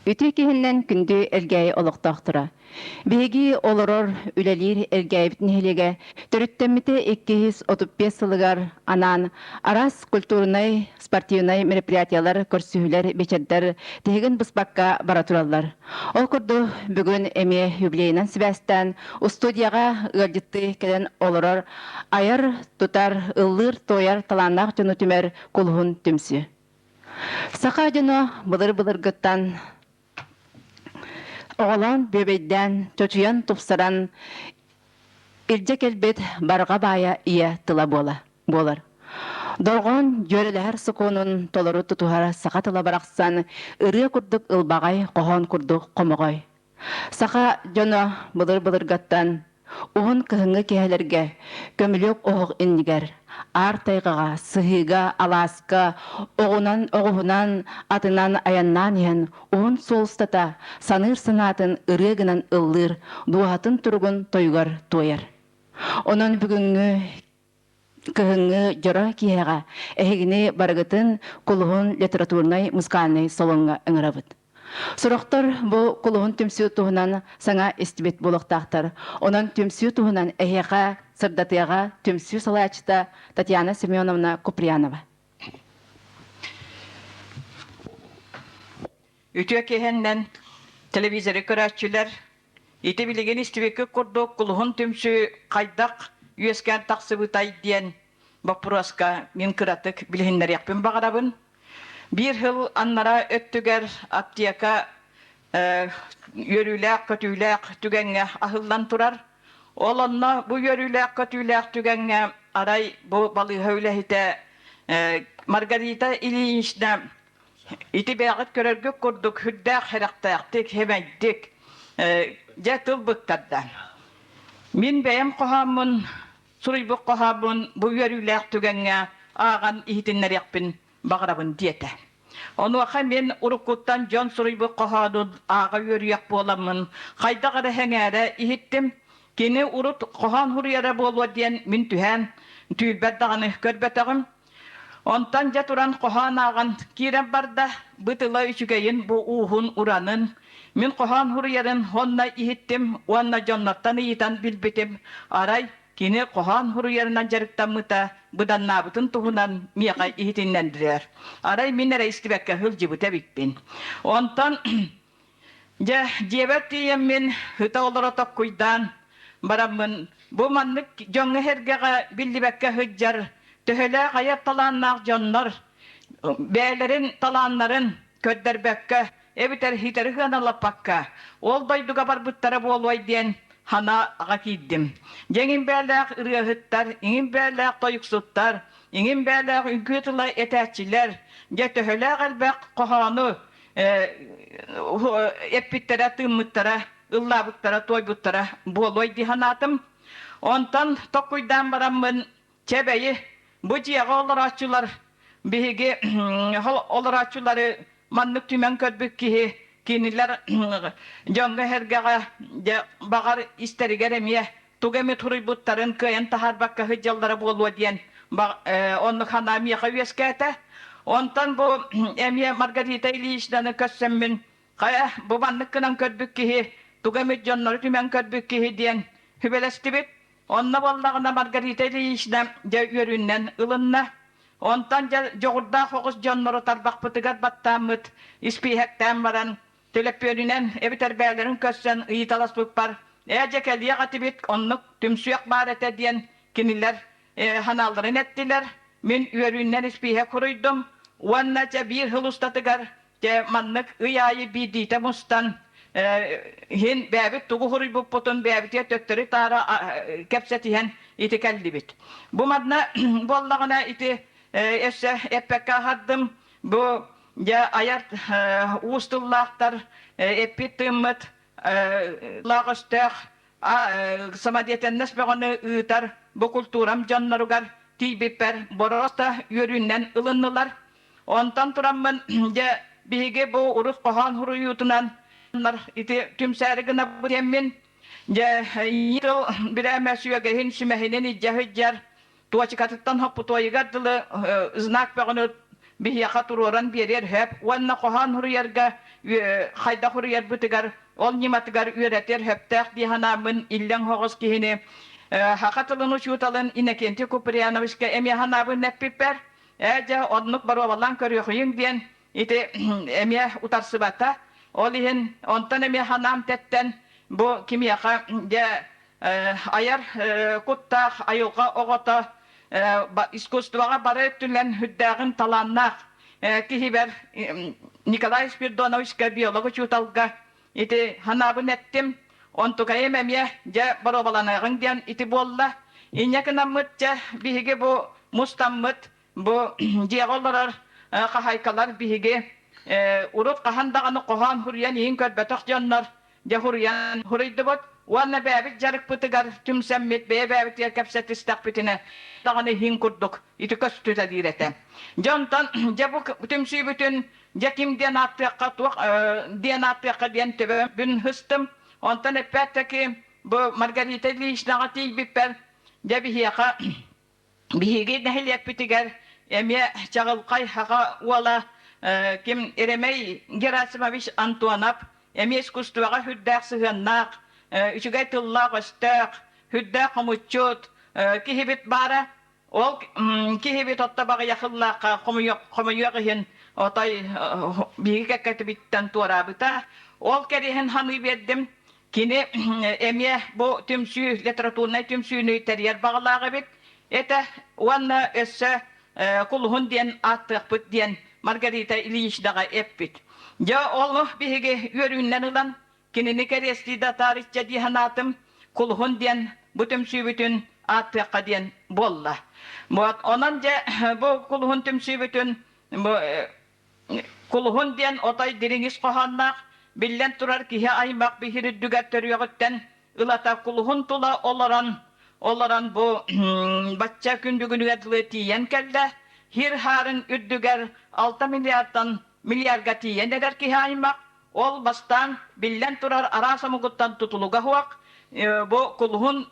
Үтүө киһиннэн күндү Элгээйи олохтоохторо. Биһиги олорор, үлэлиир Элгээйибит нэһилиэгэ төрүттэммитэ 235 сылыгар анаан араас культурнай, спортивнай мероприятиялар, көрсүһүүлэр, биэчэрдэр тиһигин быспакка бара тураллар. Ол курдук бүгүн эмиэ юбилейынан сибээстээн устудияҕа ыалдьыттыы кэлэн олорор айар, тутар, ыллыыр-туойар талааннаах дьону түмэр Кулуһун түмсүү. Саха дьоно былыр-былыргыттан оҕолоон бүөбэйдээн, чочуйан, тупсаран илдьэ кэлбит барҕа баайа ийэ тыла буола буолар. Дорҕоон дьүөрэлэһэр сокуонун толору тутуһар саха тыла барахсан ырыа курдук ылбаҕай, хоһоон курдук хомоҕой. Саха дьоно былыр-былыргаттан уһун кыһыҥҥы киэһэлэргэ көмүлүөк оһох иннигэр аар тайҕаҕа, сыһыыга, алааска оҕунан, оҕуһунан, атынан айаннаан иһэн уһун суол устата саныыр санаатын ырыа гынан ыллыыр, дууһатын туругун тойугар туойар. Онон бүгүҥҥү кыһыҥҥы дьоро киэһэҕэ эһигини барыгытын Кулуһун литературнай музыкальнай салоҥҥа ыҥырабыт. Сорохтор бу Кулуһун түмсүү туһунан саҥа истибит буолуохтаахтар. Онон түмсүү туһунан эһиэхэ сырдатыаҕа түмсүү салайааччыта Татьяна Семеновна Куприянова. Үтүө киэһэннэн телевизоры көрөөччүлэр ити билигин истибиккит курдук Кулуһун түмсүү хайдах үөскээн тахсыбытай диэн боппуруоска мин кыратык билиһиннэриэхпин баҕарабын. Биир сыл аннараа өттүгэр аптека үөрүүлээх-көтүүлээх түгэҥҥэ аһыллан турар. Ол онно бу үөрүүлээх-көтүүлээх түгэҥҥэ арай бу балыыһа үлэһитэ Маргарита Ильинична ити бэйэҕит көрөргүт курдук сүрдээх сэрэхтээхтик, сэмэйдик дьэ тыл быктарда. Мин бэйэм хоһооммун суруйбут хоһооммун бу үөрүүлээх түгэҥҥэ ааҕан иһитиннэриэхпин баҕарабын диэтэ. Онуоха мин уруккуттан дьон суруйбут хоһоонун ааҕа үөрүйэх буоламмын хайдах эрэ сэҥээрэ иһиттим. Кини урут хоһоон суруйара буолуо диэн мин түһээн түүлбэр даҕаны көрбөтөҕүм. Онтон дьэ туран хоһоон ааҕан киирэн барда, бу тыла үчүгэйин, бу ууһун, уранын. Мин хоһоон суруйарын уонна иһиттим уонна дьоннортон ыйытан билбитим. Арай кини хоһоон суруйарынан дьарыктаммыта быданнаабытын туһунан миэхэ иһитиннэрдилэр. Арай мин эрэ истибэккэ сылдьыбыт эбиппин. Онтон Дьэ, дьиэбэр тиийэммин ыта олоро токкуйдаан бараммын, бу маннык дьоҥҥо-сэргэҕэ биллибэккэ сылдьар төһөлөөх айар талааннаах дьоннор бэйэлэрин талааннарын көрдөрбөккө эбэтэр ситэри сыаналаппакка ол дойдуга барбыттара буолуой диэн санааҕа киирдим. Дьэ иҥин бээлээх ырыаһыттар, иҥин бээлээх тойуксуттар, иҥин бээлээх үҥкүү тыла этээччилэр, дьэ төһөлөөх элбэх хоһоону эппиттэрэ, тыыммыттара, ыллаабыттара, туойбуттара буолуой дии санаатым. Онтон токкуйдаан бараммын, чэ бэйи, бу дьиэҕэ олорооччулар биһиги олорооччулары маннык түмэн көрбүт киһи кинилэр дьоҥҥо-сэргэҕэ дьэ баҕар истэригэр эмиэ тугу эмит суруйбуттарын кыайан таһаарбакка сылдьаллара буолуо диэн оннук санаа миэхэ үөскээтэ. Онтон бу эмиэ Маргарита Ильиничнаны көрсөммүн, хайа, бу маннык гынан көрбүт киһи, тугу эмит дьоннору түмэн көрбүт киһи диэн сүбэлэстибит. Онно буоллаҕына Маргарита Ильинична дьэ үөрүүнэн ылынна. Онтон дьэ дьоҕурдаах оҕус дьоннору тарбахпытыгар баттааммыт, испииһэктээн баран Төлөпүөнүнэн эбэтэр бэйэлэрин көрсөн ыйыталаспыппар, ээ дьэ кэлиэх этибит, оннук түмсүөх баар этэ диэн кинилэр санааларын эттилэр. Мин үөрүүннэн испииһэк суруйдум уонна дьэ биир сыл устатыгар дьэ маннык ый аайы биирдиитэ мустан иһин бэйэбит тугу суруйбуппутун бэйэбитигэр төттөрү-таары кэпсэтиһэн ити кэллибит. Бу манна буоллаҕына ити өссө эппэккэ аһардым. Бу Дьэ, айар уус тыллаахтар эппит-тыыммыт лаах өстөөх самодеятельность бөҕөнү ыытар бу култуурам дьонноругар тиийбиппэр боруоста үөрүүнэн ылыннылар. Онтон тураммын, дьэ, биһиги бу урут хоһоон суруйуутунан ити түмсээри гынабыт диэммин, дьэ, тыл бирээмэ сүөгэһин, сүмэһинин илдьэ сылдьар туочукатыттан хоппутуойугар дылы знак бөҕөнү биһиэхэ туруоран биэриэр сөп уонна хоһоон суруйарга хайдах суруйарбытыгар, ол ньыматыгар үөрэтэр сөптөөх дии санааммын иллэҥ соҕус киһини саха тылын учууталын Иннокентий Куприяновичка эмиэ санаабын эппиппэр, ээ дьэ оннук боруобалаан көрүөхүйүҥ диэн ити эмиэ утарсыбата. Ол иһин онтон эмиэ санаам тэттэн бу кимиэхэ дьэ айар куттаах айылҕа оҕото искусствоҕа бары өттүнэн үрдээҕин талааннаах киһибэр Николай Спиридоновичка биолог учууталга ити санаабын эттим. Онтукайым эмиэ дьэ боруобаланыаҕыҥ диэн ити буолла. Инньэ гынаммыт дьэ биһиги бу мустаммыт бу дьиэҕэ олорор хаһаайкалар биһиги урут хаһан даҕаны хоһоон суруйан иһин көрбөтөх дьоннор дьэ суруйан суруйдубут уонна бэйэбит дьарыкпытыгар түмсэммит бэйэ-бэйэбитигэр кэпсэтистэхпитинэ даҕаны иһин курдук ити көстүтэлиир этэ. Дьэ онтон дьэ бу түмсүүбүтүн дьэ ким диэн ааттыахха туох диэн ааттыахха диэн төбөбүн хыстым. Онтон эппэт-таки бу Маргарита Ильиничнаҕа тиийбиппэр дьэ биһиэхэ биһиги нэһилиэкпитигэр эмиэ чаҕылхай саха уола ким Еремей Герасимович Антонов эмиэ искусствоҕа сүрдээх сыһыаннаах, үчүгэй тыллаах-өстөөх, сүрдээх хомуччут киһибит баара. Ол киһибит отто баҕыйахыллаахха хомуйуох иһин отой биһиги кэккэтибиттэн туораабыта. Ол кэриэһин ханыы биэрдим. Кини эмиэ бу түмсүү литературнай түмсүүнү тэрийэр баҕалаах эбит этэ уонна өссө Кулуһун диэн ааттыахпыт диэн Маргарита Ильиничнаҕа эппит. Дьэ ол биһиги үөрүүннэн ылан кинини кэриэстии да таарычча дии санаатым, Кулуһун диэн бу түмсүүбүтүн ааттыахха диэн буолла. Вот онон дьэ бу Кулуһун түмсүүбүтүн бу Кулуһун диэн отой дириҥ ис хоһоонноох, биллэн турар киһи аймах биһир үрдүгэр төрүөҕүттэн ылата кулуһун тула олорон, олорон бу бачча күн бүгүнүгэр дылы тиийэн кэллэ. Хир хаарын үрдүгэр 6 миллиардтан миллиарга тиийэн эрэр киһи аймах, ол бастаан биллэн турар араас омугуттан тутулуга суох, бу кулуһун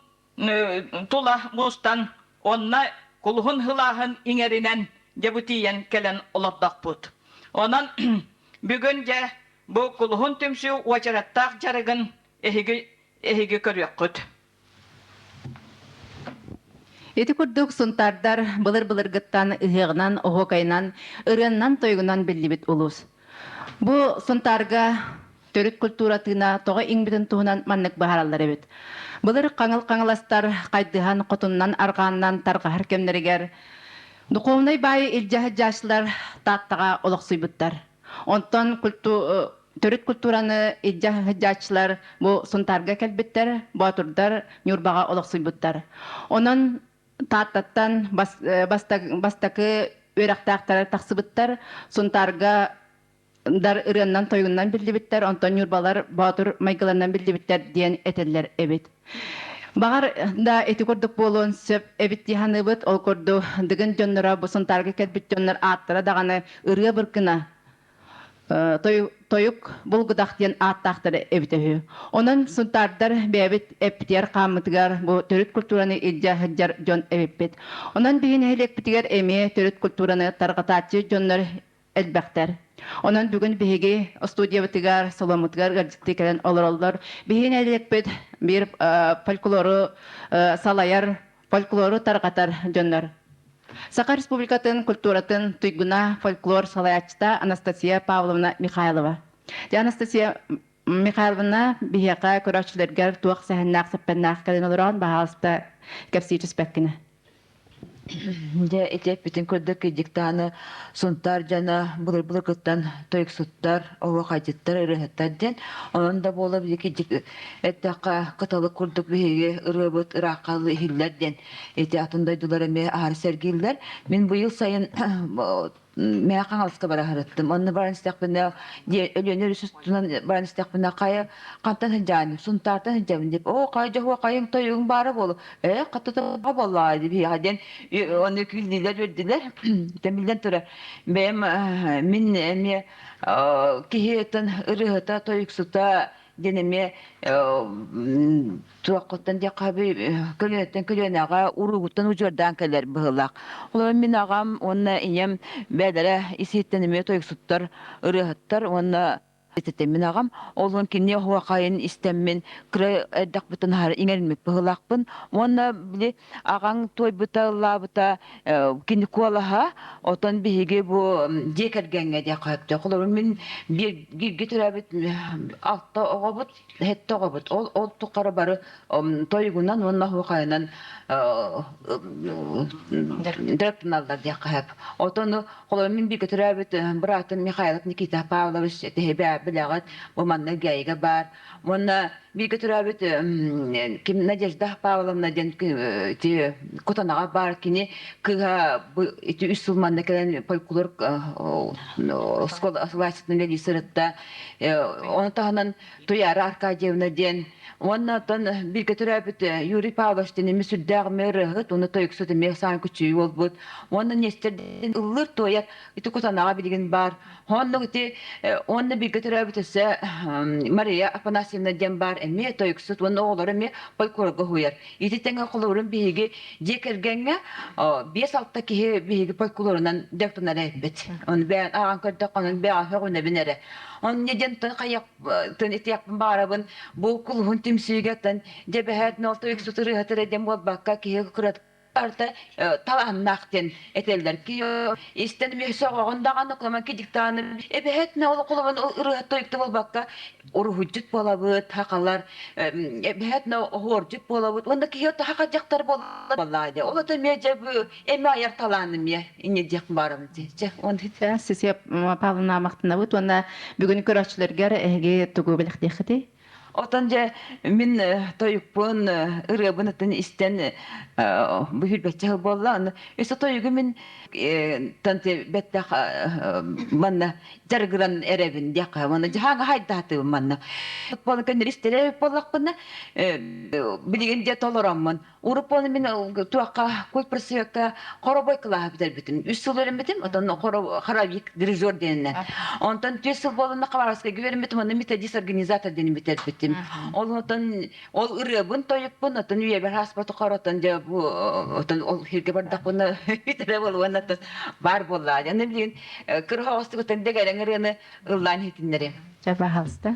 тула мустан онно кулуһун сылааһын иҥэринэн дьэ бу тиийэн кэлэн олордохпут. Онон бүгүн дьэ бу кулуһун түмсүү уочараттаах дьарыгын эһиги эһиги көрүөххүт. Ити курдук сунтаардар былыр-былыргыттан ыһыаҕынан, оһуокайынан, ырыаннан-тойугунан биллибит улуус. Бу Сунтаарга төрүт культура тыына тоҕо иҥмитин туһунан маннык быһаараллар эбит. Былыр хаҥыл хаҥаластар хайдыһан хотуннан арҕааннан тарҕаһар кэмнэригэр духовнай баайы илдьэ сылдьааччылар Тааттаҕа олохсуйбуттар. Онтон төрүт культураны илдьэ сылдьааччылар бу Сунтаарга кэлбиттэр, Боотурдар Ньурбаҕа олохсуйбуттар. Онон Тааттаттан бастакы үөрэхтээхтэр тахсыбыттар, Сунтаарга дар ырыаннан-тойугунан биллибиттэр, онтон ньурбалар боотур майгыларынан биллибиттэр диэн этэллэр эбит. Баҕар да ити курдук буолуон сөп эбит дии саныыбыт. Ол курдук Дыгын дьонноро бу Сунтаарга кэлбит дьоннор ааттара даҕаны ырыа быркына тойук булгудах диэн ааттаахтара эбитэ үһү. Онон сунтаардар бэйэбит эппитигэр хааммытыгар бу төрүт культураны илдьэ сылдьар дьон эбиппит. Онон биһи нэһилиэкпитигэр эмиэ төрүт культураны тарҕатааччы дьоннор элбэхтэр. Онон бүгүн биһиги студиябытыгар, саломмутугар ыалдьыттыы кэлэн олороллор. Биһиги нэһилиэкпит биир фольклору салайар, фольклору тарҕатар дьоннор. Саха Республикатын культуратын туйгуна фольклор салайааччыта Анастасия Павловна Михайлова. Дьэ, Анастасия Михайловна биһиэхэ көрөөччүлэргэр туох сэһэннээх-сэппэннээх кэлэн олорон, баһаалыста кэпсии түспэккинэ. Дьэ, ити эппитин курдук диктаны Сунтаар дьоно былыр-былыргыттан тойуксуттар, оһуохайдьыттар, ырыаһыттар диэн. Онон да буола биһиги эттэххэ, кыталык курдук биһиги ырыабыт ыраахха иһиллэр диэн ити атын дойдулар эмиэ аһары сэргииллэр. Мин быйыл сайын мээ Хаҥаласка бара сырыттым. Онно баран истэхпинэ, Өлүөнэ өрүс устунан баран истэхпинэ, хайа хантан сылдьаҕын? Сунтаартан сылдьабын дип. Оо, хайа дьоһуо хайыҥ тойугуҥ баара буолуо. Ээ, хата буоллаҕа дип диэн ону күллүлэр үөрдүлэр. Тэмиллэн турар. Бэйэм мин эмиэ киһи ырыаһыта, тойуксута диэн эмиэ туоххуттан диэххэ көлүөнэттэн көлүөнэҕэ уруугуттан удьуордаан кэлэр быһыылаах. Олорон мин аҕам уонна ийэм бэйэлэрэ ис-иһиттэн эмиэ тойуксуттар, ырыаһыттар уонна Мин аҕам олун кини оһуохайын истэммин кыра эрдэхпиттэн аһары иҥэриммит быһыылаахпын. Уонна били аҕаҥ туойбута, ыллаабыта кини куолаһа, отон биһиги бу дьиэ кэргэҥҥэ диэххэ сөптөөх. Холобур, мин бииргэ төрөөбүт алта оҕобут, сэттэ оҕобут. Ол ол тухары бары тойугунан уонна оһуохайынан дьарыктаналлар диэххэ сөп. Отону Холобур, мин бииргэ төрөөбүт быраатым Михайлов Никита Павлович тэһибэ билэҕит, бу манна Гээйигэ баар. Уонна бииргэ төрөөбүт ким Надежда Павловна диэн ити Кутанаҕа баар кини кыыһа бу ити үс сыл манна кэлэн фольклор оскуола салааччытынан үлэлии сырытта. Ону таһынан Туяра Аркадьевна диэн уонна оттон бииргэ төрөөбүт Юрий Павлович диэн эмиэ сүрдээх эмиэ ырыаһыт уонна тойуксут эмиэ саан күчүүй буолбут уонна Нестер диэн ыллыыр туойар ити Кутанаҕа билигин баар оннук ити уонна бииргэ төрөөбүт өссө Мария Афанасьевна диэн баар эмиэ тойуксут уонна оҕолоро эмиэ фольклорга уһуйар ити тэҥэ холобурун биһиги дьиэ кэргэҥҥэ 5-6 киһи биһиги фольклорунан дьарыктанар эбиппит ону бэйэн ааҕан көрдөххө онон бэйэҕэ сөҕүнэбин эрэ онно диэн хайах тын итиэхпин баарабын бу кулуһун түмсүүгэ тын дьэбэһээт нолто үксү ырыаһытыр диэн буолбакка киһи кырат барыта талааннаах диэн этэллэр ки истэн сөҕөҕүн даҕаны кулама кидиктааны эбэһэт ол кулабын ырыаһыт тойукта буолбакка уруһуйдьут буолабыт хахалар эбэһэт оһуордьут буолабыт уонна киһи хаха дьахтар буолла ол ото эмиэ дьэ эми айар талааным я инне диэх баарым дии он Сесия Павловна махтанабыт уонна бүгүн көрөөччүлэргэр эһиги тугу бэлэхтиэххитий? Отон дьэ мин тойукпун ырыабын ытын истэн бу хүрбэччэ сыл буолла. Аны өссө тойугу мин танты бэттэх манна дьарыгыран эрэбин диэххэ манна дьаһаҥа хайдаатыбын манна. Буолан көннөр истэрэ буоллахпына билигин дьэ толороммун Урут мин туохха культпросвекка хоровой кылааһы бүтэрбитим. Үс сыл үөрэммитим, оттон хоровик дирижер диэнинэн. Онтон түөрт сыл буоланна Хабаровскайга үөрэммитим, онно методист организатор диэни бүтэрбитим. Ол оттон ол ырыабын тойукпун, оттон үйэбэр ааспаты хоротон дьэ бу оттон ол сиргэ бардахпына бүтэрэ буолуон оттон баар буоллаа. Аны билигин кыра оҕостук оттон дэгэрэҥ ырыаны ыллаан иһитиннэрим. Чэ, пожалуйста.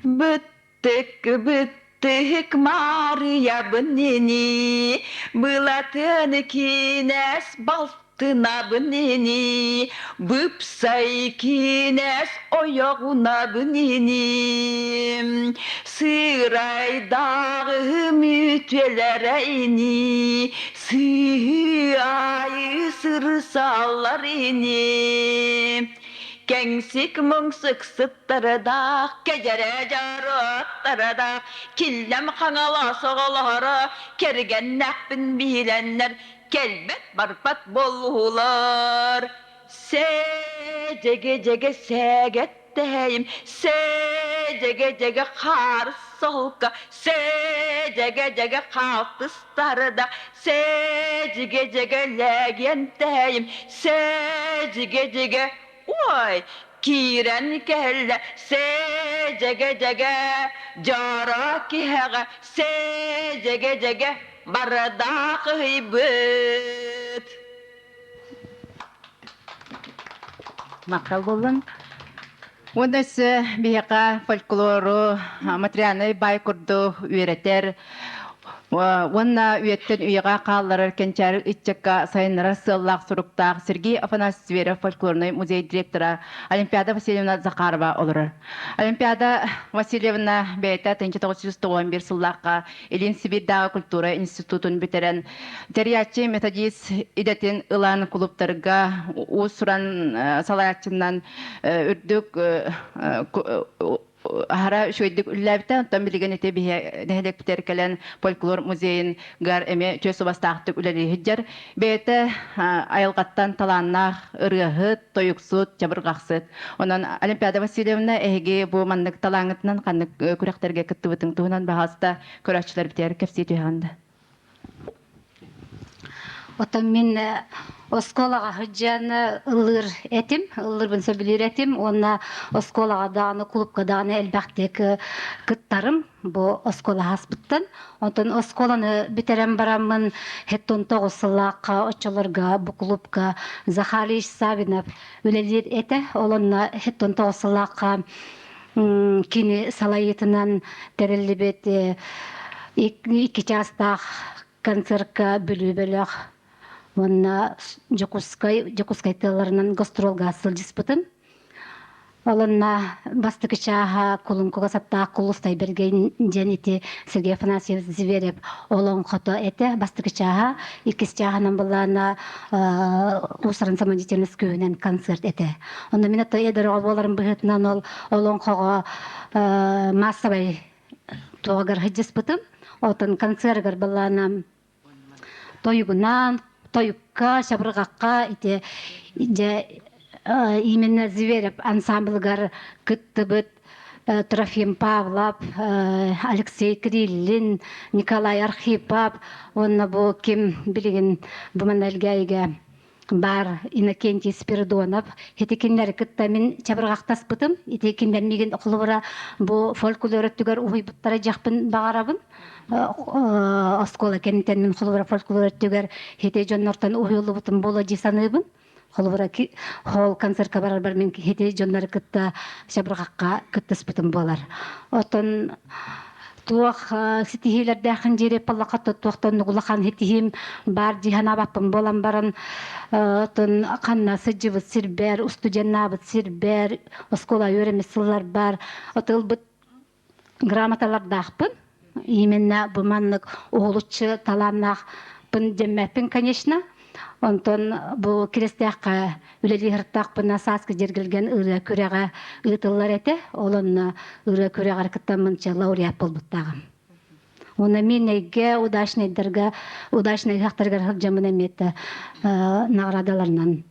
Быттык, быттык Маарыйабын ини, Былатын кинээс балтынабын ини, Быпсай кинээс ойоҕунабын ини. Сыырайдааҕы мүтүөлэрэ ини, Сыһыы аайы сырсаллар ини. Кэҥсик муҥсук сыттардаах, кэдьэрэ дьоруоттардаах, киллэм хаҥалас оҕолоро, кэргэннээхпин биһилэннэр, кэлбэт барбат буоллулар. Сээдьэгэ-дьэгэ сээгэттэһэйим, сээдьэгэ-дьэгэ хаар солка, сээдьэгэ-дьэгэ хаалтыстарда, сээдьигэ-дьэгэ лээгиэнтэһэйим, сээдьигэ-дьэгэ ой, киирэн кэллэ, сээдьэгэ-дьэгэ дьоро киһэҕэ, сээдьэгэ-дьэгэ бардаах ыһыйбыт. Махтал буоллун. Уонна өссө биһиэхэ фольклору материальнай баай курдук үөрэтэр уонна үйэттэн үйэҕэ хаалларар кэнчээри ыччакка сайыннарар сыаллаах суруктаах Сергей Афанасьевич Зверев фольклорнай музей директора Олимпиада Васильевна Захарова олорор. Олимпиада Васильевна бэйэтэ 1991 сыллаахха Илин Сибиирдээҕи культура институтун бүтэрэн тэрийээччи методист идэтин ылан кулууптарга уус-уран салайааччынан үрдүк аһара үчүгэйдик үлэлээбитэ. Онтон билигин ити биһи нэһилиэкпитигэр кэлэн фольклор музейыгар эмиэ үтүө субастаахтык үлэлии сылдьар. Бэйэтэ айылҕаттан талааннаах ырыаһыт, тойуксут, чабырҕахсыт. Онон Олимпиада Васильевна эһиги бу маннык талааҥҥытынан ханнык күрэхтэргэ кыттыбытыҥ туһунан баһаалыста көрөөччүлэрбитигэр кэпсии түһэҕин да. Оттон мин оскуолаҕа сылдьан ыллыыр этим, ыллыырбын сөбүлүүр этим уонна оскуолаҕа даҕаны, кулуупка даҕаны элбэхтик кыттарым бу оскуола ааспыттан. Онтон оскуоланы бүтэрэн бараммын 79 сыллаахха оччолорго бу кулуупка Захарий Савинов үлэлиир этэ. Ол онно 79 сыллаахха кини салайыытынан тэриллибит икки чаастаах концертка Бүлүү бөлөх уонна Дьокуускай Дьокуускай тыаларынан гастролга сылдьыспытым. Олонна бастакы чааһа Кулуҥкуга саттаах Кулустай Бэргэн диэн ити Сергей Афанасьевич Зверев олоҥхото этэ бастакы чааһа. Иккис чааһынан былаана Уусаран самодеятельность күүһүнэн концерт этэ. Онно мин ата эдэр оҕо буоларым быһыытынан ол олоҥхоҕо массовай туоҕугар сылдьыспытым. Отон концергар былаана тойугунаан, тойукка, чабырҕахха ити дьэ именно Зверев ансамблыгар кыттыбыт Трофим Павлов, Алексей Кириллин, Николай Архипов уонна бу ким билигин бу манна Элгээйигэ баар Иннокентий Спиридонов ити кинилэри кытта мин чабырҕахтаспытым. Ити кинилэр миигин холобура бу фольклор өттүгэр уһуйбуттара дьахпын баҕарабын. Оскуола кэнниттэн мин холобура фольклор өттүгэр ити дьоннортон уһуйуллубутум буолуо дии саныыбын. Холобура холл концертка барарбар мин ити дьоннору кытта чабырҕахха кыттыспытым буолар. Оттон туох ситиһиилэрдээххин диэри паллаха туохтан улахан ситиһиим баар дии санаабаппын буолан баран оттон ханна сылдьыбыт сирбэр устудьуоннаабыт сирбэр оскуола үөрэммит сылларбар ылбыт грамоталардаахпын именно бу маннык уһулуччу талааннаахпын дэммэппин конечно. Онтон бу Киристээххэ үлэлии сырыттахпына сааскы дьэргэлгэн ырыа күрэҕэ ыытыллар этэ. Ол онно ырыа күрэҕэр кыттаммын лауреат буолбуттааҕым. Уонна миэнэйгэ удачнайдарга удачнай ыһыахтарыгар сылдьаммын эмиэ наҕараадаларынан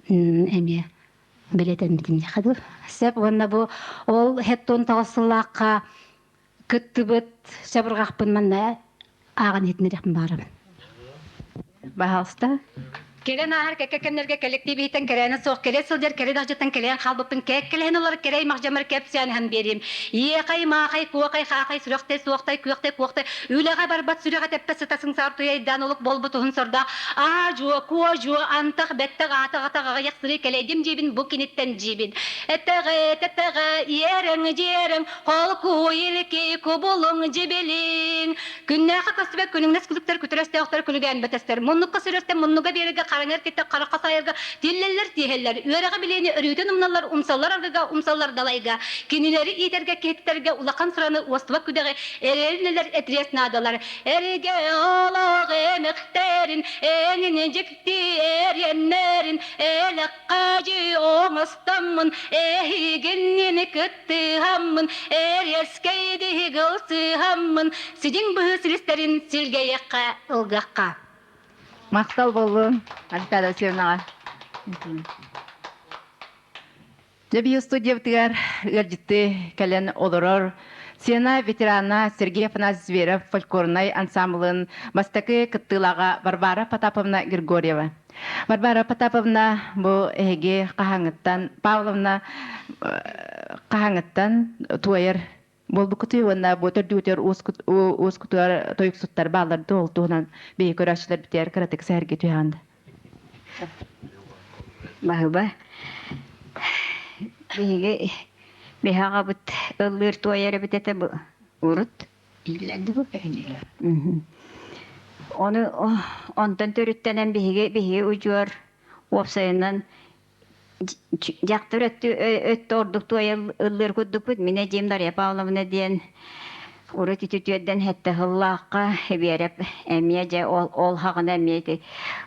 эмиэ бэлиэтэммитим диэхэ дуу. Сөп уонна бу ол хеттон тоҕус сыллаахха кыттыбыт чабырҕахпын манна ааҕан иһитиннэриэхпин баҕарабын. Баһаалыста. Кэлэн ааһар кэккэ кэмнэргэ кэлэктиибиһиттэн кэрээнэ суох кэлэ сылдьар кэрэ дьахтартан кэлэйэн хаалбыппын кэккэлэһэн ылар кэрэй махдьамар кэпсээн иһэн биэриим. Иэхэй, маахай, куохай, хаахай, сүрэхтэй, суохтай, күөхтэй, куохтай, үлэҕэ барбат сүрэҕэ тэппэт сыта сыҥсаар туйайдаан олук буолбут уһун сордоох аа-дьуо, куо-дьуо, антах, бэттэх, аатах, атах, аҕыйах сырыы кэлэйдим дьиибин, бу киниттэн дьиибин. Этэҕэ, тэтэҕэ, иэрэҥ, дьиэрэҥ, Холку илики кубулуҥ дьибилиҥ. Күннээхи көстүбэт күнүҥнэс күлүктэр күтүрөстөөхтөр күлүгээн бөтөстөр. Муннукка сүрөстөн муннуга биэрэргэ хараҥар киттэ харахха сайарга тиллэллэр тиэһэллэр. Үөрэҕи билиэни өрүүтүн умналлар умсаллар аргыга умсаллар далайга. Кинилэри иитэргэ киһиттэргэ улахан сыраны уостубат күдэҕи эрэлинэлэр этириэс наадалар. Эригэ олох эмихтэрин эҥин дьикти эриэннэрин элэххэ оҥостоммун эһигиннини кыттыһаммын эриэскэйдиһи ылсыһаммын сидиҥ быһыы силистэрин силгэйэххэ ылгахха. Махтал буоллун, Альтада Васильевнаҕа. Дьэ, студиябытыгар ыалдьытты кэлэн олорор сцена ветерана Сергей Афанасьевич Зверев фольклорнай ансамблын бастакы кыттыылааҕа Варвара Потаповна Григорьева. Варвара Потаповна бу эһиги хаһааҥҥыттан Павловна хаһааҥҥыттан туойар буолбуккутуй уонна бу төрдүгүтүгэр уускутугар тойуксуттар бааллар дуо ол туһунан биһиги көрөөччүлэрбитигэр кыратык сэһэргэ түһэҕин. Баһыба биһиги биһи аҕабыт ыллыыр туойар эбит этэ бу урут Ону онтон төрүттэнэн биһиги биһиги удьуор уопсайынан дьахтар өттү өттө ордук туойа ыллыыр курдукпут. Мин эдьиийим Дарья Павловна диэн урут ити түөрдэн сэттэ сыллаахха Биэрэп эмиэ дьэ ол ол хаҕына эмиэ ити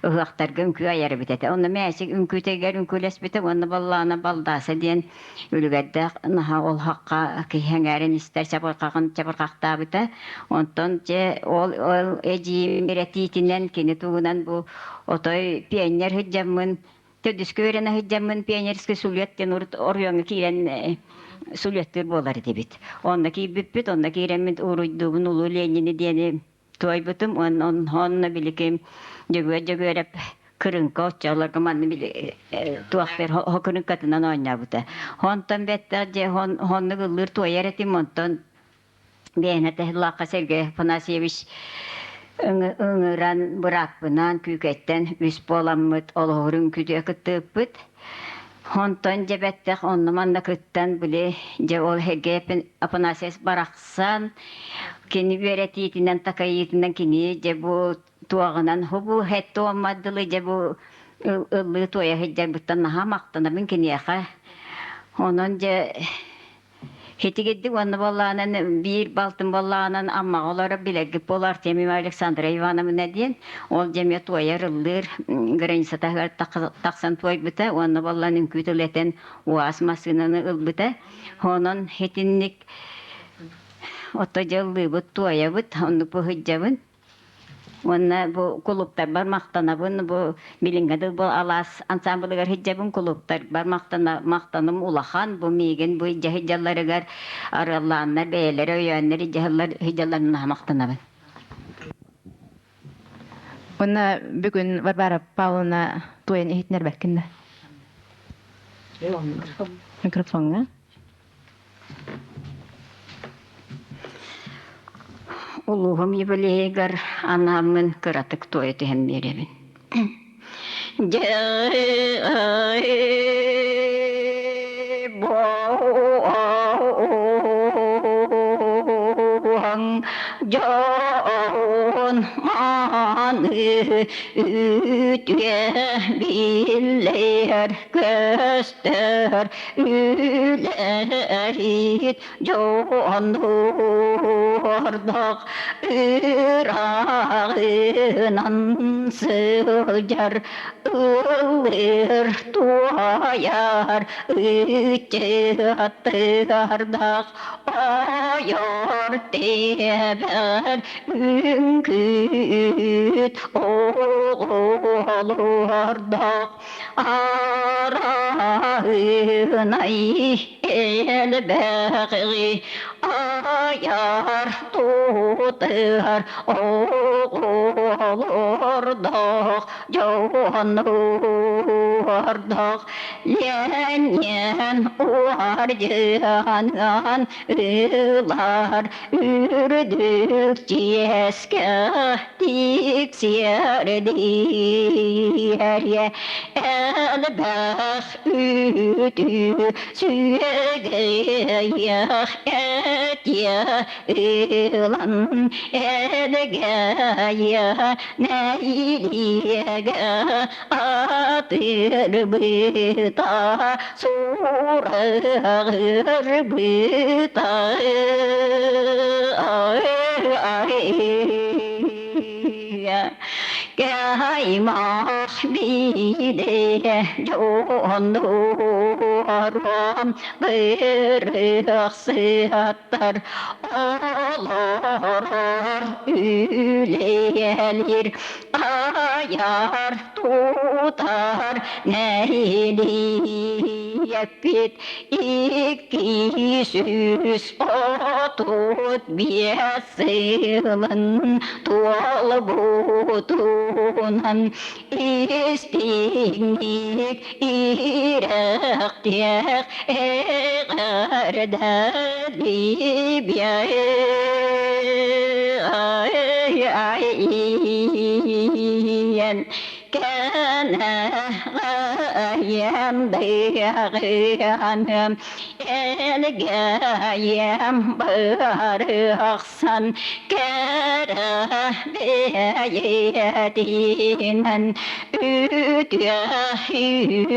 ыһыахтарга үҥкүү айар эбит этэ. Онно мээчик үҥкүүтүгэр үҥкүүлэспитэ уонна баллаана Балдааса диэн үлүгэрдээх наһаа ол хахха киһи эҥээрин истэр чабырҕаҕын чабырҕахтаабыта. Онтон дьэ ол ол эдьиийим ирэтиитинэн кини туһунан бу отой пионер сылдьаммын төрдүскэ үөрэнэ сылдьаммын пионерский сулет диэн урут оройуоҥҥа киирэн сулеттыыр буолар этибит. Онно киирбиппит, онно киирэммит уруйдуубун Улуу Ленини диэни. Туойбутум уонна онно билигин Дьөгүөр Дьөгүөрэп кырыҥка оччолорго манна били туох бэр хо кырыҥкатынан оонньообута. Онтон бэттэх дьэ оннук ыллыыр туойар этим онтон бэйэнэ Лаха Сергей Афанасьевич ыҥыран бырааппынаан Күүкэттэн үс буоламмыт олоһурун күтүө кыттыыппыт. Онтон дьэ бэттэх онно-манна кыттан били дьэ ол Сергей Афанасьевич барахсан кини үөрэтиитинэн такайыытынан кини дьэ бу туоҕунан хубу хэттуоммат дылы дьэ бу ыллыы туойа сылдьарбыттан наһаа махтанабын киниэхэ. Онон дьэ Итигирдик уонна буоллаҕынан биир балтым буоллаҕынан Аммаҕа олорор билэргит буолуо Артемьева Александра Ивановна диэн. Ол дьэ эмиэ туойар ыллыыр граница таһыгар тахсан туойбута уонна буоллаан үҥкүү тыл этэн УАЗ массыынаны ылбыта. Онон итинник ото дьэ ыллыыбыт, туойабыт, оннук бу сылдьабын. Уонна бу кулууптарбар махтанабын, бу билиҥҥэ дылы бу алаас ансаамбылыгар сылдьабын, кулууптарбар махтана махтаным улахан, бу миигин бу илдьэ сылдьалларыгар арыаллааннар бэйэлэрэ өйөөннөр илдьэ сылдьалларына наһаа махтанабын. Уонна бүгүн Варвара Павловна туойан иһитинэрбэккин да? Микрофоҥҥа. Улууһум юбилейыгар анааммын кыратык туойа түһэн биэрэбин. Дьон мааны үтүө биллэр көстөр үлэһит дьоннордох ырааҕынан сылдьар ыллыыр туойар ыччаттардаах ойор тэбэр үҥкүүт оҕолордоох Арааһынай элбэҕи айар тутар оҕолордоох дьоннордоох Ленин уордьанан ылар үрдүк чиэскэ тиксиэр диэри элбэх үүтү сүөгэйэх этиэ ылан элгэйэ нэһилиэгэ атырбыта сураҕырбыта Каймах биде дьоннорум бырыхсыаттар олорор үлэлиир Айар тутар нэһилиэкпит 235 сылын туолбутунан истиҥник ирэхтиэх эҕэрдэлиибиэн кэнэҕэйэм дыаҕыаным элгэйэм барахсан кэрэ бэйэтинэн үтүө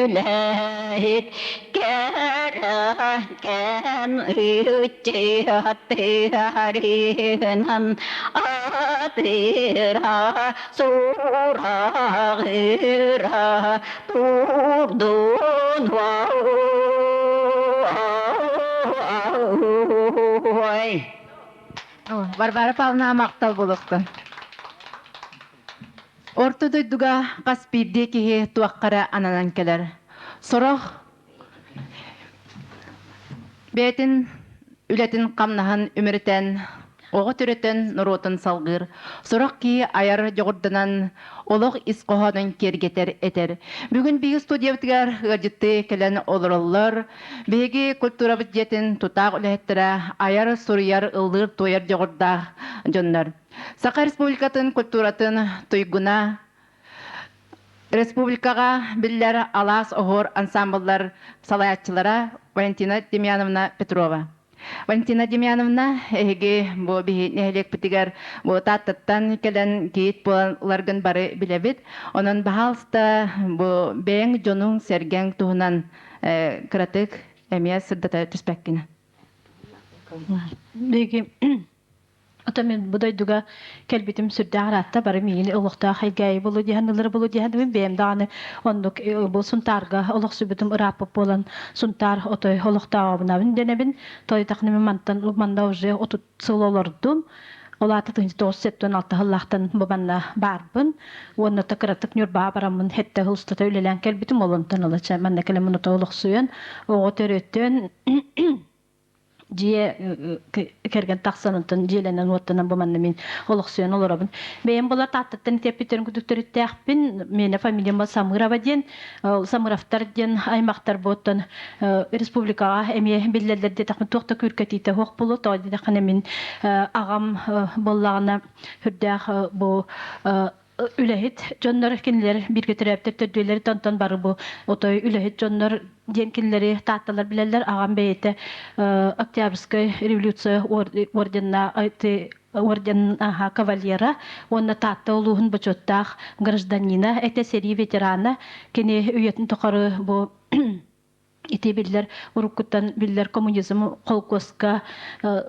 үлэһит кэрэ кэм ыччаттарынан атыра сураҕыра турдун ой. Варвара Павловна махтал буолуохтун. Орто дойдуга хас биирдии киһи туохха эрэ ананан кэлэр. Сорох бэйэтин үлэтин хамнаһын үмүрүтэн, Оҕо төрөтөн норуотун салгыыр, сорох киһи айар дьоҕурданан олох ис хоһоонун киэргэтэр этэр. Бүгүн биһиги студиябытыгар ыалдьыттыы кэлэн олороллор. Биһиги культурабыт дьиэтин тутаах үлэһиттэрэ айар, суруйар, ыллыыр-туойар дьоҕурдаах дьоннор. Саха Республикатын культуратын туйгуна Республикаҕа биллэр Алаас оһуор ансамбллар салайааччылара Валентина Демьяновна Петрова. Валентина Демьяновна, эһиги бу биһи нэһилиэкпитигэр бу Тааттаттан кэлэн кийиит буоларгын бары билэбит. Онон баһаалыста бу бэйэҥ дьонуҥ-сэргэҥ туһунан кыратык эмиэ сырдата түспэккин. Биһиги Ото мин бу дойдуга кэлбитим сүрдээх ыраатта, бары миигин олохтоох Элгээйи булу диэн ылар булу диэн бэйэм даҕаны оннук бу Сунтаарга олохсуйбутум ырааппыт буолан Сунтаар отой олохтооҕобунабын дэнэбин. Тойтахны мин мантан манна уже 30 сыл олордум. Ол аата 1976 сыллаахтан бу манна баарбын. Уонна та кыратык Ньурбаҕа бараммын сэттэ сыл устата үлэлээн кэлбитим. Ол онтон ыла манна кэлэн мунута олохсуйан, оҕо төрөтөн дьиэ кэргэн тахсан онтон дьиэлэнэн уоттанан бу манна мин олохсуйан олоробун. Бэйэм була Тааттаттан итиэппиттерин курдук төрүттээхпин. Миэнэ фамилиям Самырова диэн. Самыровтар диэн аймахтар буоттан республикаҕа эмиэ биллэллэр диэтэхпин туох да күүркэтиитэ суох буолуо. Тоҕо диэтэххинэ мин аҕам буоллаҕына сүрдээх бу үлэһит дьоннор кинилэр бииргэ төрөөбүттэр төрдүөлэри онтон бары бу отой үлэһит дьоннор диэн кинилэри таатталар билэллэр. Аҕам бэйэтэ Октябрьскай революция орденна орден кавалера уонна Таатта улууһун бочуоттаах гражданина этэ, сэрии ветерана. Кини үйэтин тухары бу ити биллэр уруккуттан биллэр коммунизм холкуоска,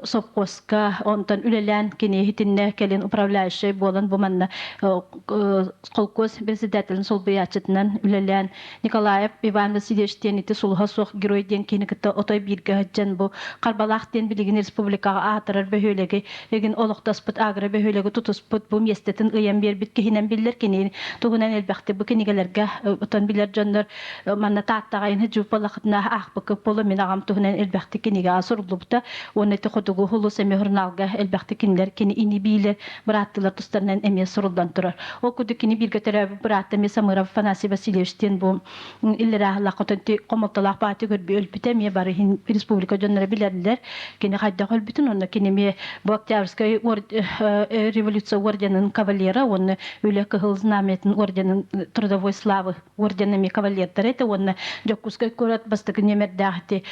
совхозка онтон үлэлээн кини итиннэ кэлин управляющай буолан бу манна холкуос председателин солбуйааччытынан үлэлээн Николаев Иван Васильевич диэн ити сулуһа суох герой диэн киһини кытта отой бииргэ сылдьан бу Харбалаах диэн билигин республикаҕа аатырар бөһүөлэги эгин олохтоспут агро бөһүөлэги тутуспут бу миэстэтин ыйан биэрбит киһинэн биллэр. Кини туһунан элбэхтик бу кинигэлэргэ отон билэр дьоннор Манна Тааттаҕа жуупалахытына аахпыккыт буолуо, мин аҕам туһунан элбэхтик кинигэҕэ суруллубута уонна ити Хотугу Улус эмиэ журналга элбэхтик кинилэр кини ини-биилэр бырааттыылар тустарынан эмиэ суруллан турар. Ол курдук кини бииргэ төрөөбүт быраата эмиэ Самыров Афанасий Васильевич диэн бу иллэрээһилээх хотон хомолтолоох бааты көрбү өлбүтэ эмиэ бары иһин республика дьонноро билэллэр. Кини хайдах өлбүтүн уонна кини эмиэ бу Октябрьскай революция орденын кавалера уонна Үлэ Кыһыл Знамятын орденын трудовой славы орденами кавалердара этэ уонна Дьокуускай куорат бастакы нүөмэрдээх ити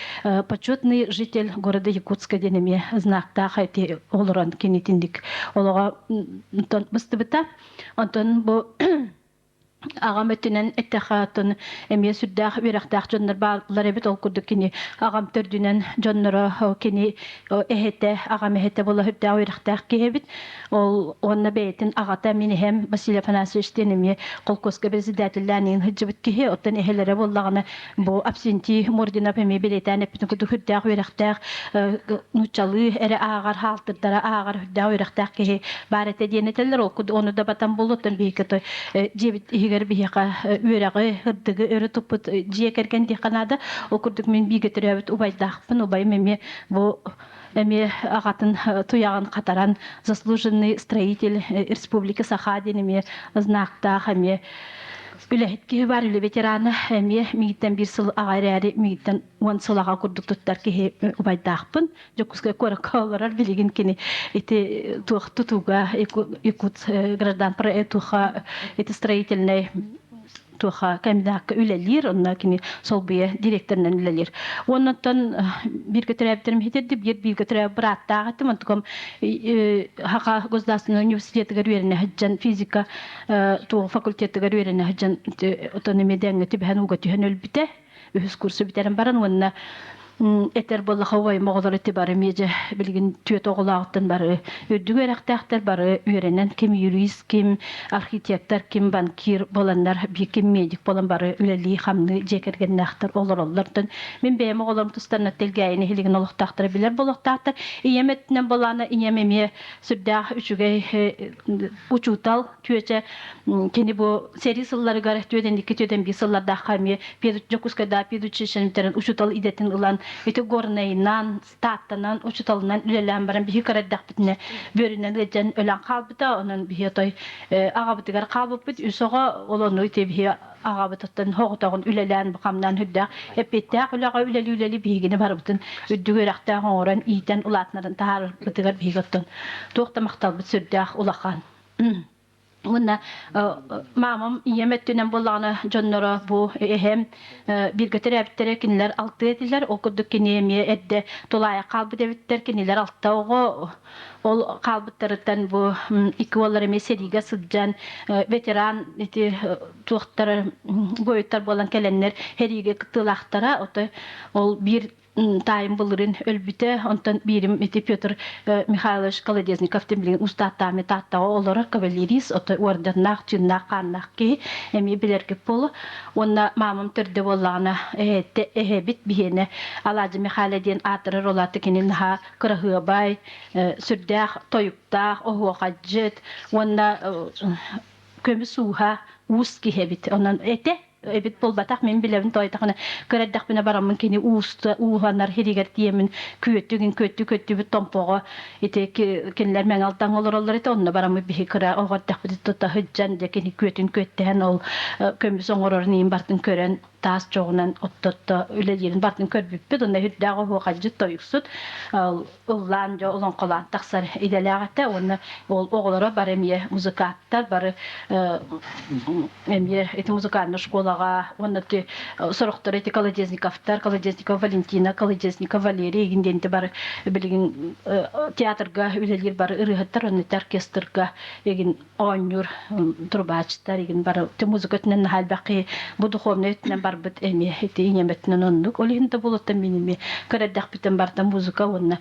почетный житель города Якутска диэн эмиэ знактаах эти олорон кини итинник олоҕо быстыбыта. Онтон бу аҕам өттүнэн эттэххэ оттон эмиэ сүрдээх үөрэхтээх дьоннор бааллар эбит. Ол курдук кини аҕам төрдүнэн дьонноро кини эһэтэ, аҕам эһэтэ буола сүрдээх үөрэхтээх киһи эбит. Ол уонна бэйэтин аҕата мин эһэм Василий Афанасьевич диэн эмиэ холкуоска председателлээн иһин сылдьыбыт киһи. Оттон эһэлэрэ буоллаҕына бу Авсентий Мординов эмиэ бэлиэтээн эппитин курдук сүрдээх үөрэхтээх нууччалыы эрэ ааҕар, хаалтырдара ааҕар сүрдээх үөрэхтээх киһи баар этэ диэн этэллэр. Ол курдук ону да батан буолуоттан биһиги дьиэбит иһигэр биһиэхэ үөрэҕи, сырдыгы өрө туппут дьиэ кэргэн диэххэ наада. Ол курдук мин бииргэ төрөөбүт убайдаахпын. Убайым эмиэ бу эмиэ аҕатын туйаҕын хатаран заслуженный строитель Республики Саха диэн эмиэ знактаах эмиэ үлэһит киһи бар үлэ ветерана эмиэ миигиттэн биир сыл аҕа эрээри миигиттэн 10 сыл аҕа курдук туттар киһи убайдаахпын. Дьокуускай куоракка олорор билигин кини ити туох тутууга Якут граждан туха ити строительный туоха комбинакка үлэлиир, онно кини солбуйа директорынан үлэлиир. Оннуттан бииргэ төрөөбүттэрим хитерди, биир бииргэ төрөөбүт бырааттаах этим, онтукам Хаха государственный университетыгар үөрэнэ сылдьан физика туох факультетыгар үөрэнэ сылдьан отон эмиэ дэҥҥэ түбэһэн ууга түһэн өлбүтэ. Үһүс курсу бүтэрэн баран уонна этэр буоллаха убайым оҕолор ити бары эмиэ дьэ билигин түөрт оҕолооҕуттан бары үрдүк үөрэхтээхтэр, бары үөрэнэн ким юрист, ким архитектор, ким банкир буоланнар, биир ким медик буолан бары үлэлии-хамныы дьиэ кэргэннээхтэр олороллор. Оттон мин бэйэм оҕолорум тустарынан Тэлгээйини иһилигин олохтоохторо билэр буолуохтаахтар. Ийэм өттүнэн буолаана ийэм эмиэ сүрдээх үчүгэй учуутал, түөчэ кини бу сэрии сылларыгар 42-25 сыллардаахха эмиэ Дьокуускайдаах педучилищены бүтэрэн учуутал идэтин ылан. ити Горнайынан, Тааттанан, учууталынан үлэлээн баран биһи кыра эрдэхпитинэ бүөрүнэн ыалдьан өлөн хаалбыта. Онон биһи отой аҕабытыгар хаалбыппыт. Үс оҕо ол ону ити биһи аҕабытыттан соҕотоҕун үлэлээн хамнаан үрдээх эппиэттээх үлэҕэ үлэлии-үлэлии биһигини барыбытын үрдүк үөрэхтээх оҥорон иитэн улаатынарын таһаарарбытыгар биһиги оттон туох да махталбыт сүрдээх улахан. Уонна маамам ийэм өттүнэн буоллаҕына дьонноро бу эһэм бииргэ төрөөбүттэрэ кинилэр алтыа этилэр. Ол курдук кини эмиэ эрдэ тулаайах хаалбыт эбиттэр. Кинилэр алта оҕо ол хаалбыттарыттан бу икки уоллар эмиэ сэриигэ сылдьан ветеран ити туохтара буойуттар буолан кэлэннэр сэриигэ кыттыылаахтара. Отой ол биир таайым былырыын өлбүтэ. Онтон биирим ити Петр Михайлович Колодезников диэн билигин устааттаами Тааттаҕа олорор кавалерист, ото орденнаах, чыыннаах, хааннаах киһи эмиэ билэргит буолуо. Уонна маамам төрдө буоллаҕына эһэтэ эһэбит биһиэнэ Алаадьы Михаля диэн аатырар ол аата кини наһаа кыраһыабай, сүрдээх тойуктаах, оһуохайдьыт уонна көмүс ууһа уус киһи эбит. Онон этэ эбит буолбатах мин билэбин тоойдохуна кыра эрдэхпинэ бараммын кини ууста ууһанар хиригэр тиэмин күөттүгүн күөттү күөттүбүт томпоҕо ити кинилэр мэҥалтан олороллор этэ онно бараммыт биһи кыра оҕо эрдэхпит тута сылдьан дьэ кини күөтүн күөттэһэн ол көмүс оҥорорун иин бартын көрөн таас чоҕунан оттотто үлэлиирин бартын көрбүппүт онно үрдээх оһуохайдьыт тойуксут ыллаан дьэ олоҥхолоон тахсар идэлээх этэ уонна ол оҕолоро бары эмиэ музыканттар бары эмиэ ити музыкальнай школаҕа уонна ити сорохтор ити Колодезниковтар Колодезников Валентина Колодезников Валерий игин диэнти бары билигин театрга үлэлиир бары ырыаһыттар уонна оркестрга игин оонньуур трубачтар игин бары музыка өттүнэн наһаа элбэх киһи бу духовнай өттүнэн барбыт эмиэ ити ийэм өттүнэн оннук ол иһин да буолуттан мин эмиэ кыра эрдэхпиттэн барыта музыка уонна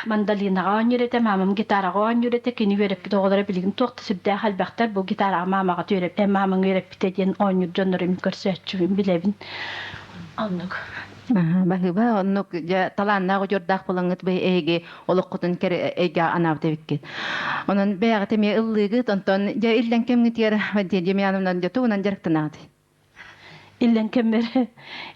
мандолинаҕа оонньуур этэ маамам гитараҕа оонньуур этэ кини үөрэппит оҕолоро билигин туох да сүрдээх элбэхтэр бу гитараҕа маамаҕа үөрэп маамаҥ үөрэппитэ диэн оонньуур дьоннору мин көрсөөччүбүн билэбин оннук. Баһыыба, оннук дьэ талааннаах удьуордаах буолаҥҥыт бу эһиги олоххутун кэрэ эйгэ анаабыт эбиккит. Онон бэйэҕит эмиэ ыллыыгыт, онтон дьэ иллэҥ кэмҥитигэр Валентина Демьяновна дьэ тугунан дьарыктанаҕытый? Иллэҥ кэммэр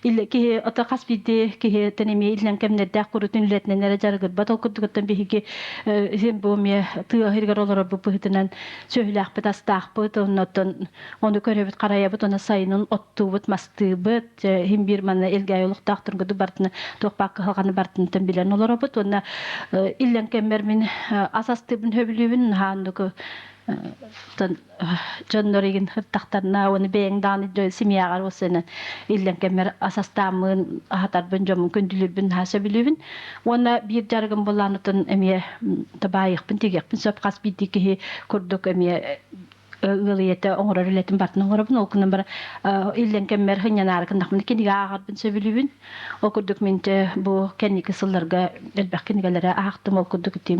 иллэ киһи ото хас биирдии киһиттэн эмиэ иллэҥ кэмнэрдээх курутун үлэтинэн эрэ дьарыгырбат. Ол курдугуттан биһиги син бу эмиэ тыа иһигэр олорорбут быһыытынан сүөһүлээхпит, астаахпыт, оннуттан ону көрөбүт, харайабыт, уонна сайынын оттуубут, мастыыбыт. Иһин биир манна Илгээйи олохтоохторго барытына туох баар кыһалҕаны барытын билэн олоробут уонна иллэҥ кэммэр мин ас астыыбын сөбүлүүбүн наһаа оннук дьоннор игин ыртахтарына уонна бэйэҥ даҕаны семьяҕар уосана иллэҥ кэммэр ас астааммын аһатарбын дьоммун күндүлүүрбүн наһаа сөбүлүүбүн уонна биир дьарыгым былаанытын эмиэ табаайыахпын тигиэхпин сөп хас биирдии киһи курдук эмиэ ыал ийэтэ оҥорор үлэтин барытын оҥоробун. Ол гынан баран иллэҥ кэммэр сынньанаары гыннахпына кинигэ ааҕарбын сөбүлүүбүн. Ол курдук мин бу кэнники сылларга элбэх кинигэлэри аахтым. Ол курдук ити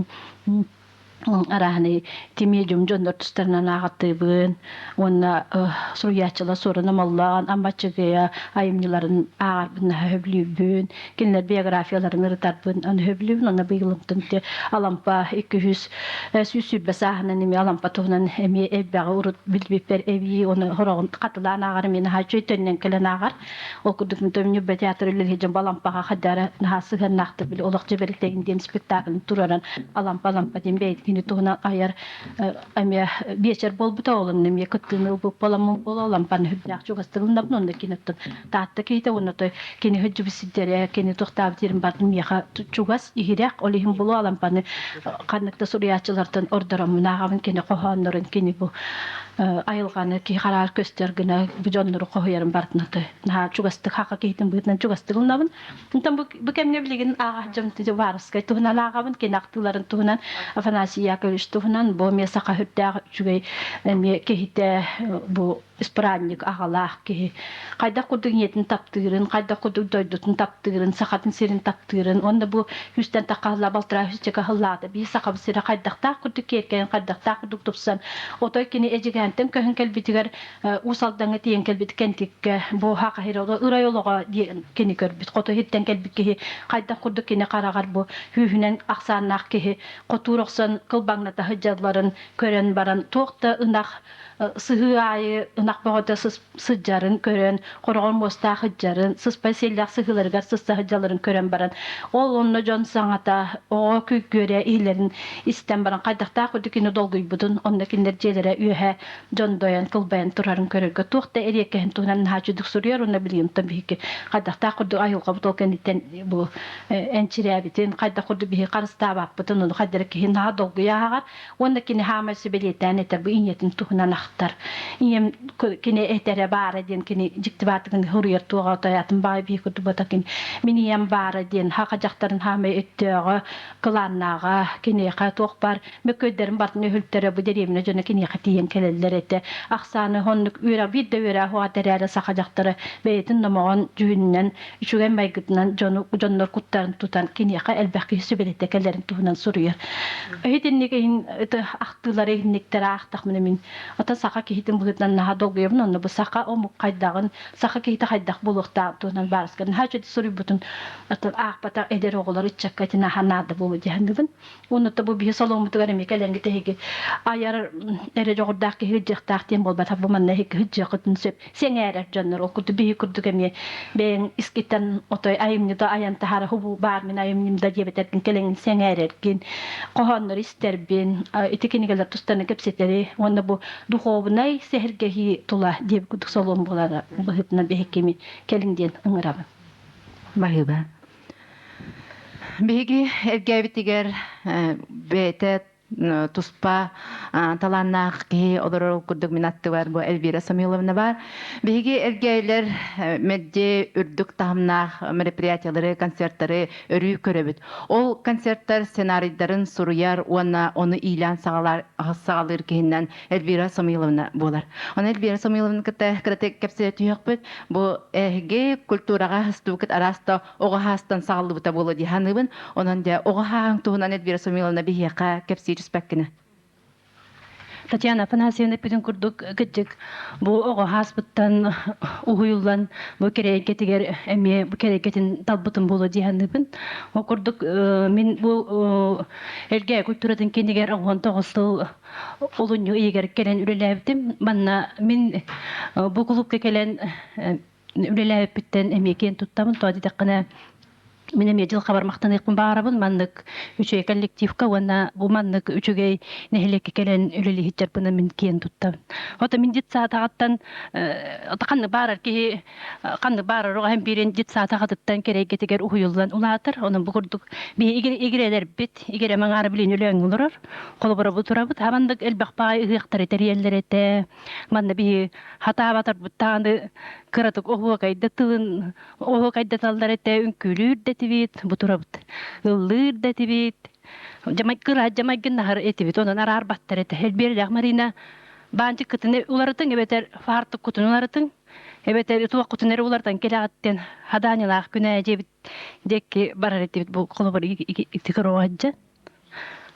арааһынай тимиэдьум дьоннор тустарынан ааҕаттыыбын уонна суруйааччылар Суорун Омоллоон, Амма Аччыгыйа айымньыларын ааҕарбын наһаа сөбүлүүбүн. Кинилэр биографияларын ырытарбын аны сөбүлүүбүн. Уонна быйылымтан Алампа 200 120 сааһынан эмиэ Алампа туһунан эмиэ элбэҕи урут билбиппэр эбии ону сороҕун хатылаан ааҕар эмиэ наһаа үчүгэй төннөн кэлэн ааҕар. Ол курдук Ньурба театр үлэлиир дьон бу Алампаҕа хайдара наһаа сыһыаннаахтык били олох дьэбэритэгин диэн спектаклын тураран Алампа Алампа диэн бэйэтин кини туһунан айар эмиэ биэчэр буолбута ол онно эмиэ кыттыыны ылбыт буоламмын буола Алампаны үрдээх чугастыгыннабын онно киниттэн Таатта киһитэ уонна той кини сылдьыбыт сирдэрэ, кини туохтаабыт сирин барытын миэхэ чугас, иһирэх, ол иһин булу Алампаны ханнык да суруйааччылартан ордороммун ааҕабын кини хоһооннорун, кини бу айылҕаны киһи хараар көстөр гына бу дьоннору хоһуйарын барытын наһаа чугастык хака киһитин быһыытынан чугастык ылынабын. Онтон бу, бу кэмҥэ билигин ааҕааччым Варовскай туһунан ааҕабын, кини ахтыыларын туһунан, Афанасий Яковлевич туһунан, бу эмиэ саха үрдээх үчүгэй эмиэ киһитэ бу исправник аҕалаах киһи хайдах курдук ийэтин таптыырын, хайдах курдук дойдутун таптыырын, сахатын сирин таптыырын уонна бу үстэн таххаһылла балтараа үсчэкэ аһыллаата биир сахабыт сирэ хайдахтаах курдук киэркэйэн, хайдахтаах курдук тупсан, отой кини эдьигээн Эдьигээнтэн көһөн кэлбитигэр Уус Алдаҥҥа тиийэн кэлбит Кэнтиккэ бу Хахаһир ырай олоҕо диэн кини көрбүт. Хоту иһиттэн кэлбит киһи хайдах курдук кини хараҕар бу сүүһүнэн ахсааннаах киһи хотуур охсон кылбаҥната сылдьалларын көрөн баран туох да ынах сыһыы аайы ынах бөҕөтө сылдьарын көрөн, хороҕор муостаах сылдьарын, сыспай сиэллээх сыһыыларыгар сыста сылдьалларын көрөн баран, ол онно дьон саҥата, оҕо күйгүөрэ иһилэрин истэн баран хайдахтаах курдук кини долгуйбутун, онно кинилэр дьиэлэрэ үөһэ дьондойон, кылбайан турарын көрөргө туох да эриэккэһин туһунан наһаа үчүгдүк суруйар уонна билигин биһиги хайдахтаах курдук айылҕабыт ол кэнниттэн бу энчирээбитин, хайдах курдук биһиги харыстаабаппытын, ону хайдара киһи наһаа долгуйа ааҕар. Уонна кини хаамай сүбэлиэтээн этэр бу ийэтин туһунан ахтар. Ийэм кини этэрэ баара диэн кини дьикти баатыгын суруйар туоҕа отойатын баай бии курдук кини мин ийэм баара диэн хаха дьахтарын хаамай өттөөҕө кылааннааҕа киниэхэ туох баар мөккөйдөрүн бартын өһүлтэрэ бу дэриэбинэ дьоно киниэхэ тиийэн кэлэллэр этэ. Ахсааны оннук үөрэх биир да үөрэх уоҕа тэрээрэ саха дьахтара бэйэтин номоҕон дьүһүнүнэн үчүгэй майгытынан дьону дьоннор куттарын тутан киниэхэ элбэх киһи сүбэлэтэ кэлэрин туһунан суруйар. Итинник иһин ахтыылары иһинниктэр аахтахмына мин ата саха киһитин быһыытынан наһаа долгуйабын онно бу саха омук хайдаҕын саха киһитэ хайдах буолуохтааҕын туһунан баарыска наһаа үчүгэй суруйбутун атын аахпатах эдэр оҕолор ыччакка ити наһаа наада буолуо дии саныыбын. Уонна бу биһи соломмутугар эмиэ кэлэҥҥит эһиги айар эрэ дьоҕурдаах киһи ыдьыахтаах диэн буолбатах бу манна эһиги ыдьыаххытын сөп сэҥээрэр дьоннор ол курдук биһи курдук эмиэ бэйэҥ искиттэн отой айымньыта айан таһаара хубу баар мин айымньым да диэбэтэргин кэлэҥин сэҥээрэргин хоһооннору истэрбин ити кинигэлэр тустарынан кэпсэтэри уонна бу духуобунай сэһэргэһии тула диэбит курдук солуон буолара быһыытынан биһиккими кэлиҥ диэн ыҥырабын. Баһыыба. Биһиги эргээбитигэр бэйэтэ туспа талааннаах киһи олорор курдук мин аттыбар бу Эльвира Самиловна баар. Биһиги эргээйлэр мэлдьи үрдүк таһымнаах мероприятиялары, концерттары өрүү көрөбүт. Ол концерттар сценарийдарын суруйар уонна ону иилээн саҕалыыр киһинэн Эльвира Самиловна буолар. Оны Эльвира Самиловна кытта кыратык кэпсэтэ түһүөхпүт. Бу эһиги культураҕа хастыбыкыт араас да оҕо хаастан саҕаллыбыта буолуо дии саныыбын. Онон дьэ оҕо хааһын туһунан Эльвира Самиловна биһиэхэ кэпсии түспэккинэ. Татьяна Афанасьевна эппитин курдук кырдьык бу оҕо ааспыттан уһуйуллан бу кэрэйгэтигэр эмиэ бу кэрэйгэтин талбытым буолуо дии саныыбын. Ол курдук мин бу Элгээйи культуратын кинигэр 19 сыл олунньу ыйыгар кэлэн үлэлээбитим. Манна мин бу кулуупка кэлэн үлэлээбиппиттэн эмиэ киэн туттабын. Тоҕо диэтэххинэ, мин эмиэ дьылҕабар махтаныахпын баҕарабын. Маннык үчүгэй коллективка уонна бу маннык үчүгэй нэһилиэккэ кэлэн үлэлиһиччэрбинэ мин киэн туттабын. Ото мин детсаатаҕыттан ханнык баарар киһи ханнык баарар оҕо биирин детсаатаҕытыттан кэрэйгэтигэр уһуйуллан улаатар. Онон бу курдук биһи игирэлэрбит игирэ маҥаара билин өлөөҥҥө олорор. Холобура бу турабыт. Хаманнык элбэх баай ыһыахтары тэрийэллэр этэ. Манна биһи хатаабатарбыт даҕаны кыратык оһуокайда тылын оһуокайдаталлар этэ, үҥкүүлүүр да этибит, бу турабыт. Ыллыыр да этибит. Дьамай кыра дьамайгын наһар этибит, онон араарбаттар этэ. Элбиэрлээх Марина баанчыккытын уларытыҥ эбэтэр фартуккутун уларытыҥ, эбэтэр туохкутун эрэ уларытан кэлэҕиттэн хадаанньалаах күнэ дьиэбит диэки барар этибит бу холобур ити кыроҕа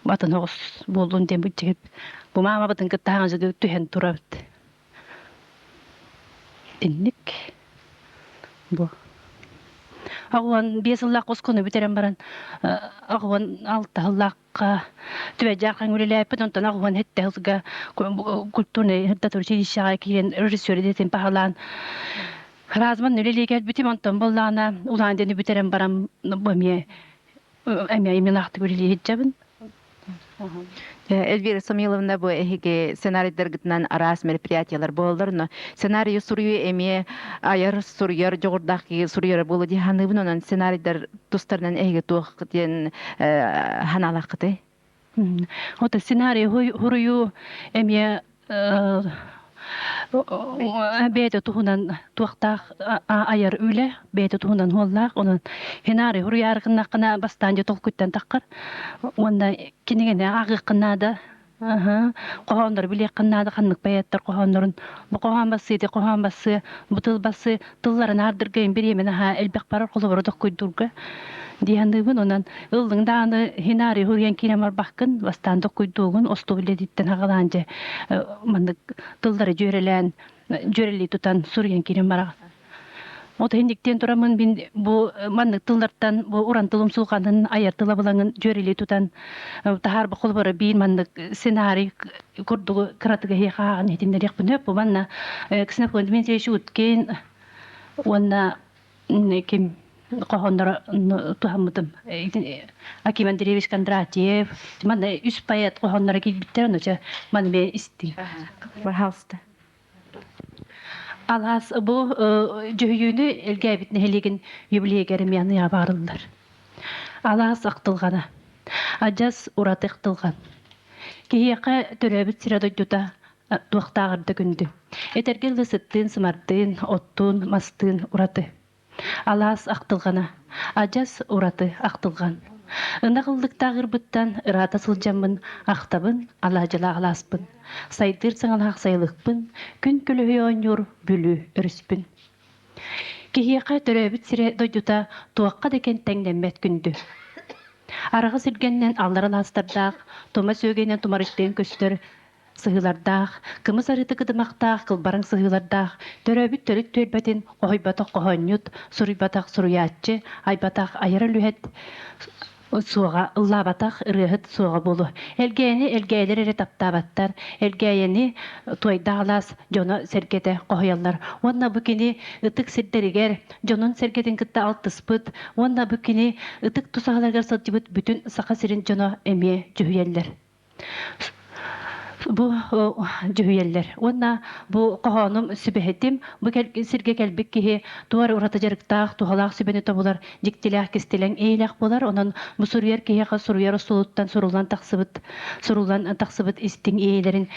Атын оҕус буоллун диэн бу бу маамабытын кытта хаҥасыгы түһэн турабыт. Инник бу. Аҕуан биэс сыллаах оскуоланы бүтэрэн баран аҕуан алта сыллаахха түбэдьаах үлэлээппит, онтон аҕуан сэттэ сылга культурнай училищеҕа киирэн режиссер идэтин баһылаан Разман үлэлии кэлбитим, онтон буоллаҕына улаан диэни бүтэрэн баран бу эмиэ эмиэ именно үлэлии сылдьабын. Эльвира Самиловна бу эһиги сценарийдаргытынан араас мероприятиялар буолаллар, но сценарийы суруйуу эмиэ айар суруйар дьоҕурдаах киһи суруйара буолуо дии саныыбын, онон сценарийдар тустарынан эһиги туох диэн ханаалааххытый? Ото сценарий хуруйуу эмиэ бэйэтэ туһунан туохтаах айар үлэ бэйэтэ туһунан хуоллаах онон хинаары хуруйааргыннаххына бастаан дьэ толкуйтан таххар уонна кинигэни ааҕыаххын наада хоһооннору билиэххин наада ханнык поэттар хоһооннорун бу хоһоон бассыы ити хоһоон бассыы бу тыл бассыы тылларын аардыргайын бириэмэ наһаа элбэх барар холобура токкуйдуурга. Дии саныыбын. Онон ыллыҥ даҕаны хинаари хуруйан киирэн барбаккын, бастаан токкуйдуугун, остуол үлэтиттэн аҕалаан дьэ маннык тыллары дьүөрэлээн, дьүөрэлии тутан суруйан киирэн бараҕын. От иһиниктиэн тураммын мин бу маннык тыллартан бу уран тылым сулҕанын айар тыла булаҥын дьүөрэлии тутан таһаарба холобура биир маннык сценарий курдугу кыратык эһиэхэ ааҕан иһитиннэриэхпин сөп. Бу манна Ксенофонт Дмитриевич Уткин уонна ким хоһоонноро туһаммытым. Аким Андреевич Кондратьев, манна үс поэт хоһоонноро киирбиттэр, ону чэ маны мен истиҥ. Пожалуйста. Алаас бу дьүһүйүүнү Элгээбит нэһилиэгин юбилейгэр эмиэ аныаҕа баарыллар. Алаас ахтылҕана. Адьас ураты ахтылҕан. Киһиэхэ төрөөбүт сирэ-дойдута туохтааҕар да күндү. Этэргэ дылы сыттыын-сымардыын, оттуун, мастыын ураты. Алаас ахтылҕана, адьас ураты ахтылҕан. Ынах ыллыктаах ырбыттан ыраата сылдьаммын ахтабын, алаадьылаах алааспын, сайдыыр саҥалаах сайылыкпын, күн күлүһүй оонньуур Бүлүү өрүспүн. Киһиэхэ төрөөбүт сирэ дойдута туохха да тэҥнэммэт күндү. Араҕас илгэннэн аллар алаастардаах, тума сүөгэйинэн тумарыктыын көстөр сыһыылардаах, кымыс арыыта кыдымахтаах, кылбараҥ сыһыылардаах, төрөөбүт төрүт түөлбэтин хоһуйбатах хоһоонньут, суруйбатах суруйааччы, айбатах айар үлэһит суоҕа, ыллаабатах ырыаһыт суоҕа буолуо. Элгээни элгээйлэр эрэ таптаабаттар, Элгээйэни туойдаах алаас дьоно-сэргэтэ хоһуйаллар. Уонна бу кини ытык сирдэригэр дьонун-сэргэтин кытта алтыспыт уонна бу кини ытык тусаһаларыгар сылдьыбыт бүтүн Саха сирин дьоно эмиэ дьүһүйэллэр. Бу дьүһүйэллэр. Уонна бу хоһоонум сүбэһитим, бу сиргэ кэлбит киһи туор ураты дьарыктаах, туһалаах сүбэни тобулар дьиктилээх кистэлэҥ эйэлээх буолар. Онон бу суруйар киһиэхэ суруйар остуолуттан суруллан тахсыбыт, суруллан тахсыбыт истиҥ иэйэлэрин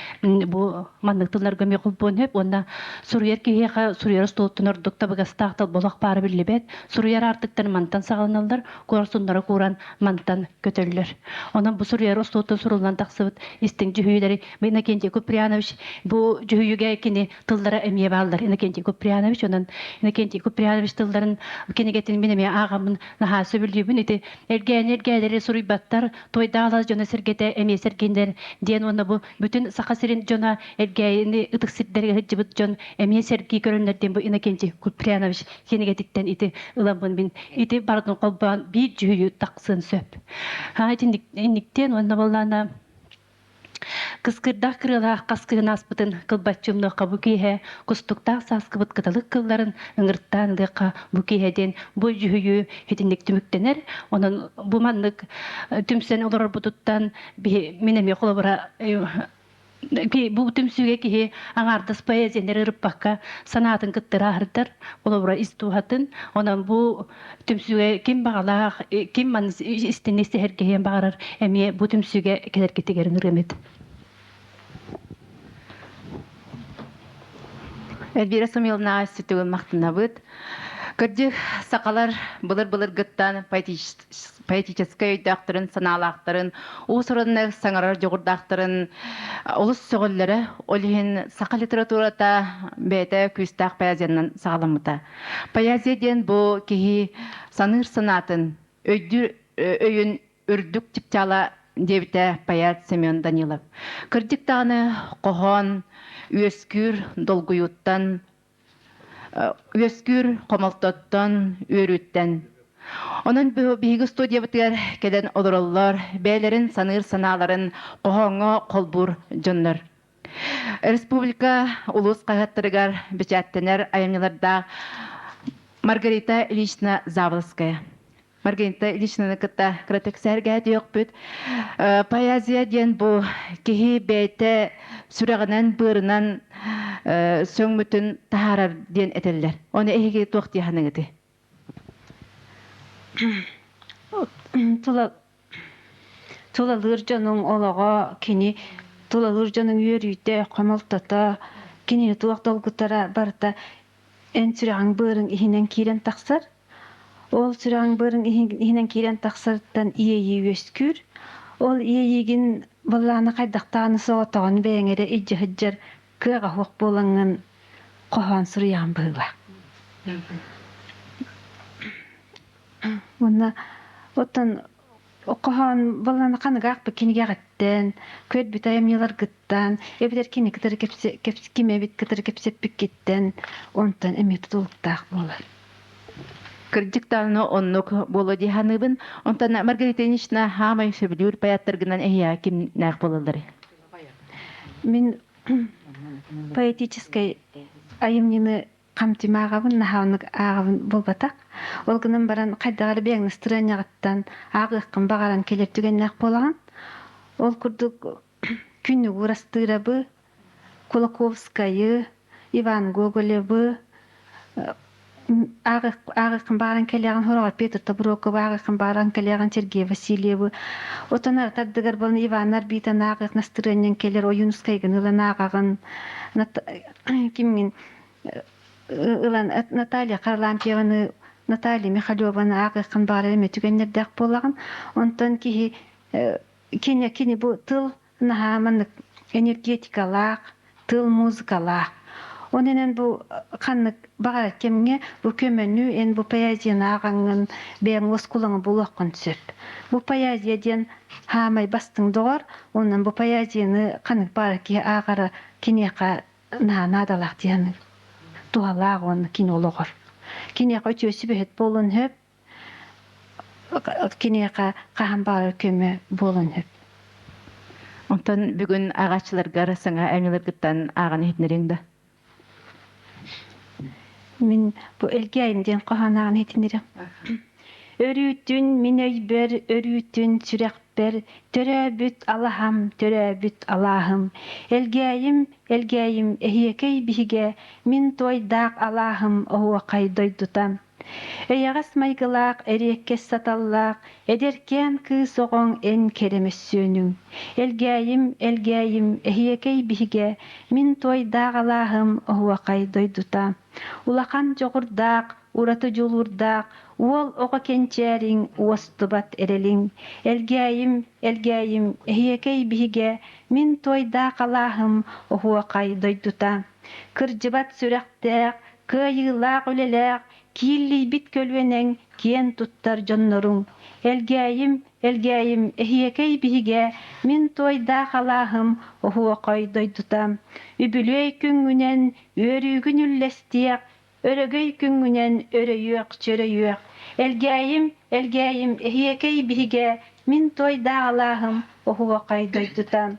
бу маннык тылларга эмиэ холбуон сөп. Уонна суруйар киһиэхэ суруйар остуолуттан ордук табыгастаах толболох баара биллибэт. Суруйар аартыктар мантан саҕаланаллар, куорсуннара кууран мантан көтөллөр. Онон бу суруйар остуолтан суруллан тахсыбыт истиҥ дьүһүйүүлэри Иннокентий Куприянович бу дьүһүйүүгэ кини тыллара эмиэ бааллар. Иннокентий Куприянович онон Иннокентий Куприянович тылларын кинигэтин мин эмиэ ааҕаммын наһаа сөбүлүүбүн. Ити эргээни эргээлэри суруйбаттар, туойдаалас дьоно сэргэтэ эмиэ сэргиннэр диэн уонна бу бүтүн Саха сирин дьоно эргээни ытык сирдэргэ сылдьыбыт дьон эмиэ сэргии көрөннөр диэн бу Иннокентий Куприянович кинигэтиттэн ити ыламмын мин ити барытын холбоон биир дьүһүйүү тахсыан сөп. Ха итинник инниктиэн уонна буоллаана Кыскырдаах кырыалаах хас кыһын ааспытын кылбаччы умнуохха бу киэһэ кустуктаах сааскыбыт кыталык кылларын ыҥыртаан ылыахха бу киэһэ диэн бу дьүһүйүү итинник түмүктэнэр. Онон бу маннык түмсэн олорорбутуттан мин эмиэ холобура бу түмсүүгэ киһи аҥаардас поэзияны ырыппакка санаатын кытта ырааһырдар, холобура ис дууһатын. Онон бу түмсүүгэ ким баҕалаах, ким маны истиҥник сэһэргэһиэн баҕарар, эмиэ бу түмсүүгэ кэлэргитигэр ыҥырыам этэ. Эльвира Сумиловна сүтүгүн махтанабыт. Кырдьык, сахалар былыр-былыргыттан поэтическай өйдөөхтөрүн, санаалаахтарын, уус-ураннык саҥарар дьоҕурдаахтарын олус сөҕөллөрө. Ол иһин саха литературата бэйэтэ күүстээх поэзиянан саҕаламмыта. Поэзия диэн бу киһи саныыр санаатын, өйдүүр өйүн үрдүк чыпчаала диэбитэ поэт Семен Данилов. Кырдьык даҕаны хоһоон үөскүүр долгуйууттан, үөскүүр хомолтоттон, үөрүүттэн. Онон биһиги студиябытыгар кэлэн олороллор, бэйэлэрин саныыр санааларын хоһооҥҥо холбуур дьоннор. Республика улуус хаһыаттарыгар бэчээттэнэр айымньылардаах Маргарита Ильична Заволская. Маргарита Ильичнаны кытта кыратык сэһэргэһэ Поэзия диэн бу киһи бэйэтэ сүрэҕинэн, быарынан сөҥмүтүн таһаарар диэн этэллэр. Ону эһиги туох дии саныыгытый? Тулалыыр дьонуҥ олоҕо кини тулалыыр дьонуҥ үөрүүтэ, хомолтото, кинини туох долгутара барыта эн сүрэҕиҥ быарыҥ иһинэн киирэн тахсар. Ол сүрэҕиҥ быарыҥ иһинэн киирэн тахсарыттан иэйии үөскүүр. Ол иэйиигин былаана хайдахтааны соҕотоҕун бэйэҥ эрэ илдьэ сылдьар кыаҕа суох буолаҥҥын хоһоон суруйаҕын быһыылаах. Уонна Оттон хоһоон баллана ханыгаах кинигэҕиттэн, көрбүт айымньыларгыттан, эбэтэр кини кытары ким эбит кытары кэпсэппиккиттэн онтон эмиэ тутулуктаах буолар. Кырдьык даҕаны оннук буолуо дии саныыбын. Онтон Маргарита Ильинична хаамай сөбүлүүр поэттаргынан эһиэхэ кимнээх буолалларый? Мин поэтическай айымньыны хамтым ааҕабын, наһаа оннук ааҕабын буолбатах. Ол гынан баран хайдах эрэ бэйэҥ настырыанньаҕыттан ааҕыаххын баҕаран кэлэр түгэннээх буолаҕын. Ол курдук Күннүк Уурастыырабы, Кулаковскайы, Иван Гоголевы ааҕыаххын баҕаран кэлиэҕин, хороҕор Петр Тобуруокабы ааҕыаххын баҕаран кэлиэҕин, Сергей Васильевы. Отон ардыгар буолан Иван Арбитаны ааҕыах настырыанньаҥ кэлэр, Ойуунускайгын ылан ааҕаҕын, кимҥин ылан Наталья Харлампьеваны, Наталья Михалеваны ааҕыаххын баҕарар эмэ түгэннэрдээх буолаҕын. Онтон киһи кини кини бу тыл наһаа маннык энергетикалаах, тыл музыкалаах. Онон бу ханнык баҕарар кэмҥэ бу көмөнү эн бу поэзияны ааҕаҥҥын бэйэҥ уоскулаҥы булуоххун сөп. Бу поэзия диэн хаамай бастыҥ доҕор, онон бу поэзияны ханнык баҕарар киһи ааҕара киниэхэ наһаа наадалаах диэн туһалаах уонна кини олоҕор. Киниэхэ үтүө сүбэһит буолуон сөп, киниэхэ хаһан баҕарар көмө буолуон сөп. Онтон бүгүн ааҕааччыларгар саҥа айымньыларгыттан ааҕан иһитинэриҥ да? Мин бу Элгээйим диэн хоһоон ааҕан иһитинэрим. Өрүүтүн мин өйбөр, өрүүтүн сүрэхпэр, төрөөбүт алаһам, төрөөбүт алааһым. Элгээйим, Элгээйим, эһиэкэй биһигэ, мин туойдаах алааһым оһуохай дойдута. Эйэҕэс майгылаах, эриэккэс саталлаах, эдэркээн кыыс оҕоҥ эн кэрэ мөссүөнүҥ. Элгээйим, Элгээйим, эһиэкэй биһигэ, мин туойдаах алааһым оһуохай дойдута. Улахан дьоҕурдаах, ураты дьулуурдаах, уол оҕо кэнчээриҥ, уостубат эрэлиҥ. Элгээйим, Элгээйим, эһиэкэй биһигэ, мин туойдаах алааһым оһуохай дойдута. Кырдьыбат сүрэхтээх, кыайыылаах үлэлээх, кииллийбит көлүөнэҥ киэн туттар дьонноруҥ. Элгээйим, Элгээйим, эһиэкэй биһигэ, мин туойдаах алааһым оһуохай дойдута. Үбүлүөй күҥҥүнэн үөрүүгүн үллэстиэх, өрөгөй күҥҥүнэн өрөйүөх-чөрөйүөх. Элгээйим, Элгээйим, эһиэкэй биһигэ, мин туойдаах алааһым оһуохай дойдута.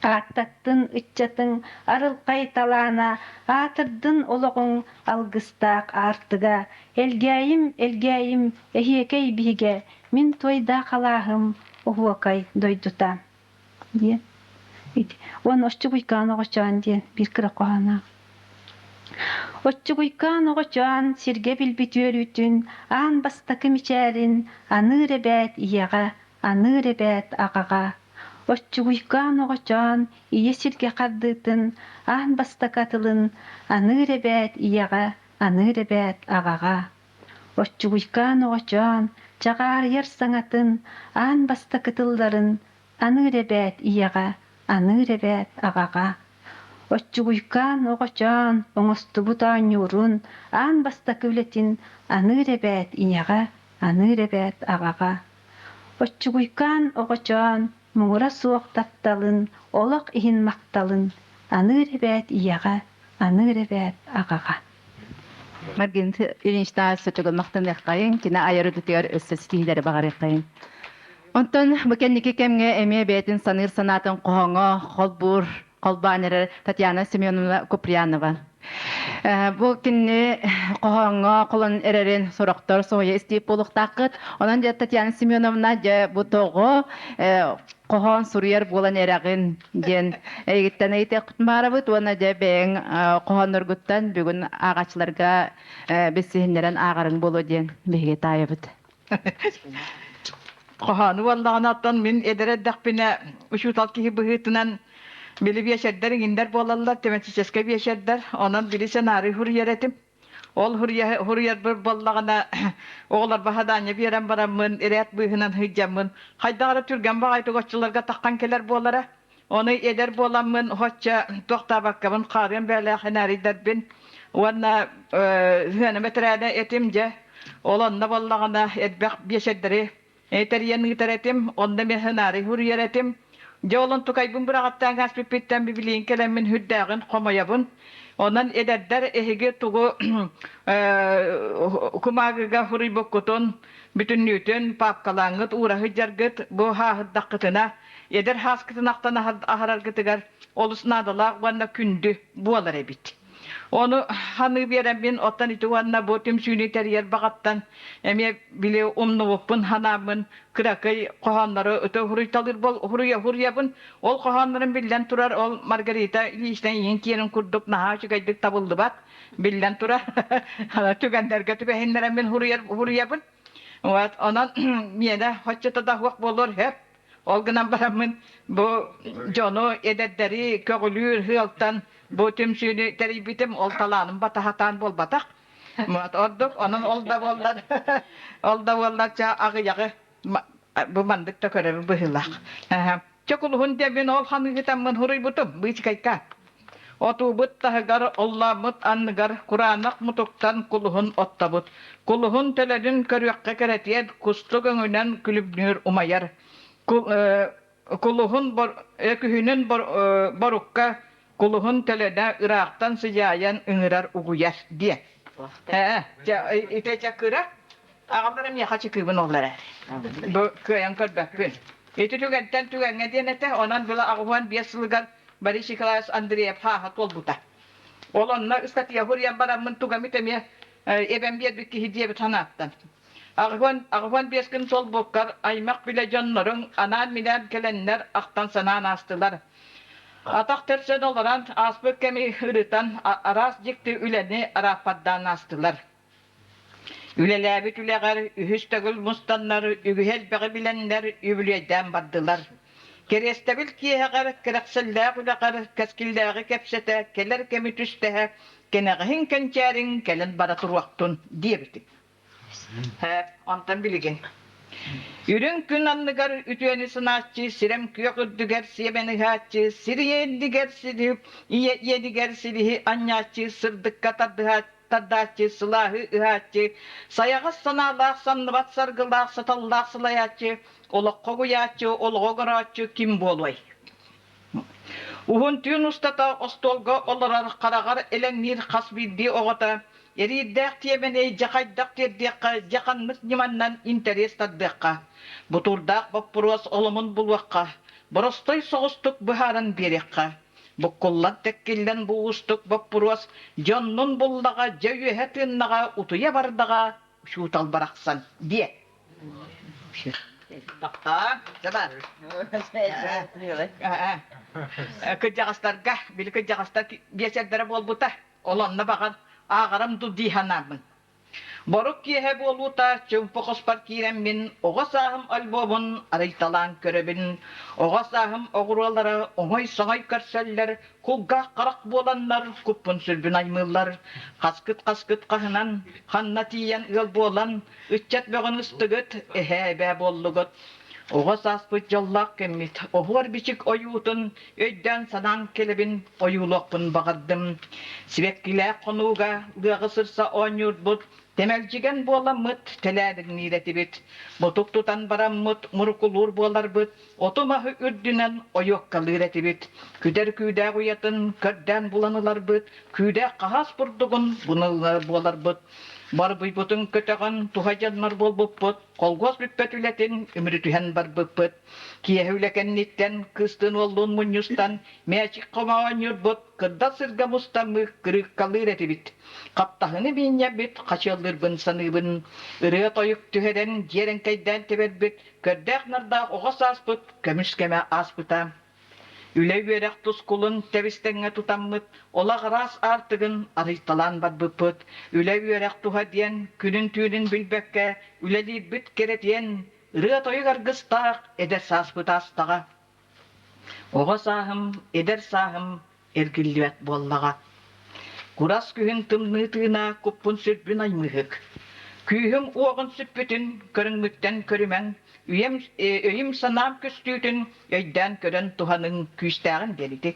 Ааттаттын ыччатыҥ арылхай талаана, аатырдын олоҕуҥ алгыстаах аартыга. Элгээйим, Элгээйим, эһиэкэй биһигэ, мин туойдаах алааһым оһуокай дойдута диэн. Уонна Оччугуйкаан оҕочоон диэн биир кыра хоһооноох. Оччугуйкаан оҕочоон сиргэ билбит үөрүүтүн аан бастакы мичээрин аныыр эбээт ийэҕэ, аныыр эбээт аҕаҕа. Оччугуйкаан оҕочоон ийэ сиргэ хардыытын аан бастакы атылын аныыр эбээт ийэҕэ, аныыр эбээт аҕаҕа. Оччугуйкаан оҕочоон чаҕаарыйар саҥатын аан бастакы тылларын аныыр эбээт ийэҕэ, аныыр эбээт аҕаҕа. Оччугуйкаан оҕочоон оҥостубут оонньуурун аан бастакы үлэтин аныыр эбээт ийэҕэ, аныыр эбээт аҕаҕа. Оччугуйкаан оҕочоон муҥура суох тапталын, олох иһин махталын аныыр эбээт ийэҕэ, аныыр эбээт аҕаҕа. Маргин Ильинична сочогон махтаныаххайыҥ, кини айар үлэтигэр өссө ситиһиилэри баҕарыаххайыҥ. Онтон бу кэнники кэмҥэ эмиэ бэйэтин саныыр санаатын хоһооҥҥо холбуур холбоон эрэр Татьяна Семеновна Куприянова. Бу кинини хоһооҥҥо холон эрэрин сорохтор соһуйа истиип буолуохтааххыт. Онон дьэ Татьяна Семеновна дьэ бу тоҕо хоһоон суруйар буолан эрэҕин диэн эйигиттэн ыйытыахпытын баарабыт уонна дьэ бэйэҥ хоһоонноргуттан бүгүн ааҕааччыларга билсиһиннэрэн ааҕарыҥ буолуо диэн биһиги таайабыт. Хоһоону буоллаҕына оттон мин эдэр эрдэхпинэ учуутал киһи быһыытынан били биэчэрдэр иҥиндэр буолаллар, тематическай биэчэрдэр. Онон били сценарий суруйар этим. Ол суруйарбар буоллаҕына оҕолор баһадаанньа биэрэн бараммын, ирээт быыһынан сылдьаммын, хайдах эрэ түргэн баҕайытык оччолорго таххан кэлэр буолара. Ону эдэр буоламмын оччо туохтаабаккабын хаарыан бээлээх сценарийдарбын уонна сыана бэтэрээнэ этим дьэ. Ол онно буоллаҕына элбэх биэчэрдэри. Тэрийэн ыытар этим, онно эмиэ сценарий суруйар этим. Дьэ ол онтукайбын быраҕаттаан ааспыппыттан билигин кэлэммин сүрдээҕин хомойобун. Онон эдэрдэр эһиги тугу кумаагыга суруйбуккутун бүтүннүүтүн паапкалааҥҥыт уура сылдьаргыт бу хааһырдаххытына эдэр хааскытын ахтан аһараргытыгар олус наадалаах уонна күндү буолар эбит. Ону ханыы биэрэммин, оттон ити уонна бу түмсүүнү тэрийэр баҕаттан эмиэ били умнубуппун ханааммын кыракый хоһооннору ыты хуруйталыыр бол хуруйа хуруйабын. Ол хоһооннорум биллэн турар, ол Маргарита Ильинична иин киэрин курдук наһаа үчүгэйдик табыллыбат, биллэн турар. Түгэннэргэ түбэһиннэрэммин хуруйар хуруйабын. Вот, онон миэнэ хоччото да суох буолуор сөп. Ол гынан бараммын бу дьону эдэрдэри көҕүлүүр сыалтан бу түмсүүнү тэрийбитим ол талааным батаһатаан буолбатах. Ордук онон ол да буоллар ол да буоллар ча аҕыйаҕы бу мандык да көрөбүн быһыылаах. Чокулуһун диэммин ол ханыыһытаммын хуруйбутум быычыкайка. Отуубут таһыгар оллооммут анныгар кураанах мутуктан кулуһун оттобут. Кулуһун төлөнүн көрүөххэ кэрэтиэн кустук өҥүнэн күлүмнүүр умайар. Кулуһун күһүнүн борукка кулуһун төлөнө ыраахтан сыдьаайан ыҥырар угуйар диэн. Ээ, ити чэ кыра. Аҕалара миэхэ чыкыыбын ол эрэ. Бу кыайан көрбөппүн. Ити түгэнтэн түгэҥҥэ диэн этэ, онон была 85 сылыгар Борис Николаевич Андреев хааһа туолбута. Ол онно ыстатыйа суруйан бараммын тугамит эмиэ эбэм биэрбит киһи диэбит санааттан. 85 күн туолбуккар аймах билэ дьонноруҥ анаан-минээн кэлэннэр ахтан санаан аастылар. Атах төрсөн олорон ааспыт кэми ырытан араас дьикти үлэни арааппардаан аастылар. Үлэлээбит үлэҕэр үһүс төгүл мустаннар, үгүһү элбэҕи билэннэр үбүлүөйдээн бардылар. Кэриэстэбил киэһэҕэр, кэрэхсэллээх үлэҕэр кэскиллээҕи кэпсэтэ, кэлэр кэми түстэһэ, кэнэҕэһин кэнчээриҥ кэлэн бара туруохтун диэбитим. Онтон билигин Үрүҥ күн анныгар үтүөнү сынааччы, сирэм күөх үрдүгэр сиэмэн ыһааччы, сир иэнигэр сири, ийэ иэнигэр сириһи анньааччы, сырдыкка тардыһааччы, тардааччы, сылааһы ыһааччы, сайаҕас санаалаах, самныбат саргылаах, саталлаах сылайааччы, олоххо угуйааччы, олоҕу горооччу ким буолуой? Уһун түүн устата остуолга олорор хараҕар элэҥниир хас биирдии оҕото эриирдээх тиэмэни дьэ хайдах тиэрдиэххэ, дьэ ханнык ньыманнан интэриэс тардыахха, бутуурдаах боппуруос оломун булуохха, боростой соҕустук быһааран биэриэххэ. Буккуллан тэккиллэн бу уустук боппуруос дьоннун буллаҕа, дьэ үөһэ тыыннаҕа, утуйа бардаҕа учуутал барахсан диэ. Таптаа, дьабар. Кырдьаҕастарга, били кырдьаҕастар биэчэрдэрэ буолбута. Ол онно баҕар ааҕарам дуу дии санааммын. Борук киэһэ буолуута чуумпу хоспор киирэммин оҕо сааһым альбомун арыйталаан көрөбүн. Оҕо сааһым оҕуруолара оҥой-соҥой көрсөллөр, кулгаах-харах буоланнар куппун-сүрбүн аймыыллар. Хаскыт-хаскыт хаһынан, ханна тиийэн ыал буолан, ыччат бөҕөнү ыстыгыт, эһээ-эбээ буоллугут. Оҕо сааспыт дьоллоох кэммит, оһуор-бичик ойуутун өйдөөн-санаан кэлэбин ойуулуохпун баҕардым. Сибэккилээх хонууга лыаҕы сырса оонньуурбут, тэмэлдьигэн буоламмыт тэлээриҥниир этибит. Мутук тутан бараммыт мурукулуур буоларбыт, оту-маһы үрдүнэн ойуоккалыыр этибит. Күдэр күүдээх уйатын көрдөөн булан ыларбыт, күүдээх хаһаас бурдугун буналар буоларбыт. Барбыйбытын көтөҕөн туһа дьоннор буолбуппут, Холкуос бүппэт үлэтин үмүрүтүһэн барбыппыт. Киэһэ үлэ кэнниттэн кыыстыын уоллуун мунньустан мээчик хомоонньурбут, кырдал сиргэ мустаммыт кырыыккалыыр этибит. Хаптаһыны миинньэбит, хачыаллыырбын саныыбын. Ырыа-тойук түһэрэн, дьиэрэҥкэйдээн тэбэрбит, көрдөөх-нардаах оҕо сааспыт көмүс кэмэ ааспыта. Үлэ-үөрэх тускулун тэбис-тэҥҥэ тутаммыт, олох араас аартыгын арыйталаан барбыппыт. Үлэ-үөрэх туһа диэн күнүн-түүнүн билбэккэ үлэлиирбит кэрэтиэн, ырыа-тойук аргыстаах эдэр сааспыт аастаҕа. Оҕо сааһым, эдэр сааһым эргиллибэт буоллаҕа. Курас күһүн тымныы тыына куппун-сүрбүн аймыыһык. Күүһүм уоҕун сүппүтүн көрүҥмүттэн көрүмэҥ, үйэм, өйүм-санаам көстүүтүн өйдөөн көрөн туһаныҥ күүстээҕин диэн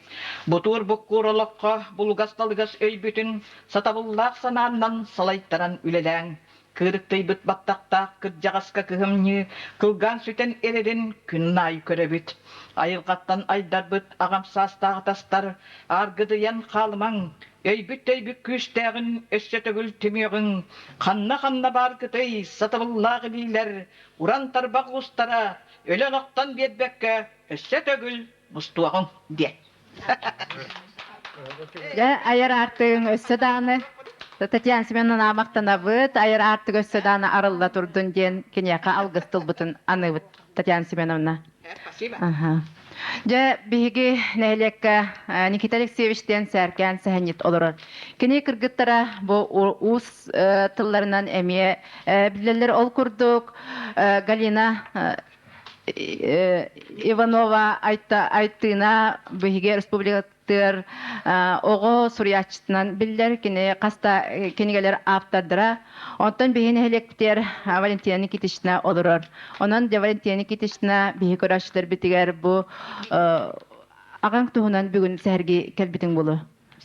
Бутуур буккуур олоххо булугас-талыгас өйбүтүн сатабыллаах санааннан салайтаран үлэлээҥ. Кыырыктыйбыт баттахтаах кырдьаҕаска кыһамньы кылгаан сүтэн эрэрин күн аайы көрөбүт. Айылҕаттан айдарбыт аҕам саастаах атастар аргыдыйан хаалымаҥ, өйбүт-төйбүт күүстээҕин өссө төгүл түмүөҕүҥ, ханна-ханна бааргытый сатабыллаах илиилэр, уран тарбах уустара өлөн-охтон биэрбэккэ өссө төгүл мустуоҕуҥ диэн. Дьэ, айар аартыгыҥ өссө даҕаны Татьяна Семеновна махтанабыт, айар аартык өссө даҕаны арылла турдун диэн киниэхэ алгыс тылбытын аныыбыт Татьяна Семеновна. Спасибо. Аха. Дьэ, биһиги нэһилиэккэ Никита Алексеевич диэн сээркээн сэһэнньит олорор. Кини кыргыттара бу уус тылларынан эмиэ билэллэр. Ол курдук Галина Иванова Айтыына биһиги республикатыгар оҕо суруйааччытынан биллэр. Кини хас да кинигэлэр ааптардара. Онтон биһи нэһилиэкпитигэр Валентина Никитична олорор. Онон дьэ Валентина Никитична биһи көрөөччүлэрбитигэр бу аҕаҥ туһунан бүгүн сэһэргии кэлбитиҥ буолуо.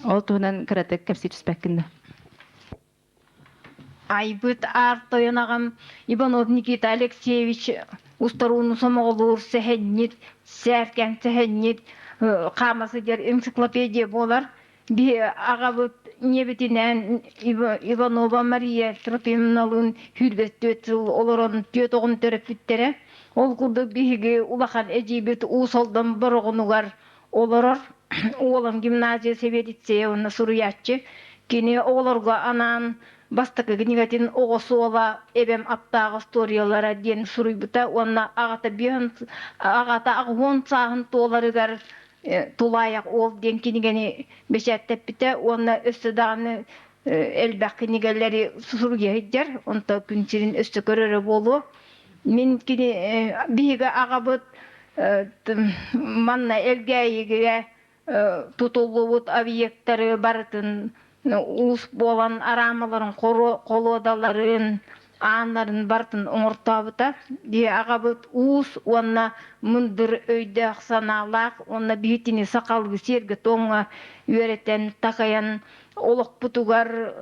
Ол туһунан кыратык кэпсии түспэккин да. Айбыт аар тойон аҕам Иванов Никита Алексеевич устарууну сомоҕолуур сэһэнньит, сээркээн сэһэнньит, хаама сылдьар энциклопедия буолар. Биһи аҕабыт ийэбитинээн Иванова Мария Трофимовналыын 24 сыл олорон түөрт оҕону төрөппүттэрэ. Ол курдук биһиги улахан эдьиийбит Уус Алдан Бороҕонугар олорор Уолан гимназия сэбиэдиссэйэ уонна суруйааччы. Кини оҕолорго анаан бастакы кинигэтин «Оҕо суола, эбэм аптаах остуоруйалара» диэн суруйбута уонна аҕата биэһин аҕата аҕыһуон сааһын туоларыгар «Тулаайах уол» диэн кинигэни бэчээттэппитэ уонна өссө даҕаны элбэх кинигэлэри суруйа сылдьар. Онто күн сирин өссө көрөрө буолуо. Мин кини биһиги аҕабыт манна Элгээйигэ тутуллубут объектары барытын уус буолан араамаларын холуодаларын ааннарын барытын оҥортообута. Биһи аҕабыт уус уонна мындыр өйдөөх санаалаах уонна биһитини сахалыы сиэргэ-туомҥа үөрэтэн такайан олохпутугар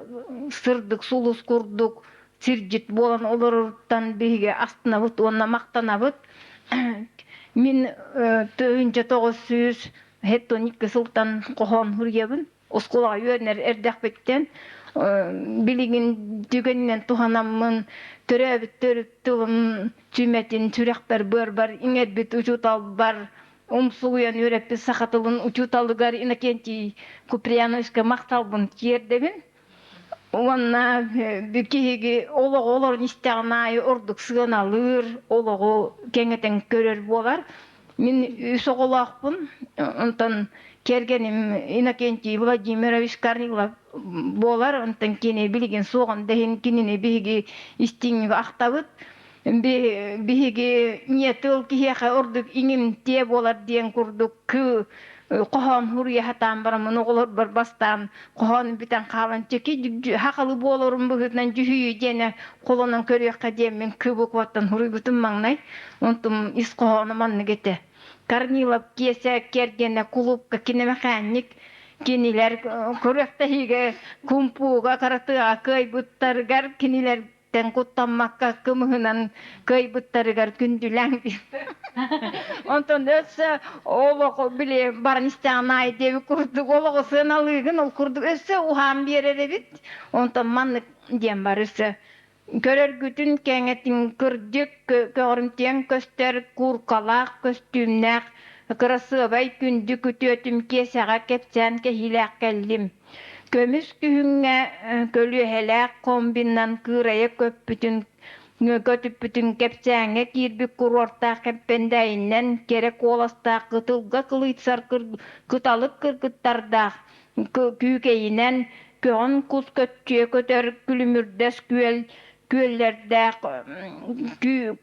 сырдык сулус курдук сирдьит буолан олороруттан биһиги астынабыт уонна махтанабыт. Мин 1992 сылтан хоһоон суруйабын. Оскуолаҕа үөрэнэр эрдэхпиттэн билигин түгэнинэн туһанаммын төрөөбүт төрүт тылым сүмэтин сүрэхпэр быарбар иҥэрбит учууталбар умсугуйан үөрэппит саха тылын учууталыгар Иннокентий Куприяновичка махталбын тиэрдэбин. Уонна киһиги олоҕу олорон истэҕин аайы ордук сыаналыыр, олоҕу кэҥэтэн көрөр буолар. Мин үс оҕолоохпун. Онтон кэргэним Иннокентий Владимирович Корнилов буолар. Онтон кини билигин суоҕун да иһин кинини биһиги истиҥник ахтабыт. Биһиги ийэ тыл киһиэхэ ордук иҥимтиэ буолар диэн курдук хоһоон суруйа сатаан бараммын оҕолорбор бастаан хоһоон бүтэн хаалан чэки хахалы буоларым быһыытынан дьүһүйүү диэнэ холонон көрүөххэ диэммин кы букваттан суруйбутум маҥнай онтум ис хоһооно маннык этэ Корнилов Киэсэ кэргэнэ кулуупка кинэмэхээнньик кинилэр күрэхтэһиигэ кумпууга каратыаҕа кыайбыттарыгар кинилэр тэн куттаммакка кымыһынан кыайбыттарыгар күндүлээҥ Онтон өссө олох били баран истэҕин аайы диэбит курдук олоҕу сыаналыыгын ол курдук өссө уһаан биэрэр эбит. Онтон маннык диэн бар өссө көрөргүтүн кэҥэтин кырдьык көҕөрүмтүйэн көстөр кууркалаах көстүүмнээх кырасыабай күндү күтүөтүм Киэсэҕэ кэпсээн кэһиилээх кэллим. Көмүс күһүҥҥэ көлүөһэлээх комбинан кыырайа көппүтүн көтүппүтүн кэпсээҥҥэ киирбит куруортаах Кэппэндээйинэн кэрэ куоластаах кытылга кылыйсар кыталык кыргыттардаах күүкэйинэн көҕөн кус көччүйэ көтөр күлүмүрдэс күөл күөллэрдээх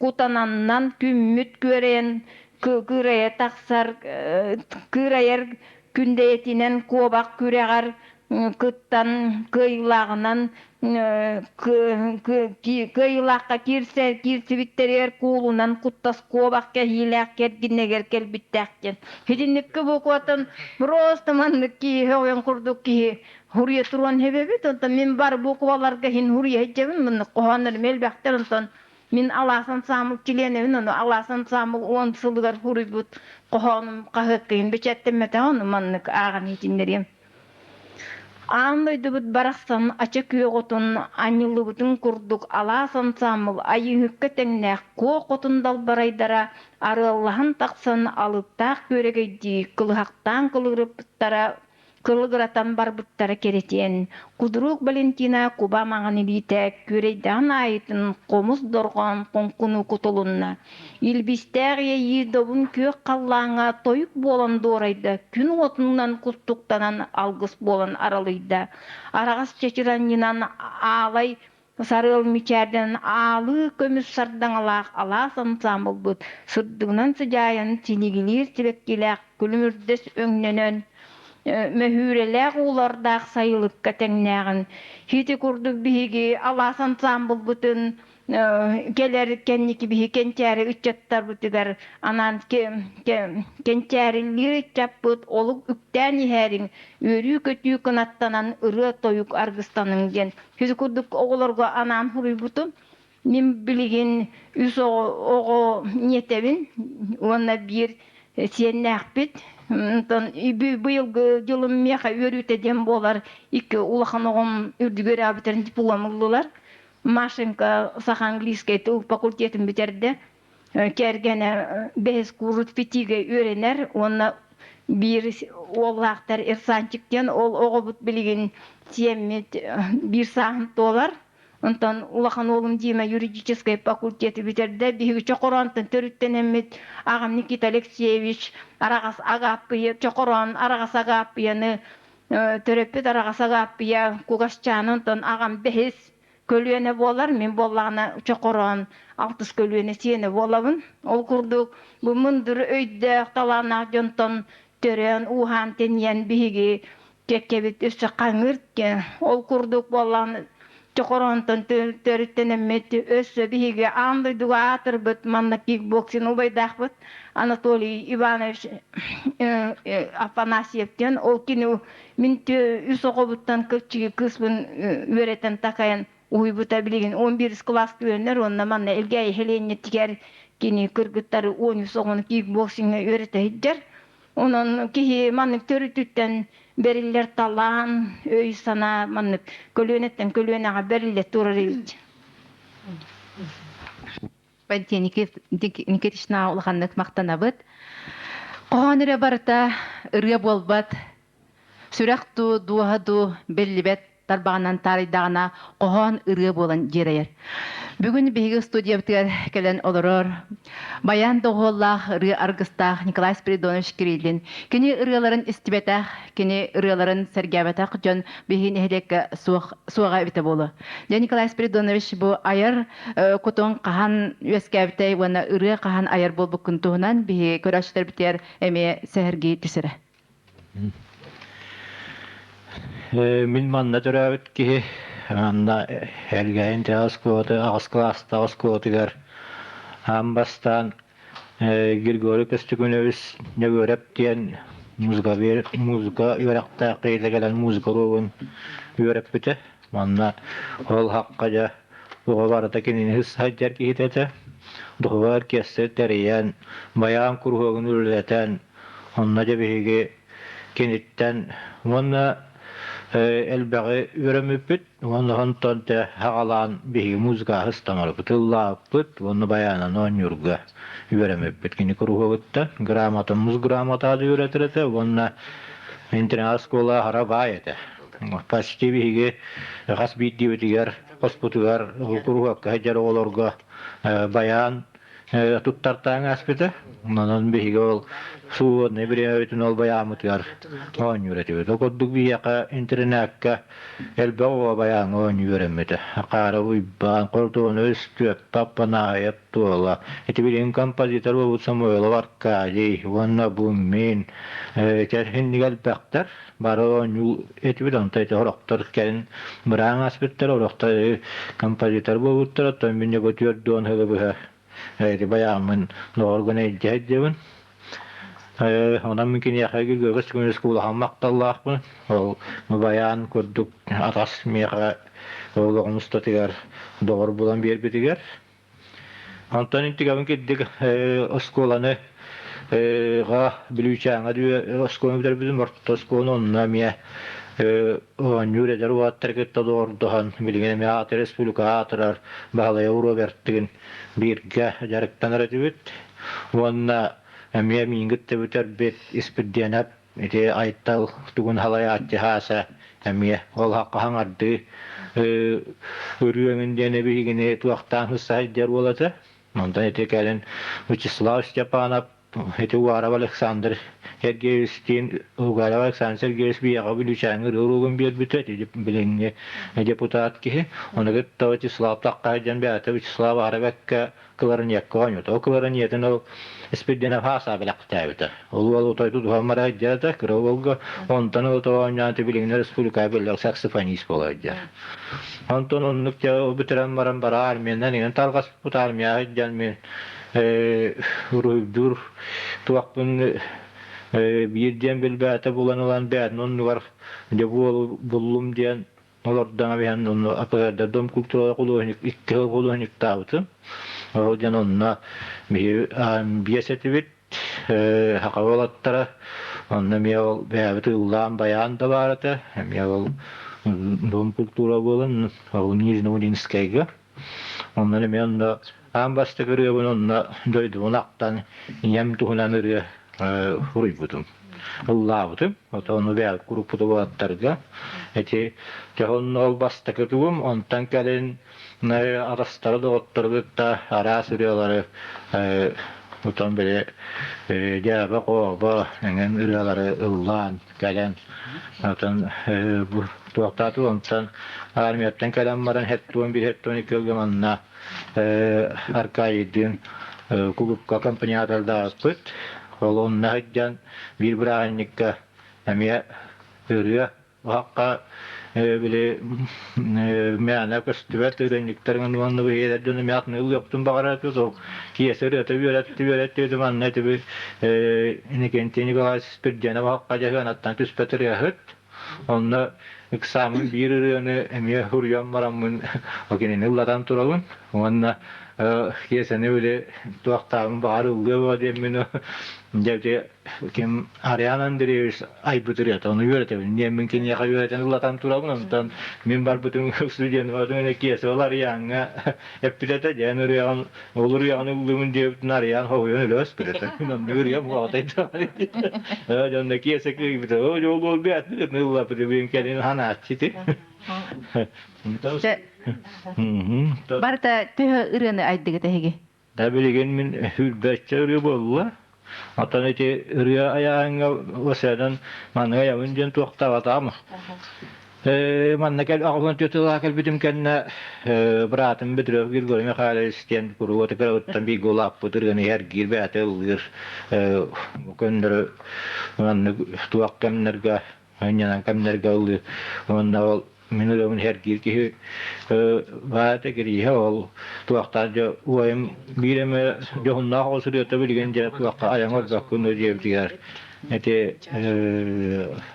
кутананнан күммүт күөрэйэн кыырайа тахсар кыырайар күндэйэтинэн куобах күрэҕэр кыттан кыайыылааҕынан кыайыылаахха киирсибиттэригэр куулунан куттас куобах кэһиилээх кэргиннэгэр кэлбиттээх диэн. Итинникки букватын просто маннык киһи ойон курдук киһи Хуруйа туруон сөбөбүт. Онтон мин бар букваларга иһин хуруйа сылдьабын. Муннук хоһооннорум элбэхтэр. Онтон мин Алаас ансаамбыл чилиэнэбин. Ону Алаас ансаамбыл 10 сылыгар хуруйбут хоһоонум хаһыакка иһин бэчээттэммэтэҕэ. Ону маннык ааҕан иһитиннэриэм. Аан дойдубут барахсан ача күөх отун анньыллыбытын курдук алаас ансаамбыл айыыһыкка тэҥнээх куо хотун далбарайдара арыаллаһан тахсан алыптаах күөрэгэйдии кылыһахтаан кылыгырыппыттара кылыгыратан барбыттара кэрэтиэн, Кудрук Валентина куба маҥан илиитэ күөрэйдэҕин аайытын хомус дорҕоон хоҥкунуу кутулунна. Илбистээх иэйии добун күөх халлааҥҥа тойук буолан дуорайда, күн уотунан кустуктанан алгыс буолан аралыйда. Араҕас чэчир анньынан аалай сарыал мичээрдэнэн аалыы көмүс сардаҥалаах алаас ансаамбылбыт сырдыгынан сыдьаайан силигилиир сибэккилээх күлүмүрдэс өҥнөнөн мөһүүрэлээх уулардаах сайылыкка тэҥнээҕин ити курдук биһиги алаас ансаамбылбытын кэлэр кэнники биһи кэнчээри ыччаттарбытыгар анаан кэнчээрилиир ыччаппыт олук үктээн иһээриҥ үөрүү-көтүү кынаттанан ырыа-тойук аргыстаныҥ диэн Ити курдук оҕолорго анаан суруйбутум. Мин билигин үс оҕо ниэтэбин уонна биир сиэннээхпит. Онтон быйылгы дьылым миэхэ үөрүүтэ диэн буолар. Икки улахан оҕом үрдүк үөрэҕи диплом ыллылар. Машенька саха английскай тыл факультетын бүтэрдэ. Кэргэнэ бэһис куурут пятигэ үөрэнэр уонна биир уоллаахтар Ирсанчик диэн ол оҕобут билигин сиэммит биир сааһын туолар. Онтон улахан уолум Дима юридическай факультеты бүтэрдэ. Биһиги Чохороонтон төрүттэнэммит аҕам Никита Алексеевич Араҕас Агааппыйа Чохороон Араҕас Агааппыйаны төрөппүт Араҕас Агааппыйа Кугасчааны онтон аҕам бэһис көлүөнэ буолар, мин буоллаҕына чохороон алтыс көлүөнэ сиэнэ буолабын. Ол курдук бу мындыр өйдөөх, талааннаах дьонтон төрөөн, ууһаан тэнийэн биһиги кэккэбит өссө хаҥыыр. Ол курдук буоллаҕына чохороонтон төрүттэнэммит өссө биһиги аан дойдуга аатырбыт манна кикбоксинг убайдаахпыт Анатолий Иванович Афанасьев диэн ол кини Мин үс оҕобуттан кырчыгы кыыспын үөрэтэн такайан уһуйбута билигин 11 кылааска үөрэнэр уонна манна Элгээйи сэлиэнньэтигэр кини кыргыттары 13 оҕону кикбоксиҥҥа үөрэтэ сылдьар. Онон киһи маннык төрүтүттэн бэриллэр талаан, өй-санаа маннык көлүөнэттэн көлүөнэҕэ бэриллэ турар эбит. Валентина Никитична улаханнык махтанабыт. Хоһоон эрэ барыта ырыа буолбат, сүрэх дуу, дууһа дуу биллибэт тарбаҕынан таарыйдаҕына хоһоон ырыа буолан дьиэрэйэр. Бүгүн биһиги студиябытыгар кэлэн олорор баян доҕуһуоллаах ырыа аргыстаах Николай Спиридонович Кириллин. Кини ырыаларын истибэтэх, кини ырыаларын сэргээбэтэх дьон биһиги нэһилиэккэ суох суоҕа эбитэ буолуо. Дьэ Николай Спиридонович бу айар кутуҥ хаһан үөскээбитэй уонна ырыа хаһан айар буолбуккун туһунан биһиги көрөөччүлэрбитигэр эмиэ сэһэргии түсэрэ. Мин манна төрөөбүт киһи манна Элгээйин оскуолаты аҕыс кылаастаах оскуолатыгар аан бастаан Григорий Көстөкүнэбис Ньөгүөрэп диэн музыка музыка үөрэхтээх киһитэ кэлэн музыка уруогун үөрэппитэ. Манна ол хахха дьэ оҕо барыта кинини сылдьар киһитэ этэ. Духовой оркестр тэрийэн, байаан куруһуогун үлэлэтэн, онно дьэ биһиги киниттэн уонна элбэҕи үөрэммиппит уонна онтон тэ аҕалаан биһиги музыкаҕа ыстамарбыт, ыллаабыппыт уонна байаанан оонньуурга үөрэммиппит. Кини куруһуогуттан грамота, муз грамотаҕа да үөрэтэр этэ уонна интернат оскуола аһара баай этэ. Почти биһиги хас биирдиибитигэр хоспутугар куруһуокка сылдьар оҕолорго байаан туттартаан ааспыта. Онон биһиги ол свободное бириэмэбитин ол байааммытыгар оонньуур этибит. Ол курдук биһиэхэ интэринээккэ элбэх оҕо байааҥҥа оонньуу үөрэммитэ. Акаара Уйбаан, Хордуону Өстүөппэ, Аппанаайап Туола, ити билигин композитор буолбут Самойлов Аркадий уонна бу мин иннигэр элбэхтэр. Бары оонньуу этибит, онтон ити сорохтор кэлин быраан ааспыттар, орохтор композитор буолбуттар, оттон мин бу 40 сылы быһа ити байааммын доҕоргун илдьэ сылдьабын. Онон мин киниэхэ Григорий Степанович улахан махталлаахпын. Ол байаан курдук атас миэхэ олоҕум устатыгар доҕор булан биэрбитигэр. Онтон интигабын кирдик оскуоланы га Бүлүүчээҥҥэ оскуоланы бүтэрбитим орто оскуоланы онно эмиэ оонньуур эдэр уолаттары кытта доҕордоһон билигин эмиэ аата республика аатырар Баһылай Робертыын бииргэ дьарыктанар этибит уонна эмиэ миигин кытта бүтэрбит Испирдиэнэп ити Айтал тугун халайааччы хааса эмиэ ол хаһаҥардыы ырыаҥын диэн эбиһигини туохтаан саһайдыар уолата. Онтон ити кэлин Вячеслав Степанов ити Уаров Александр Сергеевичтиин Угаров Александр Сергеевич биһиэхэ Бүлүүчээҥҥэ ырыа уруогун биэрбитэ ити билиҥҥи депутат киһи. Ону кытта Вячеслав Таххай диэн бэйэтэ Вячеслав Арабекка кыларыньыакка оонньуута. Ол кыларыньыатын ол Испирдиэнэп хаасаа бэлэхтээбитэ. Ол уол отой тутуһан барар дьиэтэ, кыра уолга. Онтон ол оонньоон билигин республикаҕа биллэр саксофонист буолар дьэ. Онтон оннук дьэ бүтэрэн баран бара армиянан иҥэн тарҕаспыт армияҕа дьэн мин уруһуйдуур туохпун биир диэн билбээтэ булан ылан бээтин оннугар дьэ буллум диэн олордон эбиһэн онно АПР дом культурала художник икки сыл художниктаабытым. Ол дьон онно биһи биэс этибит саха уолаттара онно эмиэ ол бэйэбит ыллаан байаан да баар этэ эмиэ ол дом культура буолан ол Нижнеудинскайга онно эмиэ онно аан бастакы ырыабын онно дойдубун ахтан ийэм туһунан ырыа суруйбутум ыллаабытым. Ону бэйэ куруппут уолаттарга ити дьоһун ол бастакы тугум, онтон кэлин арастары доҕоттору кытта араас ырыалары утан били дьээбэ-хообо эҥин ырыалары ыллаан кэлэн отон туохтаатыы онтон армияттан кэлэн баран хеттуон биир хеттуон икки манна Аркадийдыын кулуупка аккомпаниатордаабыппыт. Ол онно сылдьан биир бырааһынньыкка эмиэ ырыа уһахха били мээнэ көстүбэт ырыанньыктарын уонна быһыылар дьону эмиэ атын ылыахпытын баҕарар этибит. Ол киэсэ ырыата үөрэтти үөрэтти манна этиби Иннокентий Николаевич Спирдианов уһахха дьаһыанаттан түспэт ырыаһыт. Онно ыксааммын биир ырыаны эмиэ суруйан бараммын кинини ыллатан турабын уонна Киэсэни били туохтааҕын баҕар ыллыа буо диэммин дьэ ким Ариан Андреевич айбыт ырыата ону үөрэтэбин диэммин киниэхэ үөрэтэн ыллатан турабын онтон мин барбытым студент Киэсэ ол Ариаҥҥа эппит этэ диэн ырыаҕын Ол ырыаҕын ыллыыбын диэбитин Арыйаан хоһуйан өлө өспүт этэ. Мин оннук ырыам уоҕатай Дьонно киэсэ кыйбыта. О, ол бээтин ыллапыты бин кэлин ханааччы ти. Барыта төһө ырыаны айдыгыт эһиги? Да билигин мин үрбэччэ ырыа буолла. Оттон ити ырыа айааҥҥа осыанан манныга айабын диэн туохтаабатаҕым. Манна кэл аҕабын тылаа кэлбитим кэннэ быраатым Петров Григорий Михайлович диэн куруота кырабыттан бииргэ улааппыт ырыаны эргиир бэйэтэ ыллыыр көннөрү маннык туох кэмнэргэ ынньанан кэмнэргэ ыллыыр уонна ол мин ырыабын эргиир киһи баата Кирииһэ ол туохтаах дьэ уойум биир эмэ дьоһуннаах оҕус ырыата билигин дьэ туохха айаҥ ордоккун диэбитигэр Ити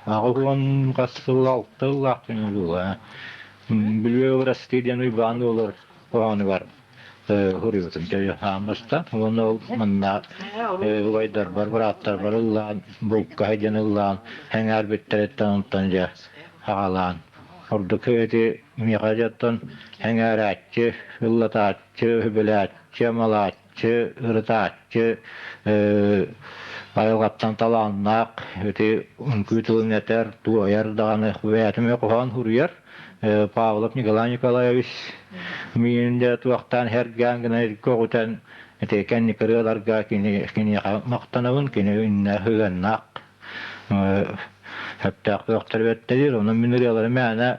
80 хас сыл алта сыллаах буолуо Бүлүү Врасты диэн Уйбаан уолар хоһоонугар суруйбутум хааммыста уонна ол манна убайдарбар бырааттарбар ыллаан булкаһы диэн ыллаан эҥээрбиттэриттэн онтон дьэ аҕалаан ордук ити миэхэ дьоттон эҥээрээччи ыллатааччы үбүлээччи амалааччы ырытааччы, айылҕаттан талааннаах, ити үҥкүү тылын этэр, туойар даҕаны бэйэтин хоһоон суруйар. Павлов Николай Николаевич миин дэ туохтаан эргээн гына көҕүтэн ити кэнники ырыаларга кини киниэхэ махтанабын, кини иннэ сыһыаннаах сөптөөх кыахтары бэртэлиир. Онон мин ырыаларым мээнэ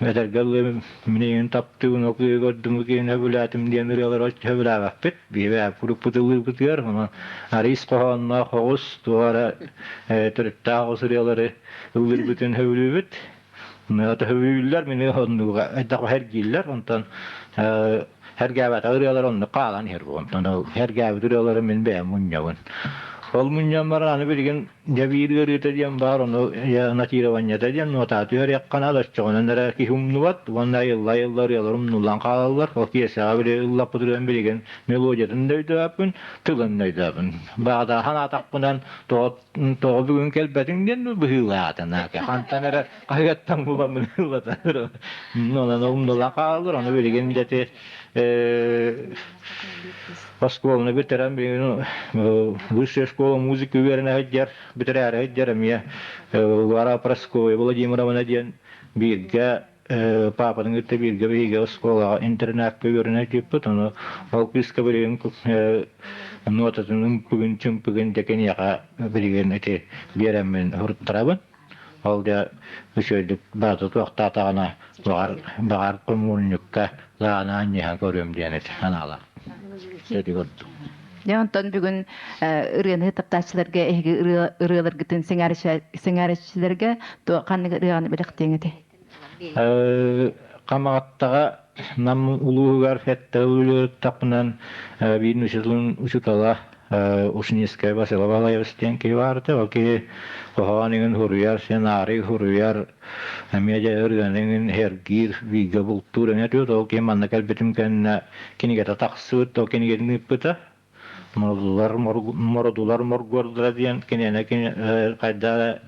этэргэ дылы мин эйигин таптыыбын, ол кыыһы көрдүм, киһини сөбүлээтим диэн ырыалары сөбүлээбэппит. Биһиги куруппут ыллыырбытыгар онон арыыс хоһоонноох оҕус, туох эрэ төрүттээх оҕус ырыалары ыллыырбытын сөбүлүүбүт. Сөбүлүүллэр, мини оннуга элбэх эргииллэр, онтон эргээбэтэх ырыалар оннук хаалан иһэр. Онтон эргээбит ырыалары мин бэйэм мунньабын. Ол мунньан баран аны билигин дьэ биир ыарыыта диэн баар, ону нотированиета диэн нотааты үөрэххэ наада, оччоҕунан эрэ киһи умнубат уонна айылла-айылла ырыалар умнуллан хаалаллар. Ол киэсэҕэ били ыллаппыт ырыам билигин мелодиятын да өйдөөбөппүн, тылын да өйдөөбүн. Баҕата санаатахпынан тоҕо тоҕо бүгүн кэлбэтиҥ диэн быһыылаатан хантан эрэ хаһыаттан буламмын ыллатар. Онон умнуллан хаалаллар, ону билигин дьэ Оскуоланы бүтэрэн билигин высшая школа музыки үөрэнэ сылдьар, бүтэрээри сылдьар эмиэ Варвара Прасковья Владимировна диэн бииргэ паапатын кытта бииргэ биһиги оскуолаҕа интернакка үөрэнэ сылдьыппыт. Ону ол кыыска билигин нуотатын ымпыгын чымпыгын дьэ киниэхэ билигин ити биэрэммин суруттарабын. Ол дьэ үчүгэйдик баата туохтаатаҕына баҕар баҕар хомуурунньукка лаанаан ньыһан көрүөм диэн этэ санаалаах. Ити курдук. Дьэ онтон бүгүн ырыаны таптааччыларга эһиги ырыаларгытын сэҥээрээччилэргэ ханнык ырыаҕаны бэлэхтиэҥ этэй? Хамаҕаттаҕа Нам улууһугар сэттэ ылыттахпынан биир учууталын учуутала Ушницкая Васила Балаевич диэн киһи баар этэ. Ол киһи хоһоон иҥин суруйар, сценарий суруйар, эмиэ дьэ ырыаны иҥин сэргиир, бииргэ бултуур эҥэ түөт. Ол киһи манна кэлбитим кэннэ кинигэтэ тахсыбыт, ол кинигэтин ыыппыта. Мородулар, мородулар моргуордара диэн киниэнэ хайда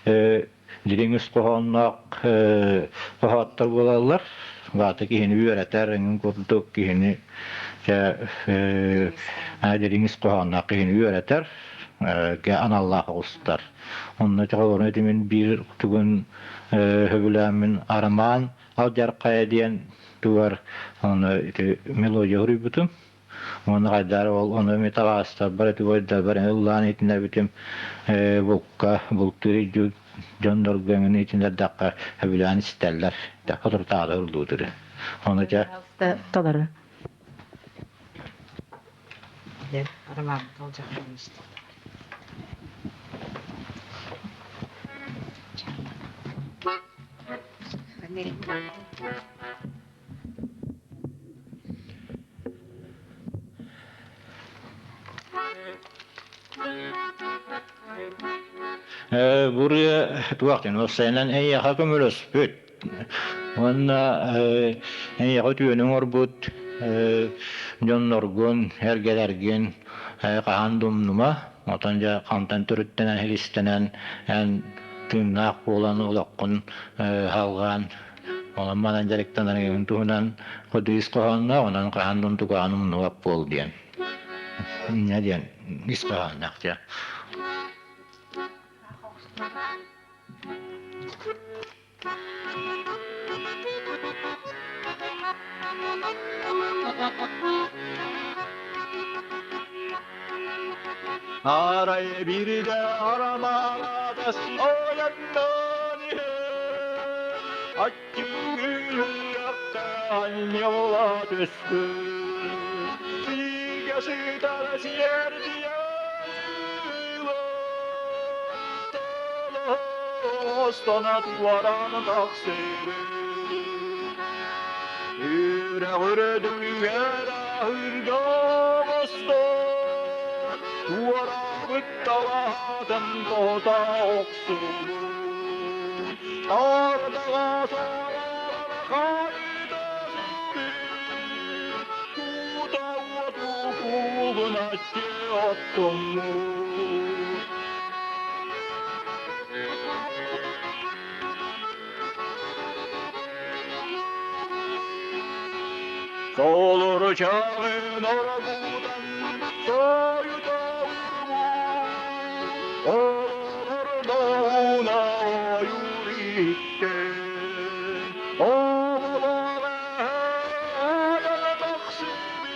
эрэ дириҥ үс хоһоонноох хоһооттор буолаллар. Баата киһини үөрэтэр, эҥин курдук киһини дириҥ ис хоһоонноох киһини үөрэтэр аналлаах оҕустар. Онно чоҕолорун этимин биир тугун сөбүлээммин Арамаан Алдьархайа диэн тугар ону ити мелодия суруйбутум. Уонна хайдаар ол ону эми табаастарбар ити бойдарбар ыллаан итинэбитим булка бултуур дьоннорго эҥин итинэрдэххэ сөбүлээн истэллэр соторутааҕыта ыллыытыры ону дьэ толору Буры туох диэн уопсайынан эйиэхэ көмөлөспүт уонна эйиэхэ үтүөнү оҥорбут дьонноргун, эргэлэргин хаһан да умнума. Отон дьэ хантан төрүттэнэн иһистэнэн эн тыыннаах буолан олоххун салҕаан Онон манан дьарыктанарыҥ туһунан хоту ис хоһоонноох, онон хаһан да онтукаҕын умнубат буол диэн. Инньэ диэн ис хоһоонноох дьэ. Арай биирдэ арамаатас ойоннон иһэр Аччыгыйахха анньыла түспүт Сигэ сытар сиэрдийэ Останат уоран тахсыбыт Үрэх үрдүгэр аһырга оҕустар, туораабыт талаһатын тоһута охсубут. Ардаҕа саҕалара хайда сүппүт, кута уоту куугуначчы оттуммут. Солору чаҕын орогутан сойута Олордоҕуна ойуур иһиттэн Оҕолор тахсыбыт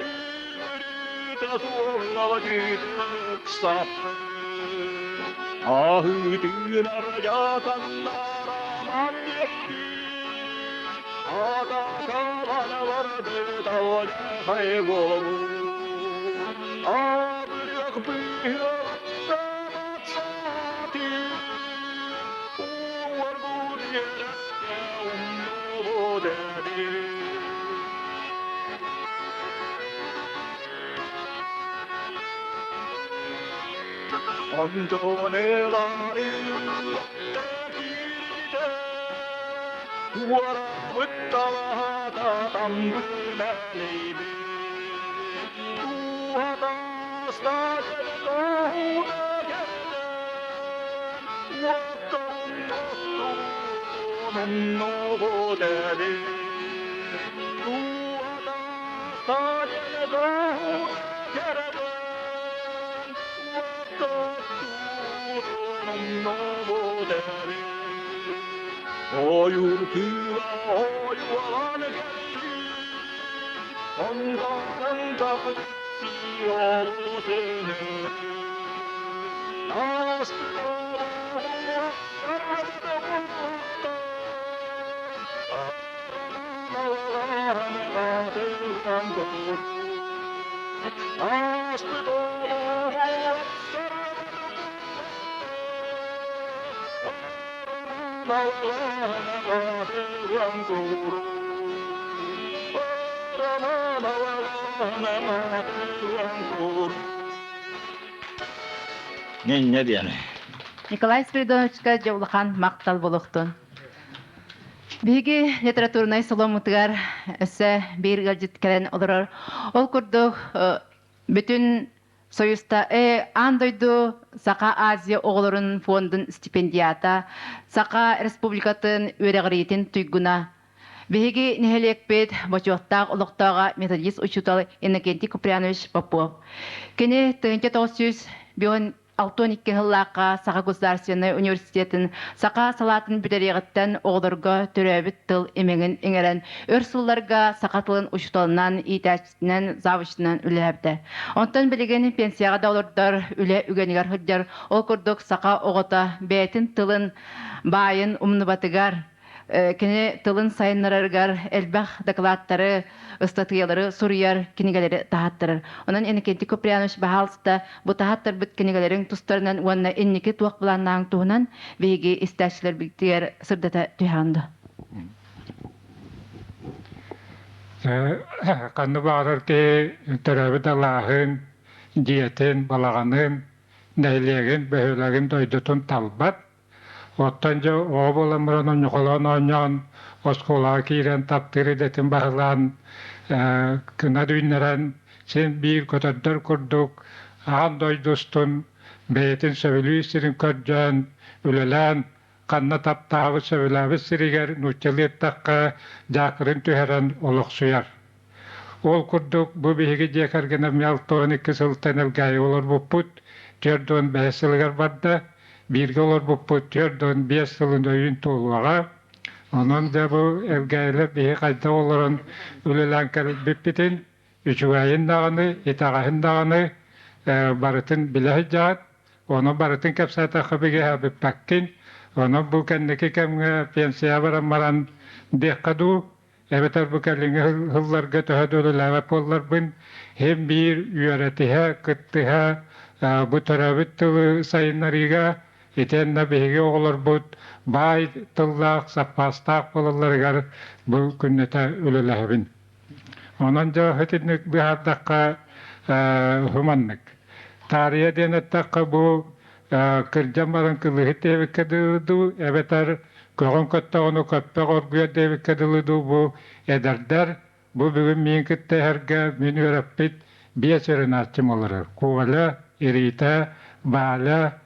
Үөрүүтэ суоллала ыксаппыт Аһыытыын ардьатаннараман диэкки Атакалана барды тавадахай буолбут Абырых быһыттаматсаати Уоргут иэрэккэ умнубут эбит. Не диэн. Николай Спиридоновичка дьэ улахан махтал буолуохтун. Биһиги литературнай соломмутугар өссө биир ыалдьыт кэлэн олорор. Ол курдук бүтүн Союзта аан дойду Саха Азия оҕолорун фондун стипендиата, Саха Республикатын үөрэҕириитин туйгуна, Биһиги нэһилиэкпит бочуоттаах олохтооҕо методист учуутал Иннокентий Куприянович Попов. Кини 1962 сыллаахха Саха государственнай университетын саха салаатын бүтэриэҕиттэн оҕолорго төрөөбүт тыл имэҥин иҥэрэн өр сылларга саха тылын учууталынан, иитээччитинэн, завучунан үлэлээбитэ. Онтон билигин пенсияҕа да олордор, үлэ үгэнигэр сылдьар. Ол курдук саха оҕото бэйэтин тылын баайын умнубатыгар, Кини тылын сайыннарарыгар элбэх дакылааттары, ыстатыйалары суруйар, кинигэлэри таһааттарар. Онон Иннокентий Куприянович баһаалыста бу таһааттарбыт кинигэлэриҥ тустарынан уонна инники туох былааннааҕыҥ туһунан биһиги истээччилэрбитигэр сырдата түһэҕин дуо? Ханна баҕарар киһи төрөөбүт алааһын, дьиэтин, балаҕанын, нэһилиэгин, бөһүөлэгин, дойдутун талбат. Оттон дьэ оҕо буолан баран онньухолоон оонньоон, оскуолаҕа киирэн таптыыр идэтин баһылаан, кынат үүннэрэн син биир көтөрдөр курдук аан дойду устун бэйэтин сөбүлүүр сирин көрдөөн, үлэлээн, ханна таптаабыт, сөбүлээбит сиригэр нууччалыы эттэххэ дьаакырын түһэрэн олохсуйар. Ол курдук бу биһиги дьиэ кэргэнэ 62 сылтан Элгээйи олорбуппут, 45 сылыгар барда. Бииргэ олорбуппут 45 сылын өйүн туолуоҕа. Онон дьэ бу Элгээйилэр биһи хайдах олорон үлэлээн кэлбиппитин, үчүгэйин даҕаны, итэҕэһин даҕаны барытын билэ сылдьаҕыт. Ону барытын кэпсээтэххэ бигэһэ бүппэккин. Онон бу кэнники кэмҥэ пенсия баран баран диэххэ дуу, эбэтэр бу кэлиҥҥи сылларга төһө да үлэлээбэт буолларбын, иһин биир үөрэтиһэ, кыттыһа бу төрөөбүт тылы сайыннарыыга итиэннэ биһиги оҕолорбут баай тыллаах, саппаастаах буолалларыгар бу күннэтэ үлэлэһэбин. Онон дьэ итинник быһаардахха хуманнык. Таарыйа диэн эттэххэ бу кырдьан баран кылыһыт диэбиккэ дылы дуу, эбэтэр көҕөн көттөҕүнэ көппөх оргуйар диэбиккэ дылы дуу бу эдэрдэр бу бүгүн миин кытта иһэргэ мин үөрэппит биэс үөрэнээччим олорор. Коля, Рита, Валя,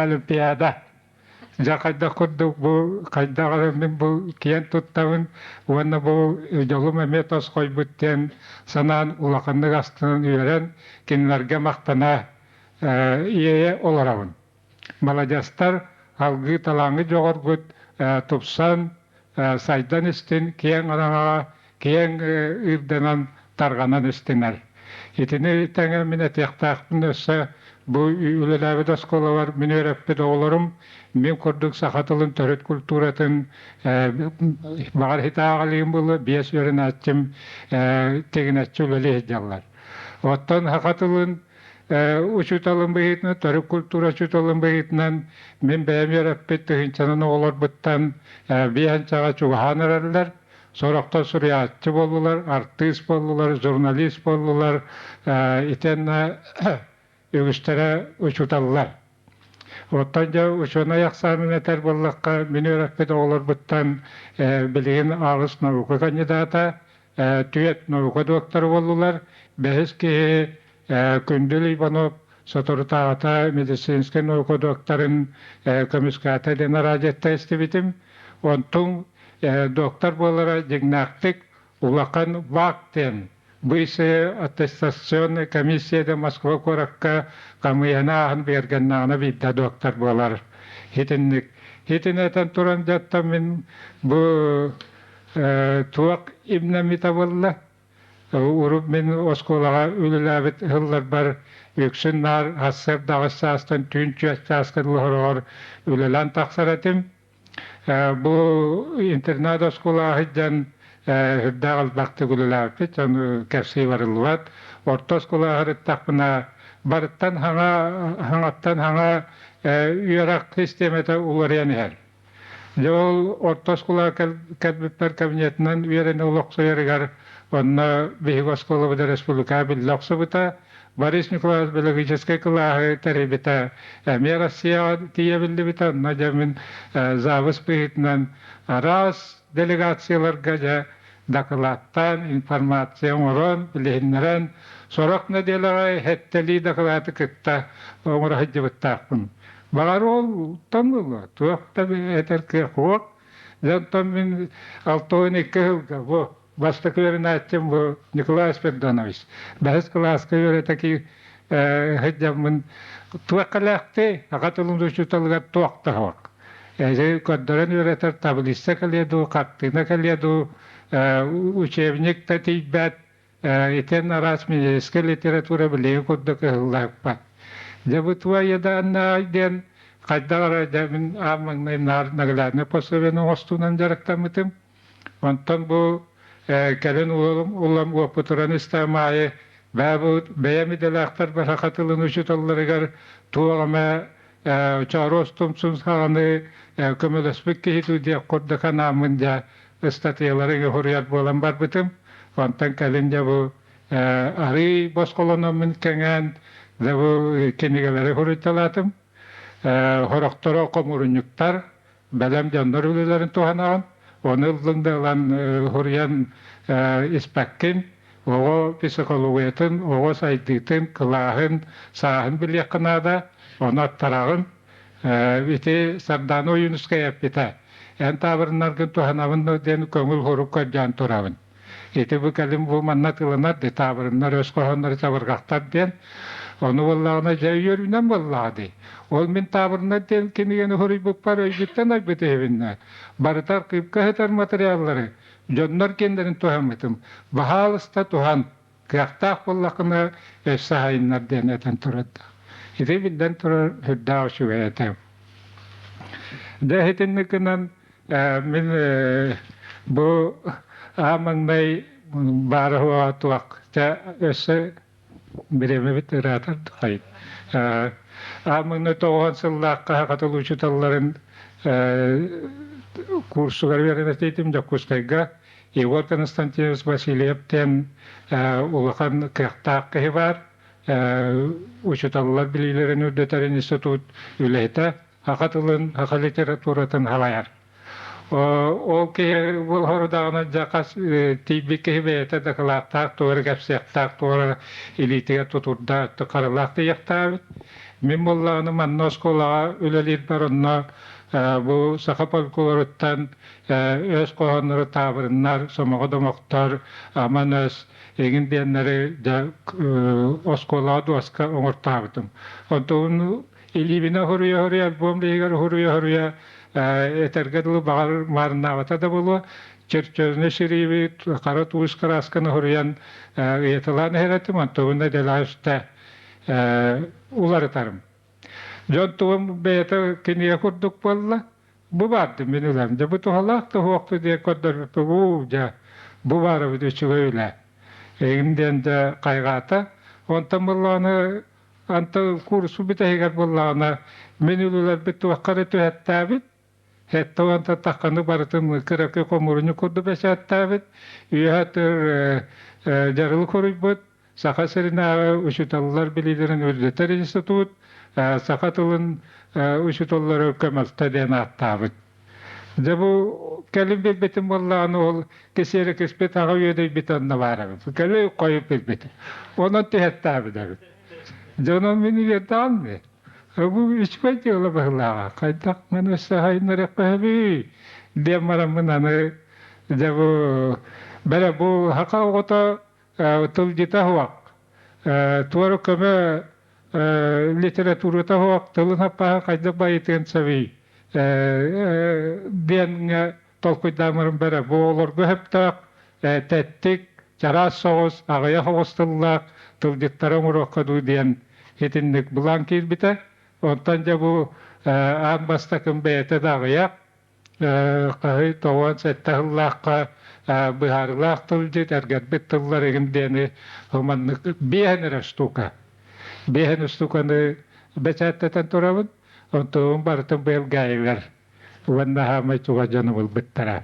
Олимпиада. Дьэ хайдах курдук бу хайдах эрэ мин бу киэн туттабын уонна бу дьолум эмиэ тосхойбут диэн санаан улаханнык астынан үөрэн кинилэргэ махтана иэйэ олоробун. Маладьыастар алгыы талааҥҥыт дьоҕургут тупсан сайдан истин киэҥ араҥаҕа киэҥ ыырданан тарҕанан истинэр. Итини тэҥэ мин этиэхтээхпин өссө бу үлэлээбит оскуолабар мин үөрэппит оҕолорум мин курдук саха тылын төрүт культуратын баҕар хитааҕалыым было биэс үөрэнээччим тигинэччи үлэлии сылдьаллар. Оттон саха тылын учууталын быһыытынан, төрүт культура учууталын быһыытынан мин бэйэм үөрэппит тыһыынчанан оҕолорбуттан биэһинчэҕэ чугаһаан эрэллэр. Сорохтор суруйааччы буоллулар, артыыс буоллулар, журналист буоллулар, итиэннэ үгүстэрэ учууталлар. Оттон дьэ учуонай ахсаанын этэр буоллахха, мин үөрэппит оҕолорбуттан билигин аҕыс наука кандидата, түөрт наука доктора буоллулар. Бэһис киһи Күндүл Иванов соторутааҕыта медицинскэй наука докторын көмүскээтэ диэн араадьыйаттан истибитим. Онтуҥ доктор буолара дьиҥнээхтик улахан ВАК диэн Высшая аттестационная комиссия да Москва куоракка хамыйаны ааһан бигэргэннэҕинэ биирдэ доктор буолар. Итинник. Итини этэн туран дьаттан мин бу туох имнэммитэ буолла? Урут мин оскуолаҕа үлэлээбит сылларбар үксүн наар сарсыарда аҕыс чаастан түүн түөрт чааска дылы сороҕор үлэлээн тахсар этим. Бу интернат оскуолаҕа сылдьан сүрдээх элбэхтик үлэлээбиппит, ону кэпсии барыллыбат. Орто оскуолаҕа сырыттахпына барыттан хаҥа хаҥаттан хаҥа үөрэх систиэмэтэ уларыйан иһэр. Дьэ ол орто оскуолаҕа кэлбиппэр кабинетынан үөрэнэ олохсуйарыгар онно биһиги оскуолабыт республикаҕа биллэ охсубута. Борис Николаевич биологическай кылааһы тэрийбитэ эмиэ Россияҕа тиийэ биллибитэ. Онно дьэ мин завуч быһыытынан араас делегацияларга дьэ дакылааттаан, информация оҥорон, билиһиннэрэн, сорох нэдиэлэҕэ сэттэлии дакылааты кытта оҥоро сылдьыбыттаахпын. Баҕар ол тон туох да этэр кыах суох. Дьэ онтон мин 62 сылга бу бастакы үөрэнээччим бу Николай Спиридонович. Бэһис кылааска үөрэтэ сылдьаммын туох кэлээхтэй аҕа тылын учууталыгар туох да суох. Эдьи көрдөрөн үөрэтэр таблица кэлиэ дуу, хартыына кэлиэ дуу, учебник да тиийбэт, итин араас медицинскэй литература билиги курдук ыһыллааппат. Дьэ бу туайадааннаай диэн хайдах эрэ дьэ мин аан маҥнай наар наглядный пособиены оҥостуунан дьарыктаммытым. Онтон бу кэлин улам уопутуран истэҕим аайы бэйэм идэлээхтэрбэр саха тылын учууталларыгар туох эмэ чооруос тумсун саҕаны көмөлөспүт киһи диэх курдук анааммын дьэ ыстатыйалары суруйар буолан барбытым. Онтон кэлин дьэ бу арыый босхолономмун кэҥээн дьэ бу кинигэлэри суруйталаатым. Сорохторо хомуурунньуктар, бэлэм дьоннор үлэлэрин туһанаҕын. Ону ыллыҥ да ылан суруйан испэккин. Оҕо психологиятын, оҕо сайдыытын, кылааһын, сааһын билиэххэ наада. Ону аттараҕын. Ити Сардаана Ойуунускай эппитэ: «Эн таабырыннаргын туһанабын дуо?» диэн көҥүл хорук көрдөөн турабын. Ити бу кэлин бу манна тылынар дии таабырыннар өс хоһооннору чабырҕахтар диэн. Ону буоллаҕына дьэ үөрүүнэн буоллаҕа дии. Ол мин таабырыннар диэн кинигэни суруйбуппар өйбүттэн айбыт иһибиннэ. Барыта архыыпка сытар материаллары дьоннор киэннэрин туһаммытым. Баһаалыста туһан. Кыахтаах буоллаххына өссө аһайыннар диэн этэн турардаах. Ити биллэн турар сүрдээх үчүгэй этэ. Дьэ итинник гынан мин бу аан маҥнай баара суоҕа туох чэ өссө бириэмэбит ыраатар духай. Аан маҥнай тоҕуһан сыллаахха саха тыл учууталларын курсугар үөрэнэ тиийдим Дьокуускайга. Егор Константинович Васильев диэн улахан кыахтаах киһи баар. Учууталлар билиилэрин үрдэтэр институт үлэһитэ, саха тылын, саха литературатын салайар. Ол киһи бұл хорудаҕына дьэ хас тиийбит киһи бэйэтэ дакылааттаах, тугу эрэ кэпсиэхтээх, тугу эрэ илиитигэр тутурдаах, харылаах тиийэхтээбит. Мин буоллаҕына манна оскуолаҕа үлэлиирбэр онно бу саха фольклоруттан өс хоһооннору таабырыннар, сомоҕо домохтор, аман өс эҥин диэннэри дьэ оскуолаҕа дуоска оҥортообутум. Онтон илиибинэ хоруйа-хоруйа альбом иһигэр хоруйа-хоруйа этэргэ дылы баҕар маарыннаабата да буолуо чөрчөрүнэ сириибит хара туус кыраасканы хоруйан ыйаталаан иһэр этим онтубун дэлэҕэ үстэ уларытарым. Дьон тугум бэйэтэ кинигэ курдук буолла. Бу баардым мин үлэм. Дьэ бу туһалаах да суохту диэн көрдөрбүппүт. Уу дьэ бу баарыбыт үчүгэй үлэ. Эйигин диэн дьэ хайҕаата. Онтон буоллаҕына анта курсу бүтэһигэр буоллаҕына мин үлэлэрбит туохха эрэ түһэттээбит. Сэттэ тахханы барытын кыракый хомуурунньук курдук бэчээттээбит, үөһэ төр дьарылы хоруйбут, Саха сиринээҕи учууталлар билиилэрин үрдэтэр институт саха тылын учууталлары көмөлтө диэн ааттаабыт. Дьэ бу кэлин билбитим буоллаҕына ол кисиэрэ киспит аҕа үөдэйбит онно баар эбит. Кэлин хойут билбит. Онон түһэттээбит эбит. Дьэ онон мин үөрдэҕим Бу үчүгэй дьыала быһыылааҕа. Хайдах мин өссө хайыннарыахха диэн бараммын аны дьэ бу бэрэ бу саха оҕото тылдьыта суох, туора көмө литературата суох тылын саппааһын хайдах байытыан сөбүй диэн толкуйдааммын бэрэ бу олорго сөптөөх тэттик, чараас соҕус, аҕыйах оҕус тыллаах тылдьыттары оҥоруохха дуу диэн итинник былаан киирбитэ. Онтон дьэ бу аан бастакым бэйэтэ да аҕыйах, хаһый 97 сыллаахха быһаарыылаах тылдьыт, эргэрбит тыллар игин диэни маннык биэһэн эрэ штука. Биэһэн штуканы бэчээттэтэн турабын, онтугун барытын быйыл гаайыгар уонна хаамай чугас дьону булбуттара.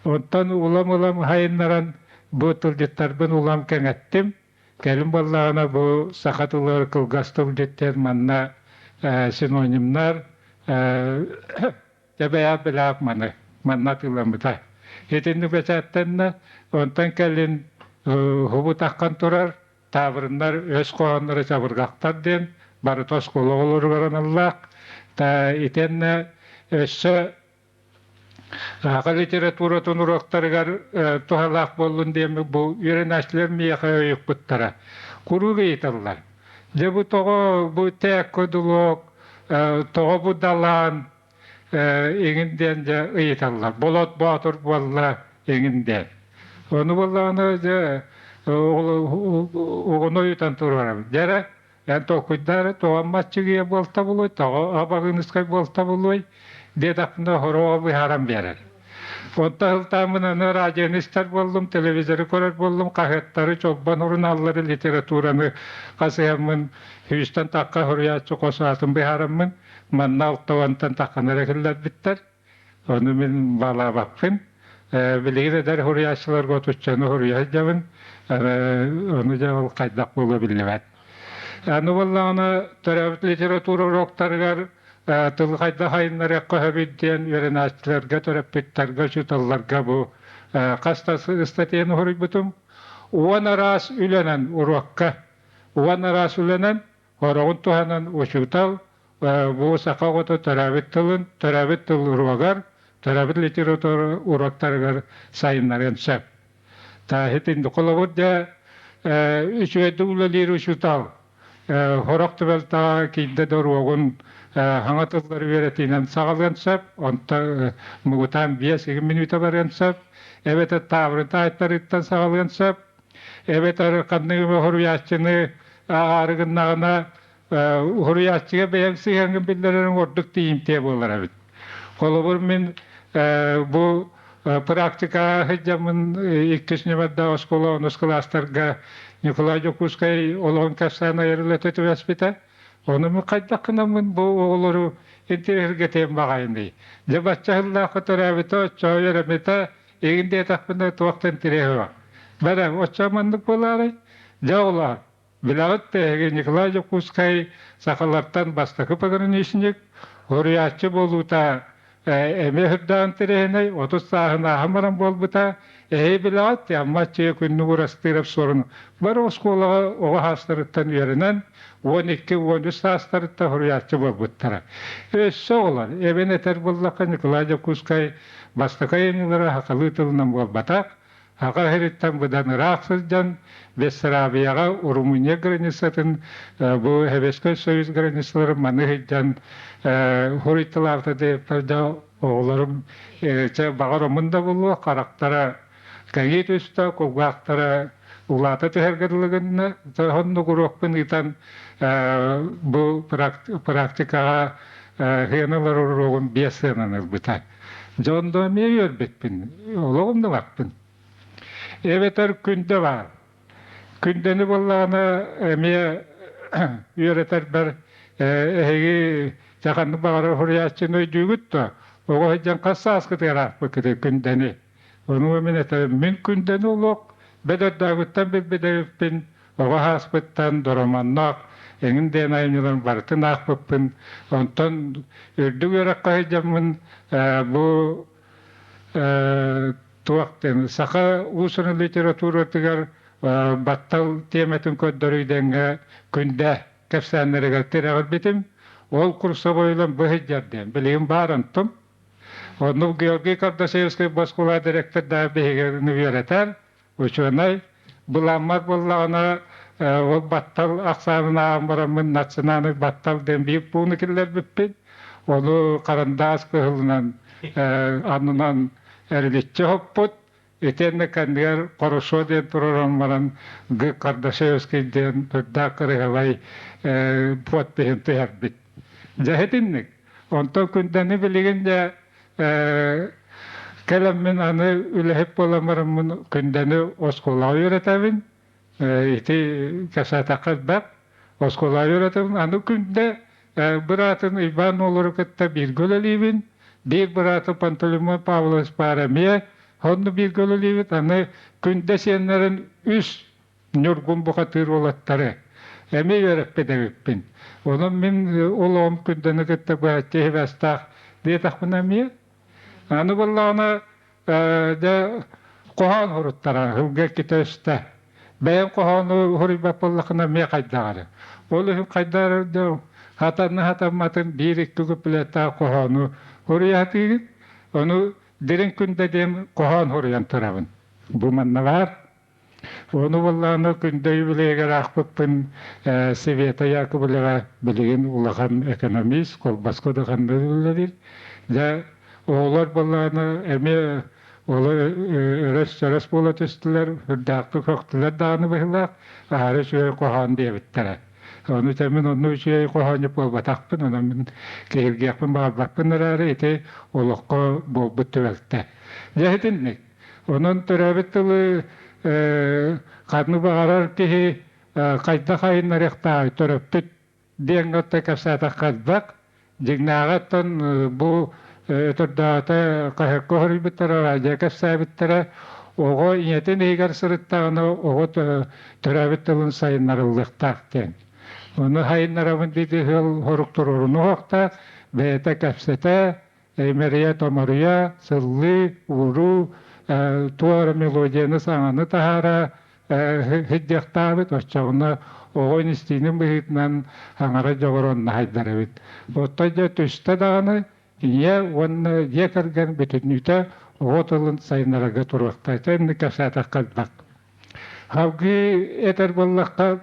Онтон улам-улам хайыннаран бу тылдьыттарбын улам кэҥэттим. Кэлин буоллаҕына бу саха тылыгар кылгас тылдьыт манна синонимнар дьэ бэйээх маны манна атыыламмыта. Итинник бэчээттэннэ, онтон кэлин хубутаххан турар таабырыннар өс хоһоонноро чабырҕахтар диэн барыта оскуола оҕолоругар аналлаах. Итиэннэ өссө Саха литературатын уруоктарыгар туһалаах буоллун диэн бу үөрэнээччилэр миэхэ ыйыппыттара. Куруук ыйыталлар. Дьэ бу тоҕо бу тээк кодулуок, тоҕо бу далаан иҥин диэн дьэ ыйыталлар. Болот Боотур буолла иҥин диэн. Ону буоллаҕына дьэ оҕону ыйытан туруорабын. Дьэ эрэ Эн толкуйдаар тоҕо маччыгыйа буолта булуой, тоҕо абаҕыыныскай буолта булуой диэтэхпинэ хороҕо быһааран биэрэр. Онто сылтааммын аны радионы истэр буоллум, телевизоры көрөр буоллум, хаһыаттары, чолбон сурунааллары, литератураны хасыһаммын, сүүстэн тахха суруйааччы хос аатын быһаараммын, манна алтауантан тахханы эрэ киллэрбиттэр. Ону мин баалаабаппын. Билигин эдэр суруйааччыларга отуччаны суруйа сылдьабын. Ону дьэ ол хайдах буолуо биллибэт. Аны буоллаҕына төрөөбүт литература уруоктарыгар тыл хайдах айыннарыахха сөбүй диэн үөрэнээччилэргэ, төрөппүттэргэ, учууталларга бу хас да ыстатыйаны суруйбутум. Уон араас үлэнэн уруокка, уон араас үлэнэн Хороҕун туһанан учуутал бу саха оҕото төрөөбүт тылын, төрөөбүт тыл уруогар, төрөөбүт литература уруоктарыгар сайыннарыан сөп. Таһитин холобур дьэ үчүгэйдик үлэлиир учуутал хорох түбэлтэҕэ киирдэ да уруогун хаҥа тыллары үөрэтиинэн саҕалыан сөп, онто мугутаан биэс мүнүүтэ барыан сөп, эбэтэр таабырын таайтарыыттан саҕалыан сөп, эбэтэр ханнык эмэ хоруйааччыны ааҕаары гыннаҕына уһуруйааччыга бэйэҥ сыһыаҥҥын биллэрэриҥ ордук тиийимтиэ буолар эбит. Холобур, мин бу практикаҕа сылдьаммын иккис нүмердээх оскуола онус кылаастарга Николай Дьокуускай олоҕун кэпсээн айар үлэтэ түбэспитэ. Ону мин хайдах гынаммын бу оҕолору интэриэһиргэтиэм баҕайыный? Дьэ бачча сыллаахха төрөөбүтэ, оччоҕо үөрэммитэ, игин диэтэхпинэ туох да интэриэһэ суох. Бэрэ, оччоҕо маннык буолаарай? Дьэ оҕолоор, Билэҕит да эһиги Николай Дьокуускай сахалартан бастакы пограничник, уһуйааччы буолуута эмиэ сүрдээх интэриэһинэй, 30 сааһын ааһан баран буолбута. Эһиги билэҕит, Амма Аччыйа Күннүк Урастыырап Суорун бары оскуолаҕа оҕо саастарыттан үөрэнэн, 12-13 саастарыттан суруйааччы буолбуттара. Өссө оҕолор, эбэн этэр буоллахха, Николай Дьокуускай бастакы айымньылара сахалыы тылынан буолбатах, Аҕа сириттэн быдан ыраах сылдьан, Бессарабияҕа Румыния границатын, бу Советскай Союз границаларын маны сылдьан хуруйталаабыта диэппэр оҕолорум чэ баҕар омун да буолуо, харахтара кэҥии түстэ, кулгаахтара улаата түһэргэ дылы гынна. Оннук уруокпун ыытан бу практикаҕа сыаналар уруогун биэс сыанан ылбыта. Дьон да эмиэ үөрбүппүн, олоҕум да баппын. Эбэтэр күндэ баар. Күндэни буоллаҕына эмиэ үөрэтэрбэр эһиги ханнык баҕарар суруйааччыны өйдүүгүт да? Оҕо сылдьан хас сааскытыгар аахпыккытый Күндэни? Ону мин этэбин, мин Күндэни олох бэдэрдээҕиттэн билбит эбиппин, оҕо сааспыттан дороманнаах эҥин диэн айымньыларын барытын аахпыппын. Онтон үрдүк үөрэххэ сылдьаммын бу туох диэн саха уус-уран литературатыгар баттал тиэмэтин көрдөрүү дэҥҥэ Күндэ кэпсээннэригэр тирэҕирбитим. Ол курсовойунан бу сылдьар диэн билигин баар онтум. Онно Георгий Кардашевскай оскуола директордаах биһигини үөрэтэр, учуонай. Былааммар буоллаҕына ол баттал ахсаанын ааҕан бараммын национальный баттал диэн биир пууну киллэрбиппин. Ону харандаас кыһылынан аннынан эриличчи хоппут. Итиэннэ кэннигэр хорошо диэн тураран баран Г. Кардашевский диэн үрдээх кырыһабай подпиһын түһэрбит. Дьэ итинник. Онтон Күндэни билигин дьэ кэлэммин аны үлэһит буолан бараммын Күндэни оскуолаҕа үөрэтэбин. Ити кэпсээтэххэ элбэх. Оскуолаҕа үөрэтэбин. Аны Күндэ быраатын Иван Уолуру кытта бииргэ үлэлиибин. Биир бырааты Пантелеймон Павлович баар эмиэ. Онно бииргэ үлэлиибит. Аны Күндэ сиэннэрин үс Ньургун бухатыыр уолаттары эмиэ үөрэппит эбиппин. Онон мин олоҕум Күндэни кытта быһаччы сибээстээх диэтэхпинэ эмиэ. Аны буоллаҕына дьэ хоһоон суруттара сылга иккитэ үстэ. Бэйэм хоһоону суруйбат буоллаххына эмиэ хайдах эрэ. Ол иһин хайдах эрэ дьэ хатанна хатамматын биир-икки куплеттаах хоһоону суруйа сатыыгын. Ону Дириҥ Күндэ диэн хоһоон суруйан турабын. Бу манна баар. Ону буоллаҕына Күндэ юбилейыгар аахпыппын Света Яковлева билигин улахан экономист, Холбоско да ханна үлэлиир. Дьэ, оҕолор буоллаҕына эмиэ олор өрөс-сөрөс буола түстүлэр, үрдээхтик хөхтүлэр даҕаны быһыылаах, аһары үчүгэй хоһоон диэбиттэрэ. Ону дьэ мин онно үчүгэй хоһоонньут буолбатахпын, онон мин киһиргиэхпин баҕарбаппын эрээри ити олоххо буолбут түбэлтэ. Дьэ итинник. Онон төрөөбүт тылы ханнык баҕарар киһи хайдах айыннарыахтааҕый төрөппүт диэҥҥэ оттон кэпсээтэххэ элбэх. Дьиҥнээҕи оттон бу өтөрдөөҕүтэ хаһыакка хоруйбуттара, радио кэпсээбиттэрэ оҕо ийэтин иһигэр сырыттаҕына оҕо төрөөбүт тылын сайыннарыллыахтаах диэн. Ону сайыннарабын диэки ыал хорук туруоруну уһуохтаах, бэйэтэ кэпсэтэ, Имэрийэ-томоруйа, сыллыы, ууруу, туох эрэ мелодияны саҥаны таһаара сылдьыахтаабыт, оччоҕуна оҕо инистиинин быһыытынан аҥара дьоҕур онно хайдар эбит. Оттон дьэ түстэ даҕаны ийэ уонна дьиэ кэргэн бүтүннүүтэ оҕо тылын сайыннарарга туруохтаах. Инник кэпсээтэххэ элбэх. Салгыы этэр буоллахха,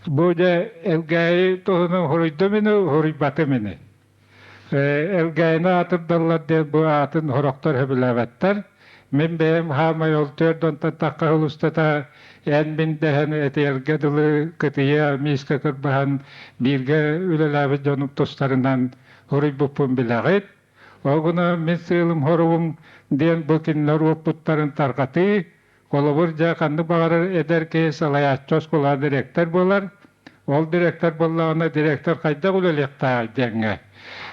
Бу дьэ Элгээйи туһунан хоруйдум ини, хоруйбатым ини. Элгээйини аатырдаллар диэн бу аатын сорохтор сөбүлээбэттэр. Мин бэйэм хаамай ол түөрт онтон тахха сыл устата эн мин дэһэн этиэргэ дылы кытыйа миискэ кырбаһан бииргэ үлэлээбит дьонум тустарынан хоруйбуппун билэҕит. Ол гынан мин сыалым-соругум диэн бу кинилэр уоппуттарын тарҕатыы, Холобур, дьэ, ханнык баҕарар эдэр киһи салайааччы оскуола дириэктэр буолар. Ол дириэктэр буоллаҕына, дириэктэр хайдах үлэлиэхтээҕий диэҥҥэ.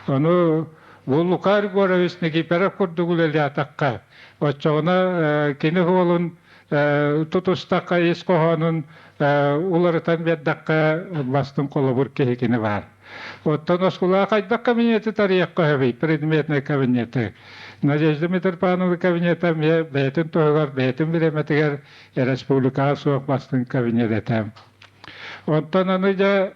Ону бу Лука Егорович Никифоров курдук үлэлээтэххэ, оччоҕуна кини суолун тутустахха, ис хоһоонун уларытан биэрдэххэ, бастыҥ холобур киһи кини баар. Оттон оскуолаҕа хайдах кабинеты тарыйыахха сөбүй, предметный кабинеты? Надежда Митрофанова кабинета эмиэ бэйэтин туһугар, бэйэтин бириэмэтигэр республикаҕа суох бастыҥ кабинет этэ. Онтон аны дьэ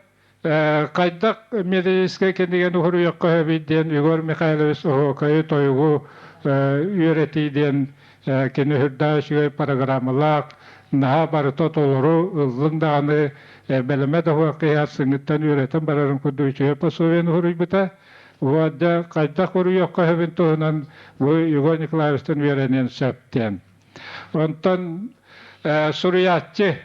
хайдах методическай кинигэни уһуруйуохха сөбүй диэн Егор Михайлович оһуокайы тойугу үөрэтии диэн кини үрдээх үчүгэй программалаах наһаа барыта толору ыллыҥ даҕаны бэлэмэ да суох киһи сыҥыттан үөрэтэн барарын курдук үчүгэй пособиены уһуруйбута. Уонна хайдах уруйуохха сөбүн туһунан бу Егор Николаевичтан үөрэниэн сөп диэн. Онтон суруйааччы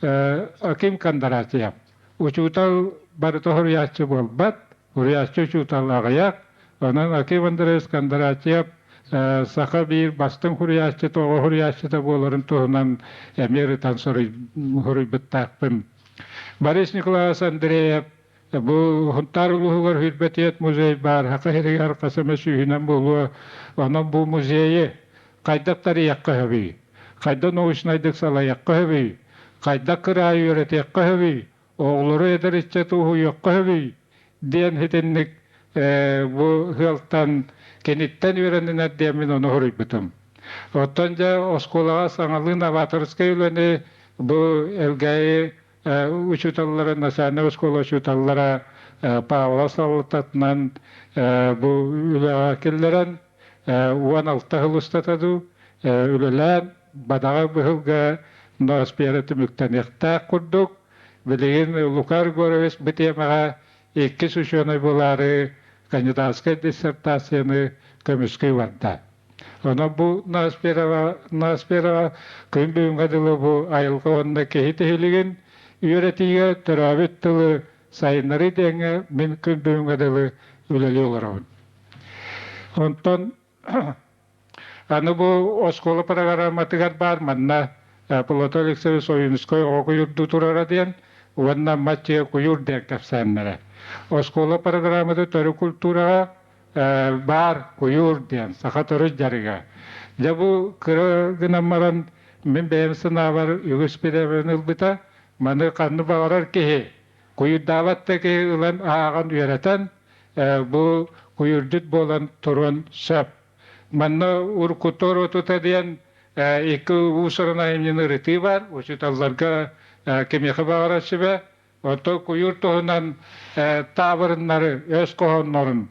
Аким Кондратьев. Учуутал барыта суруйааччы буолбат, суруйааччы учуутал аҕыйах. Онон Аким Андреевич Кондратьев саха биир бастыҥ суруйааччыта, оҕо суруйааччыта буоларын туһунан эмиэ ырытан суруйбуттаахпын. Борис Николаевич Андреев. Бу Хунтаар улууһугар Хүрбэтиэт музей баар, Саха сиригэр хас эмэ сүүһүнэн буолуо. Онон бу музейы хайдах тарыйыахха сөбүй? Хайдах научнайдык салайыахха сөбүй? Хайдах кыраайы үөрэтиэххэ сөбүй? Оҕолору эдэр ыччаты уһуйуохха сөбүй? диэн итинник бу ыалтан киниттэн үөрэнинэр диэммин ону суруйбутум. Оттон дьэ оскуолаҕа саҥалыы новаторскай үлэни бу Элгээйи учууталлара, национальнай оскуола учууталлара Павлов салалтатынан бу үлэҕэ киллэрэн 16 сыл устата дуу үлэлээн бадаҕа быһылга ноосфера түмүктэниэхтээх курдук. Билигин Лука Григорьевич бу тиэмэҕэ иккис учуонай буолаары кандидатскай диссертацияны көмүскүү барда. Онон бу ноосфераҕа күн бүгүҥҥэ дылы бу айылҕа уонна киһи тиһилигин үөрэтиигэ төрөөбүт тылы сайыннарыы диэҥҥэ мин күн бүгүҥҥэ дылы үлэлии олоробун. Онтон аны бу оскуола программатыгар баар манна Платон Алексеевич Ойуунускай оҕо куйуурдуу турара диэн уонна Матчыйа куйуур диэн кэпсээннэрэ. Оскуола программата төрүт культураҕа баар куйуур диэн саха төрүт дьарыга. Дьэ бу кыра гынан баран мин бэйэм санаабар үгүс бириэмэни ылбыта. Маны ханны баҕарар киһи куйуурдаабат да киһи ылан ааҕан үөрэтэн бу куйуурдьут буолан туруон сөп. Манна уруккуту оруотута диэн икки уус-уран айымньыны ырытыы бар. Учууталларга кимиэхэ баҕарар сүбэ. Оттон куйуур туһунан таабырыннары, өс хоһооннорун,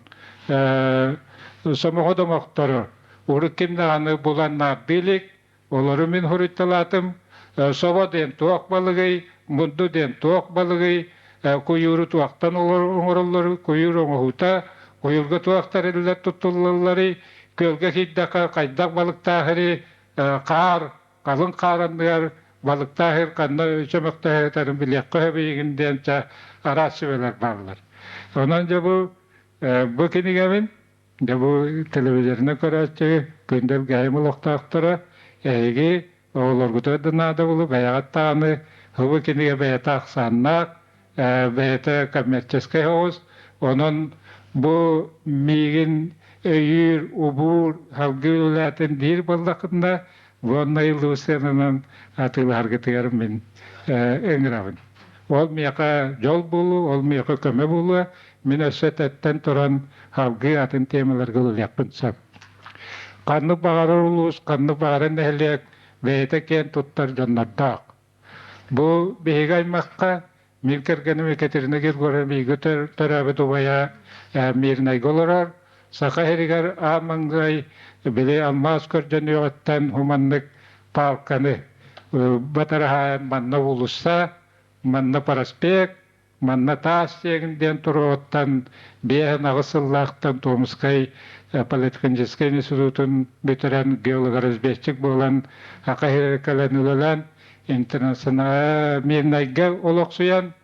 сомоҕо домохтору урут ким даҕаны булан наардыы илик, олору мин суруйталаатым. Собо диэн туох балыгый, мунду диэн туох балыгый, куйууру туохтан оҥороллору, куйуур оҥоһуута, куйуурга туох тэриллэр туттуллалларый, күөлгэ киирдэххэ хайдах балыктааһырый, хаар Халыҥ хаар анныгар балыктаах ханна чөмөхтөһөтөрүн билиэххэ сөбүйгин диэн чэ араас сүбэлэр бааллар. Онон дьэ бу бу кинигэбин дьэ бу телевизорынан көрөөччү күндэл гээм олохтоохторо эһиги оҕолоргутугар да наада булу бэйэҕит даҕаны бу кинигэ бэйэтэ ахсааннаах бэйэтэ коммерческай соҕус онон бу миигин өйүүр убуур салгыы үлэлээтин диир буоллаххытына уонна иллюзиянан атыылаһаргытыгар мин ыҥырабын. Ол миэхэ дьол буолуо, ол миэхэ көмө буолуо. Мин өссө тэттэн туран салгыы атын темаларга үлэлиэхпин сөп. Ханнык баҕарар улуус, ханнык баҕарар нэһилиэк бэйэтэ киэн туттар дьоннордоох. Бу биһиги аймахха мин кэргэним Екатерина Григорьевна бииргэ төрөөбүт убайа Мирнэйгэ олорор. Саха сиригэр аан маҥнай били алмаас көрдөнүөҕүттэн хуманнык палканы батараһаайан манна уулусса, манна проспект, Манна таас сиэгин диэн туруоттан 58 сыллаахтан Томскай политехническай институтун бүтэрэн геологоразведчик буолан Саха сиригэр кэлэн үлэлээн интернационал Мирнайга олохсуйан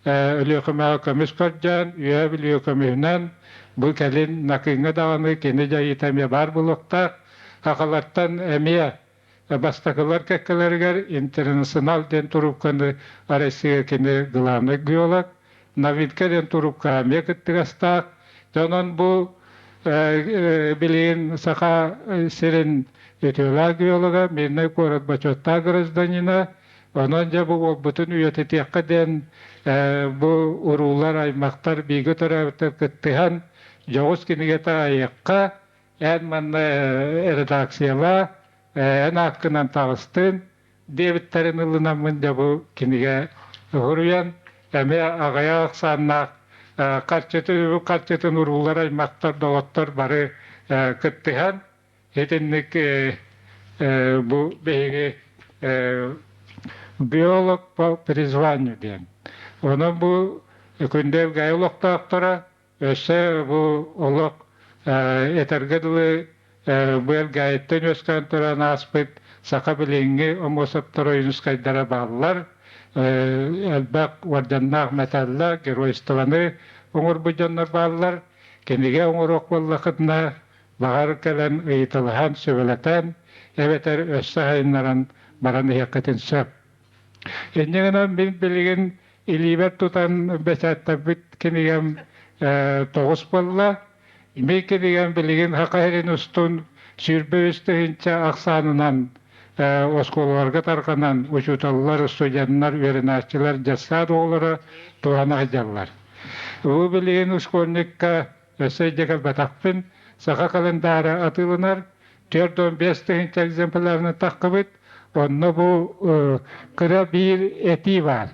Өлүөхүмэҕэ көмүс көрдөөн Үөһээ Бүлүү көмүһүнэн бу кэлин Накыыҥҥа даҕаны кини дьайыыта эмиэ баар буолуохтаах. Сахалартан эмиэ Бастакылар кэккэлэригэр Интернационал диэн трубканы Россия кини главный геолог, Новинка диэн трубка эмиэ кыттыгастаах. Онон бу билигин Саха сирин үтүөлээх геолога, Мирнэй куорат бочуоттаах гражданина. Онон дьэ бу уолбутун үйэтитиэххэ диэн бу уруулар, аймахтар бииргэ төрөөбүттэр кыттыһан дьоҕус кинигэтэ айыахха эн манна редакцияла эн ааккынан таҕыстын диэбиттэрин ылынаммын дьэ бу кинигэ суруйан эмиэ аҕыйах ахсааннаах харчыты харчытын уруулар аймахтар доҕоттор бары кыттыһан итинник бу биһиги биолог по призванию диэн онон бу Күндэл Гай олохтоохторо Өссө бу олох этэргэ дылы Быалгаайыттан үөскээн туран ааспыт саха билиҥҥи омуосаптар ойуунускайдара бааллар. Элбэх уордьаннаах мэтээллээх геройствоны оҥорбут дьоннор бааллар. Кинигэ оҥоруох буоллахытына, баҕар кэлэн ыйыталаһан, сүбэлэтэн, эбэтэр өссө сайыннаран баран иһиэххитин сөп. Инньэ гынан мин билигин илиибэр тутан бэчээттэрбит кинигэм тоҕус буолла. Мин кинигэм билигин Саха сирин устун 23 тыһыынча ахсаанынан оскуолаларга тарҕанан учууталлар, студеннар, үөрэнээччилэр, дьассаат оҕолоро туһана сылдьаллар. Бу билигин школьникка өссө илдьэ кэлбэтэхпин, саха календаара атыыланар, 45 тыһыынча экземплярынан таххыбыт, онно бу кыра биир этии баар.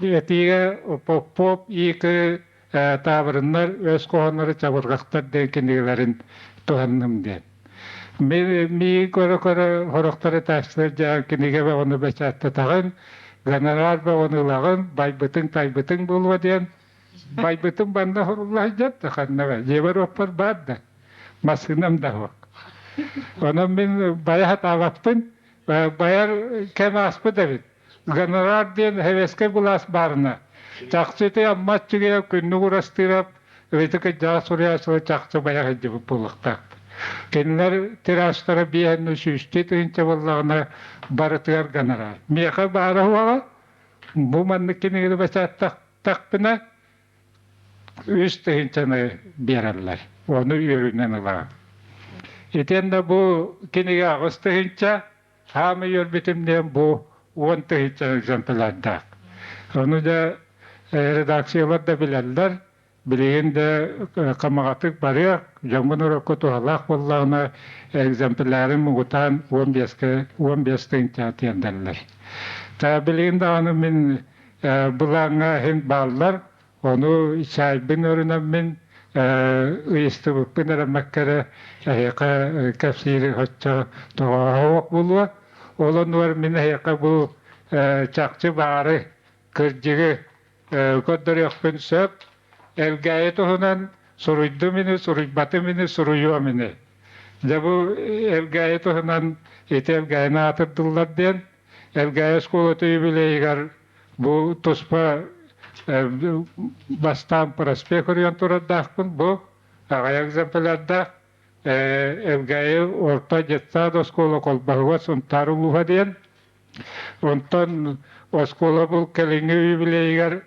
Этиигэ Попов И.К. таабырыннар, өс хоһооннору чабырҕахтар диэн кинигэлэрин туһанным диэн. Миигин көрө-көрө сорохтор этээччилэр дьэ кинигэ бөҕөнү бэчээттэтаҕын, гонорар бөҕөнү ылаҕын, байбытыҥ-тайбытыҥ буолуо диэн байбытым банна хорулла сылдьар да ханна дьиэбэр уоппар баар да массыынам да суох. Онон мин байа сатаабаппын, байар кэм ааспыт эбит. Гонорар диэн сэбиэскэй былаас баарына. Чахчы ити Амма Аччыгыйа Күннүк Урастыырап ити кырдьаҕас суруйааччылар чахчы байа сылдьыбыт буолуохтаахтар. Кинилэр тиражтара биэһэнни сүүстүү тыһыынча буоллаҕына барытыгар гонорар. Миэхэ баара суоҕа бу маннык кинигэни бэчээттахпына 3 тыһыынчаны биэрэллэр. Ону үөрүүнэн ылаҕын. Итиэннэ бу кинигэ 8 тыһыынча, саамай үөрбүтүм диэн бу 10 тыһыынча экземплярдаах. Ону да редакциялар да билэллэр, билигин да хамаҕатык барыах, дьоҥҥун урукку туһалаах буоллаҕына экземплярын муҥутаан 15-ке 15 тыһыынча тиэрдэллэр. Та билигин даҕаны мин былааҥҥа иһин бааллар, ону чаайбын өрүнэммин ыйыстыбыппын эрэммэккэ эрэ эһиэхэ кэпсиири оччо тоҕооһоох буолуо. Ол оннугар мин эһиэхэ бу чахчы баары, кырдьыгы көрдөрүөхпүн сөп. Элгээйи туһунан суруйдум ини, суруйбатым ини, суруйуом ини. Дьэ бу Элгээйи туһунан ити Элгээйини аатырдыллар диэн Элгээйи оскуолатын юбилейыгар бу туспа бастаан проспект суруйан турардаахпын. Бу аҕыйах экземплярдаах Элгээйи орто детсад оскуола холбоһуга Сунтаар улууһа диэн. Онтон оскуола бу кэлиҥҥи юбилейыгар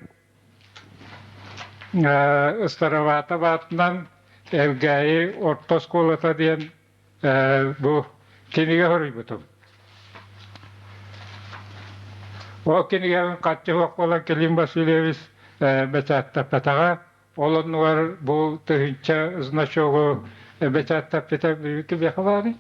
Староватов аатынан Элгээйи орто оскуолата диэн бу кинигэ суруйбутум. Ол кинигэбин харчы суох буолан Клим Васильевич бэчээттаппатаҕа. Ол оннугар бу тыһыынча значогу бэчээттаппыта кимиэхэ баарый?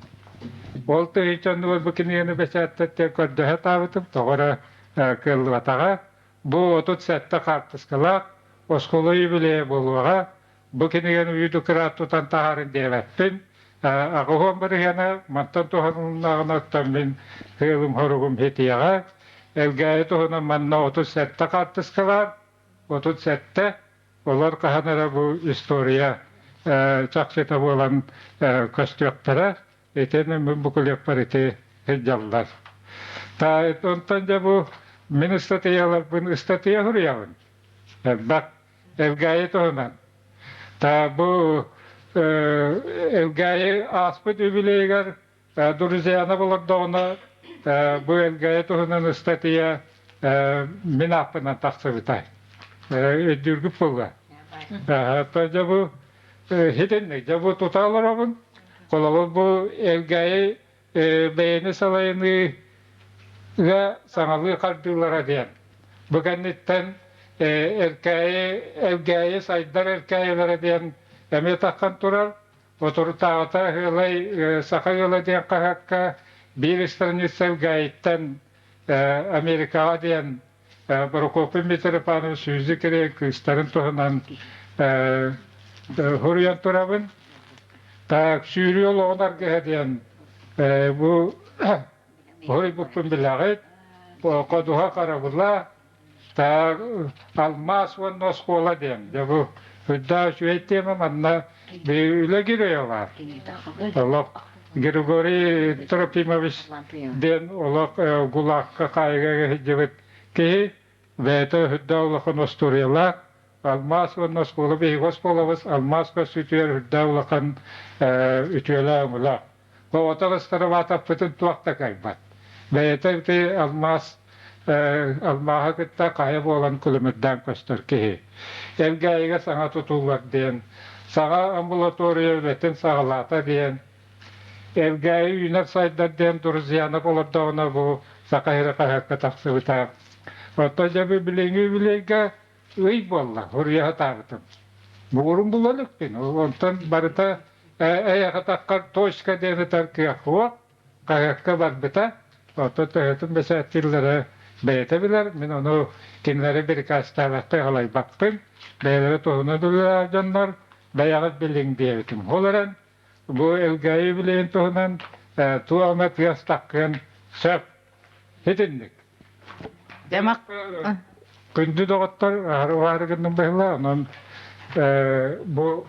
Ол тыһыынча оннугар бу кинигэни бэчээттэтиэн көрдөһө таабытым, тоҕо эрэ кыаллыбатаҕа. Бу 37 хаартыскалаах оскуола юбилейа буолуоҕа. Бу кинигэни үйү кыраат тутан таһаарын диэбэппин. 80 бырыһыана мантан туһанылыннаҕына оттон мин сыалым соругум ситиэҕэ. Элгээйи туһунан манна 37 хаартыска баар. 37. Олор хаһан эрэ бу история чахчыта буолан көстүөхтэрэ. Итини мин буклеппар ити сылдьаллар. Та онтон дьэ бу мин ыстатыйаларбын ыстатыйа суруйабын. Элбэх Элгээйи туһунан. Та бу Элгээйи ааспыт юбилейыгар Друзьяна олордоҕуна бу Элгээйи туһунан ыстатыйа мин ааппынан тахсыбыта. Өйдүүргүт буолла. Дьэ бу хитинник, дьэ бу тута олоробун. Холобур бу Элгээйи бэйэни салайыныыга саҥалыы хардыылара диэн. Бу кэнниттэн Эркээйи, Элгээйи сайдар Эркээйилэрэ диэн эмиэ таххан турар. Соторутааҕыта Ыалай Саха ыала диэн хаһыакка биир страница Элгээйиттэн Америкаҕа диэн Прокопий Митрофанович Сүүзү кириэн кыыстарын туһунан суруйан турабын. Так, сүүрүү олоҕун аргыһа диэн бу суруйбуппун билэҕит. Ходуһа харабыла, так, алмаас уонна оскуола диэн. Дьэ бу үрдээх үчүгэй тема манна үлэ геройа баар. Олох Григорий Трофимович диэн олох ГУЛАГка хаайыга сылдьыбыт киһи бэйэтэ үрдээх улахан остуоруйалаах алмаас уонна оскуола биһиги оскуолабыт алмаас көстүүтүгэр үрдээх улахан үтүөлээх өҥөлөөх. Оҕотор ыстарабаатаппытын туох да кыайбат. Бэйэтэ ити алмаас алмааһы кытта хайа буолан күлүмүрдээн көстөр киһи. Элгээйигэ саҥа тутуулар диэн, саҥа амбулатория үлэтин саҕалаата диэн, Элгээйи үүнэр-сайдар диэн Друзьянов олордоҕуна бу Саха сирэ хаһыакка тахсыбыта. Оттон дьэ билиҥҥи үбүлүөйгэ ый буолла, суруйа сатаабытым. Бугурун була иликпин. Онтон барыта эйэхэ таххар точка диэн ытар кыах суох. Хаһыакка барбыта. Оттон төһөтүн бэчээттииллэрэ бэйэтэ билэр. Мин ону кинилэри бирикаастаабакка халайбаппын. Бэйэлэрэ туһунан үлэлээх дьоннор бэйэҕит билиҥ диэбитим. Ол эрэн бу Элгээйи билигин туһунан туох эмэ тыас таххыан сөп. Итинник. Дьамак Күндү доҕоттор, аһары уһаары гынным быһыылаах. Онон бу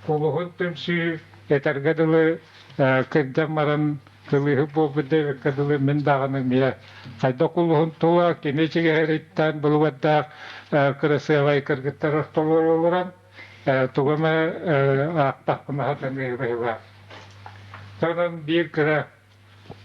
Кулуһун түмсүү этэргэ дылы кырдьан баран кылыыһыт буолбут диэбиккэ дылы мин даҕаны эмиэ хайдах кулуһун тула кини чигэһэриттэн булугардаах кырасыабай кыргыттар ортолоро олорон тугу эмэ аахтахпына сатаныыр быһыылаах. Онон биир кыра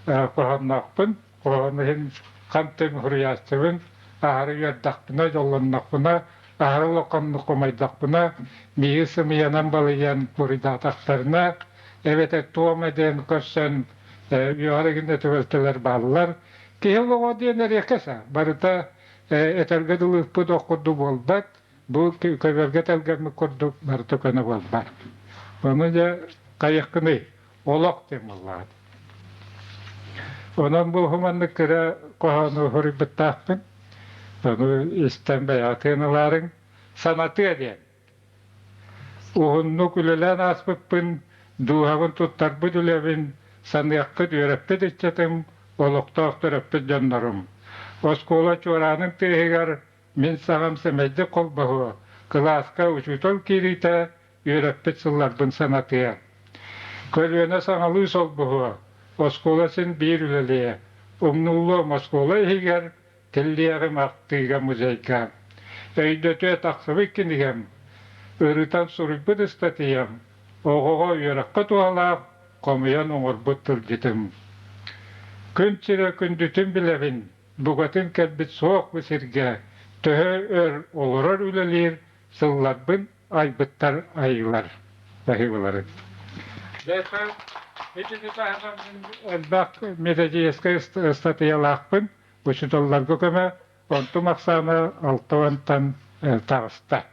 хоһоонноохпун. Хоһоон иһин хантан суруйааччыбын, аһары үөрдэхпинэ, дьоллоннохпуна, аһары улаханнык хомойдохпуна, миигин сымыйанан балыйан буруйдаатахтарына, эбэтэр туом диэн көрсөн үөҕэр гына түбэлтэлэр бааллар. Киһи олоҕо диэн эриэккэс барыта этэргэ дылы ыппыт ох курдук буолбат, бу көбөргө тэлгэммит курдук барыта көнө буолбат. Ону дьэ хайыаххыный? Олох диэн буоллаҕа. Онон бу маннык кыра хоһоону суруйбуттаахпын. Ону истэн бэйэҕитин ылаарыҥ. Санатыа диэн. Уһуннук үлэлээн ааспыппын, дууһабын туттарбыт үлэбин, саныаххыт үөрэппит ыччатым, олохтоох төрөппүт дьоннорум. Оскуола чуораанын тыаһыгар мин саҕам сэмэйдик холбоһуо, кылааска учуутал киириитэ үөрэппит сылларбын санатыа. Көлүөнэ саҥалыы солбуһуо, оскуола син биир үлэлиэ, умнуллуом оскуола иһигэр, тиллиэҕим ахтыыга музейга. Өйдөтүө тахсыбыт кинигэм, ырытан суруйбут ыстатыйам, оҕоҕо үөрэххэ туһалаах хомуйан оҥорбут тылдьытым. Күн сирэ күндүтүн билэбин, букатын кэлбит суох бу сиргэ, төһө өр олорор үлэлиир сылларбын айбыттар айыылар баһыыбаларын. Дьэ, итини таһынан элбэх методическай ыстатыйалаахпын, учууталларга көмө, онтум ахсаана 60-тан таҕыста.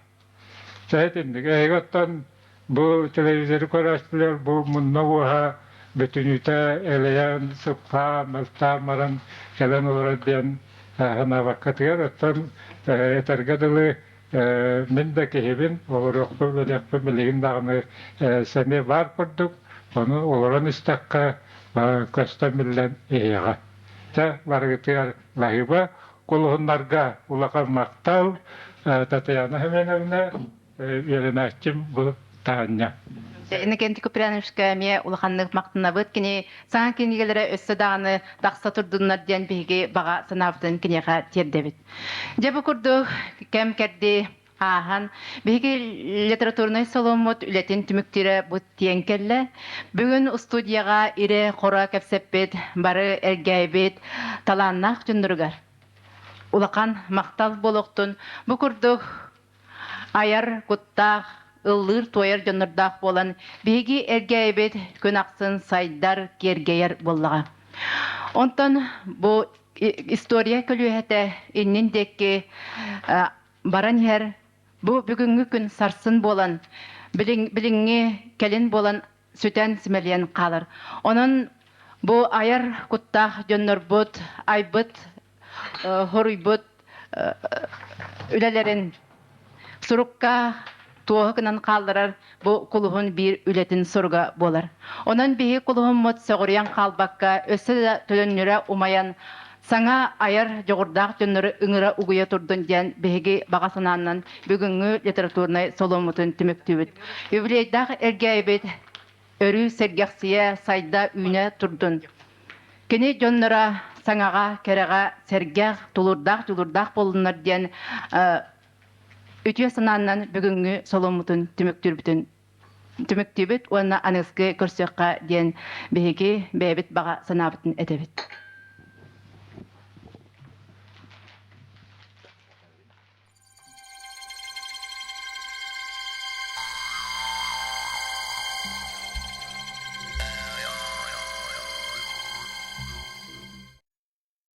Чэ, итинник. Эһиги оттон бу телевизоры көрөөччүлэр бу мунна уоһа бүтүнүүтэ элэйэн, сыппаан, мөлтөөн баран кэлэн олорор диэн санаабаккатыгар, оттон этэргэ дылы Мин да киһибин, олоруохпун, үлэлиэхпин билигин даҕаны сэниэ баар курдук, ону олорон истэххэ көстөн биллэн иһиэҕэ. Чэ, барыгытыгар баһыыба, кулуһуннарга улахан махтал, Татьяна Семеновна, үөрэнээччим бу Таанньа. Иннокентий Куприяновичка эмиэ улаханнык махтанабыт. Кини саҥа кинигэлэрэ өссө даҕаны тахса турдуннар диэн биһиги баҕа санаабытын киниэхэ тиэрдэбит. Дьэ бу курдук кэм-кэрдии ааһан, биһиги литературнай саломмут үлэтин түмүктүүрэ бу тиэн кэллэ. Бүгүн студияҕа ирэ-хоро кэпсэппит бары эргээбит талааннаах дьонноругар улахан махтал буолуохтун. Бу курдук айар куттаах, ыллыыр-туойар дьоннордоох буолан, биһиги эргээбит күн ахсын сайдар, киэргэйэр буоллаҕа. Онтон бу история көлүөһэтэ иннин диэки баран иһэр бу бүгүҥҥү күн сарсын буолан билиҥҥи кэлин буолан сүтэн симэлийэн хаалар. Онон бу айар куттаах дьоннорбут айбыт хоруйбут үлэлэрин сурукка туоһу гынан хаалларар бу кулуһун биир үлэтин соруга буолар. Онон биһи кулуһуммут сөҕүрүйэн хаалбакка, өссө да төлөннөрө умайан, саҥа айар дьоҕурдаах дьоннору ыҥыра угуйа турдун диэн биһиги баҕа санаанан бүгүҥҥү литературнай соломмутун түмүктүүбүт. Юбилейдаах Элгээйибит өрүү сэргэхсийэ, сайда, үүнэ турдун. Кини дьонноро саҥаҕа, кэрэҕэ сэргэх, тулуурдаах, дьулуурдаах буоллуннар диэн үтүө санаанан бүгүҥҥү соломмутун түмүктүүрбүтүн түмүктүүбүт уонна аныгыскы көрсүөххэ диэн биһиги бэйэбит баҕа санаабытын этэбит.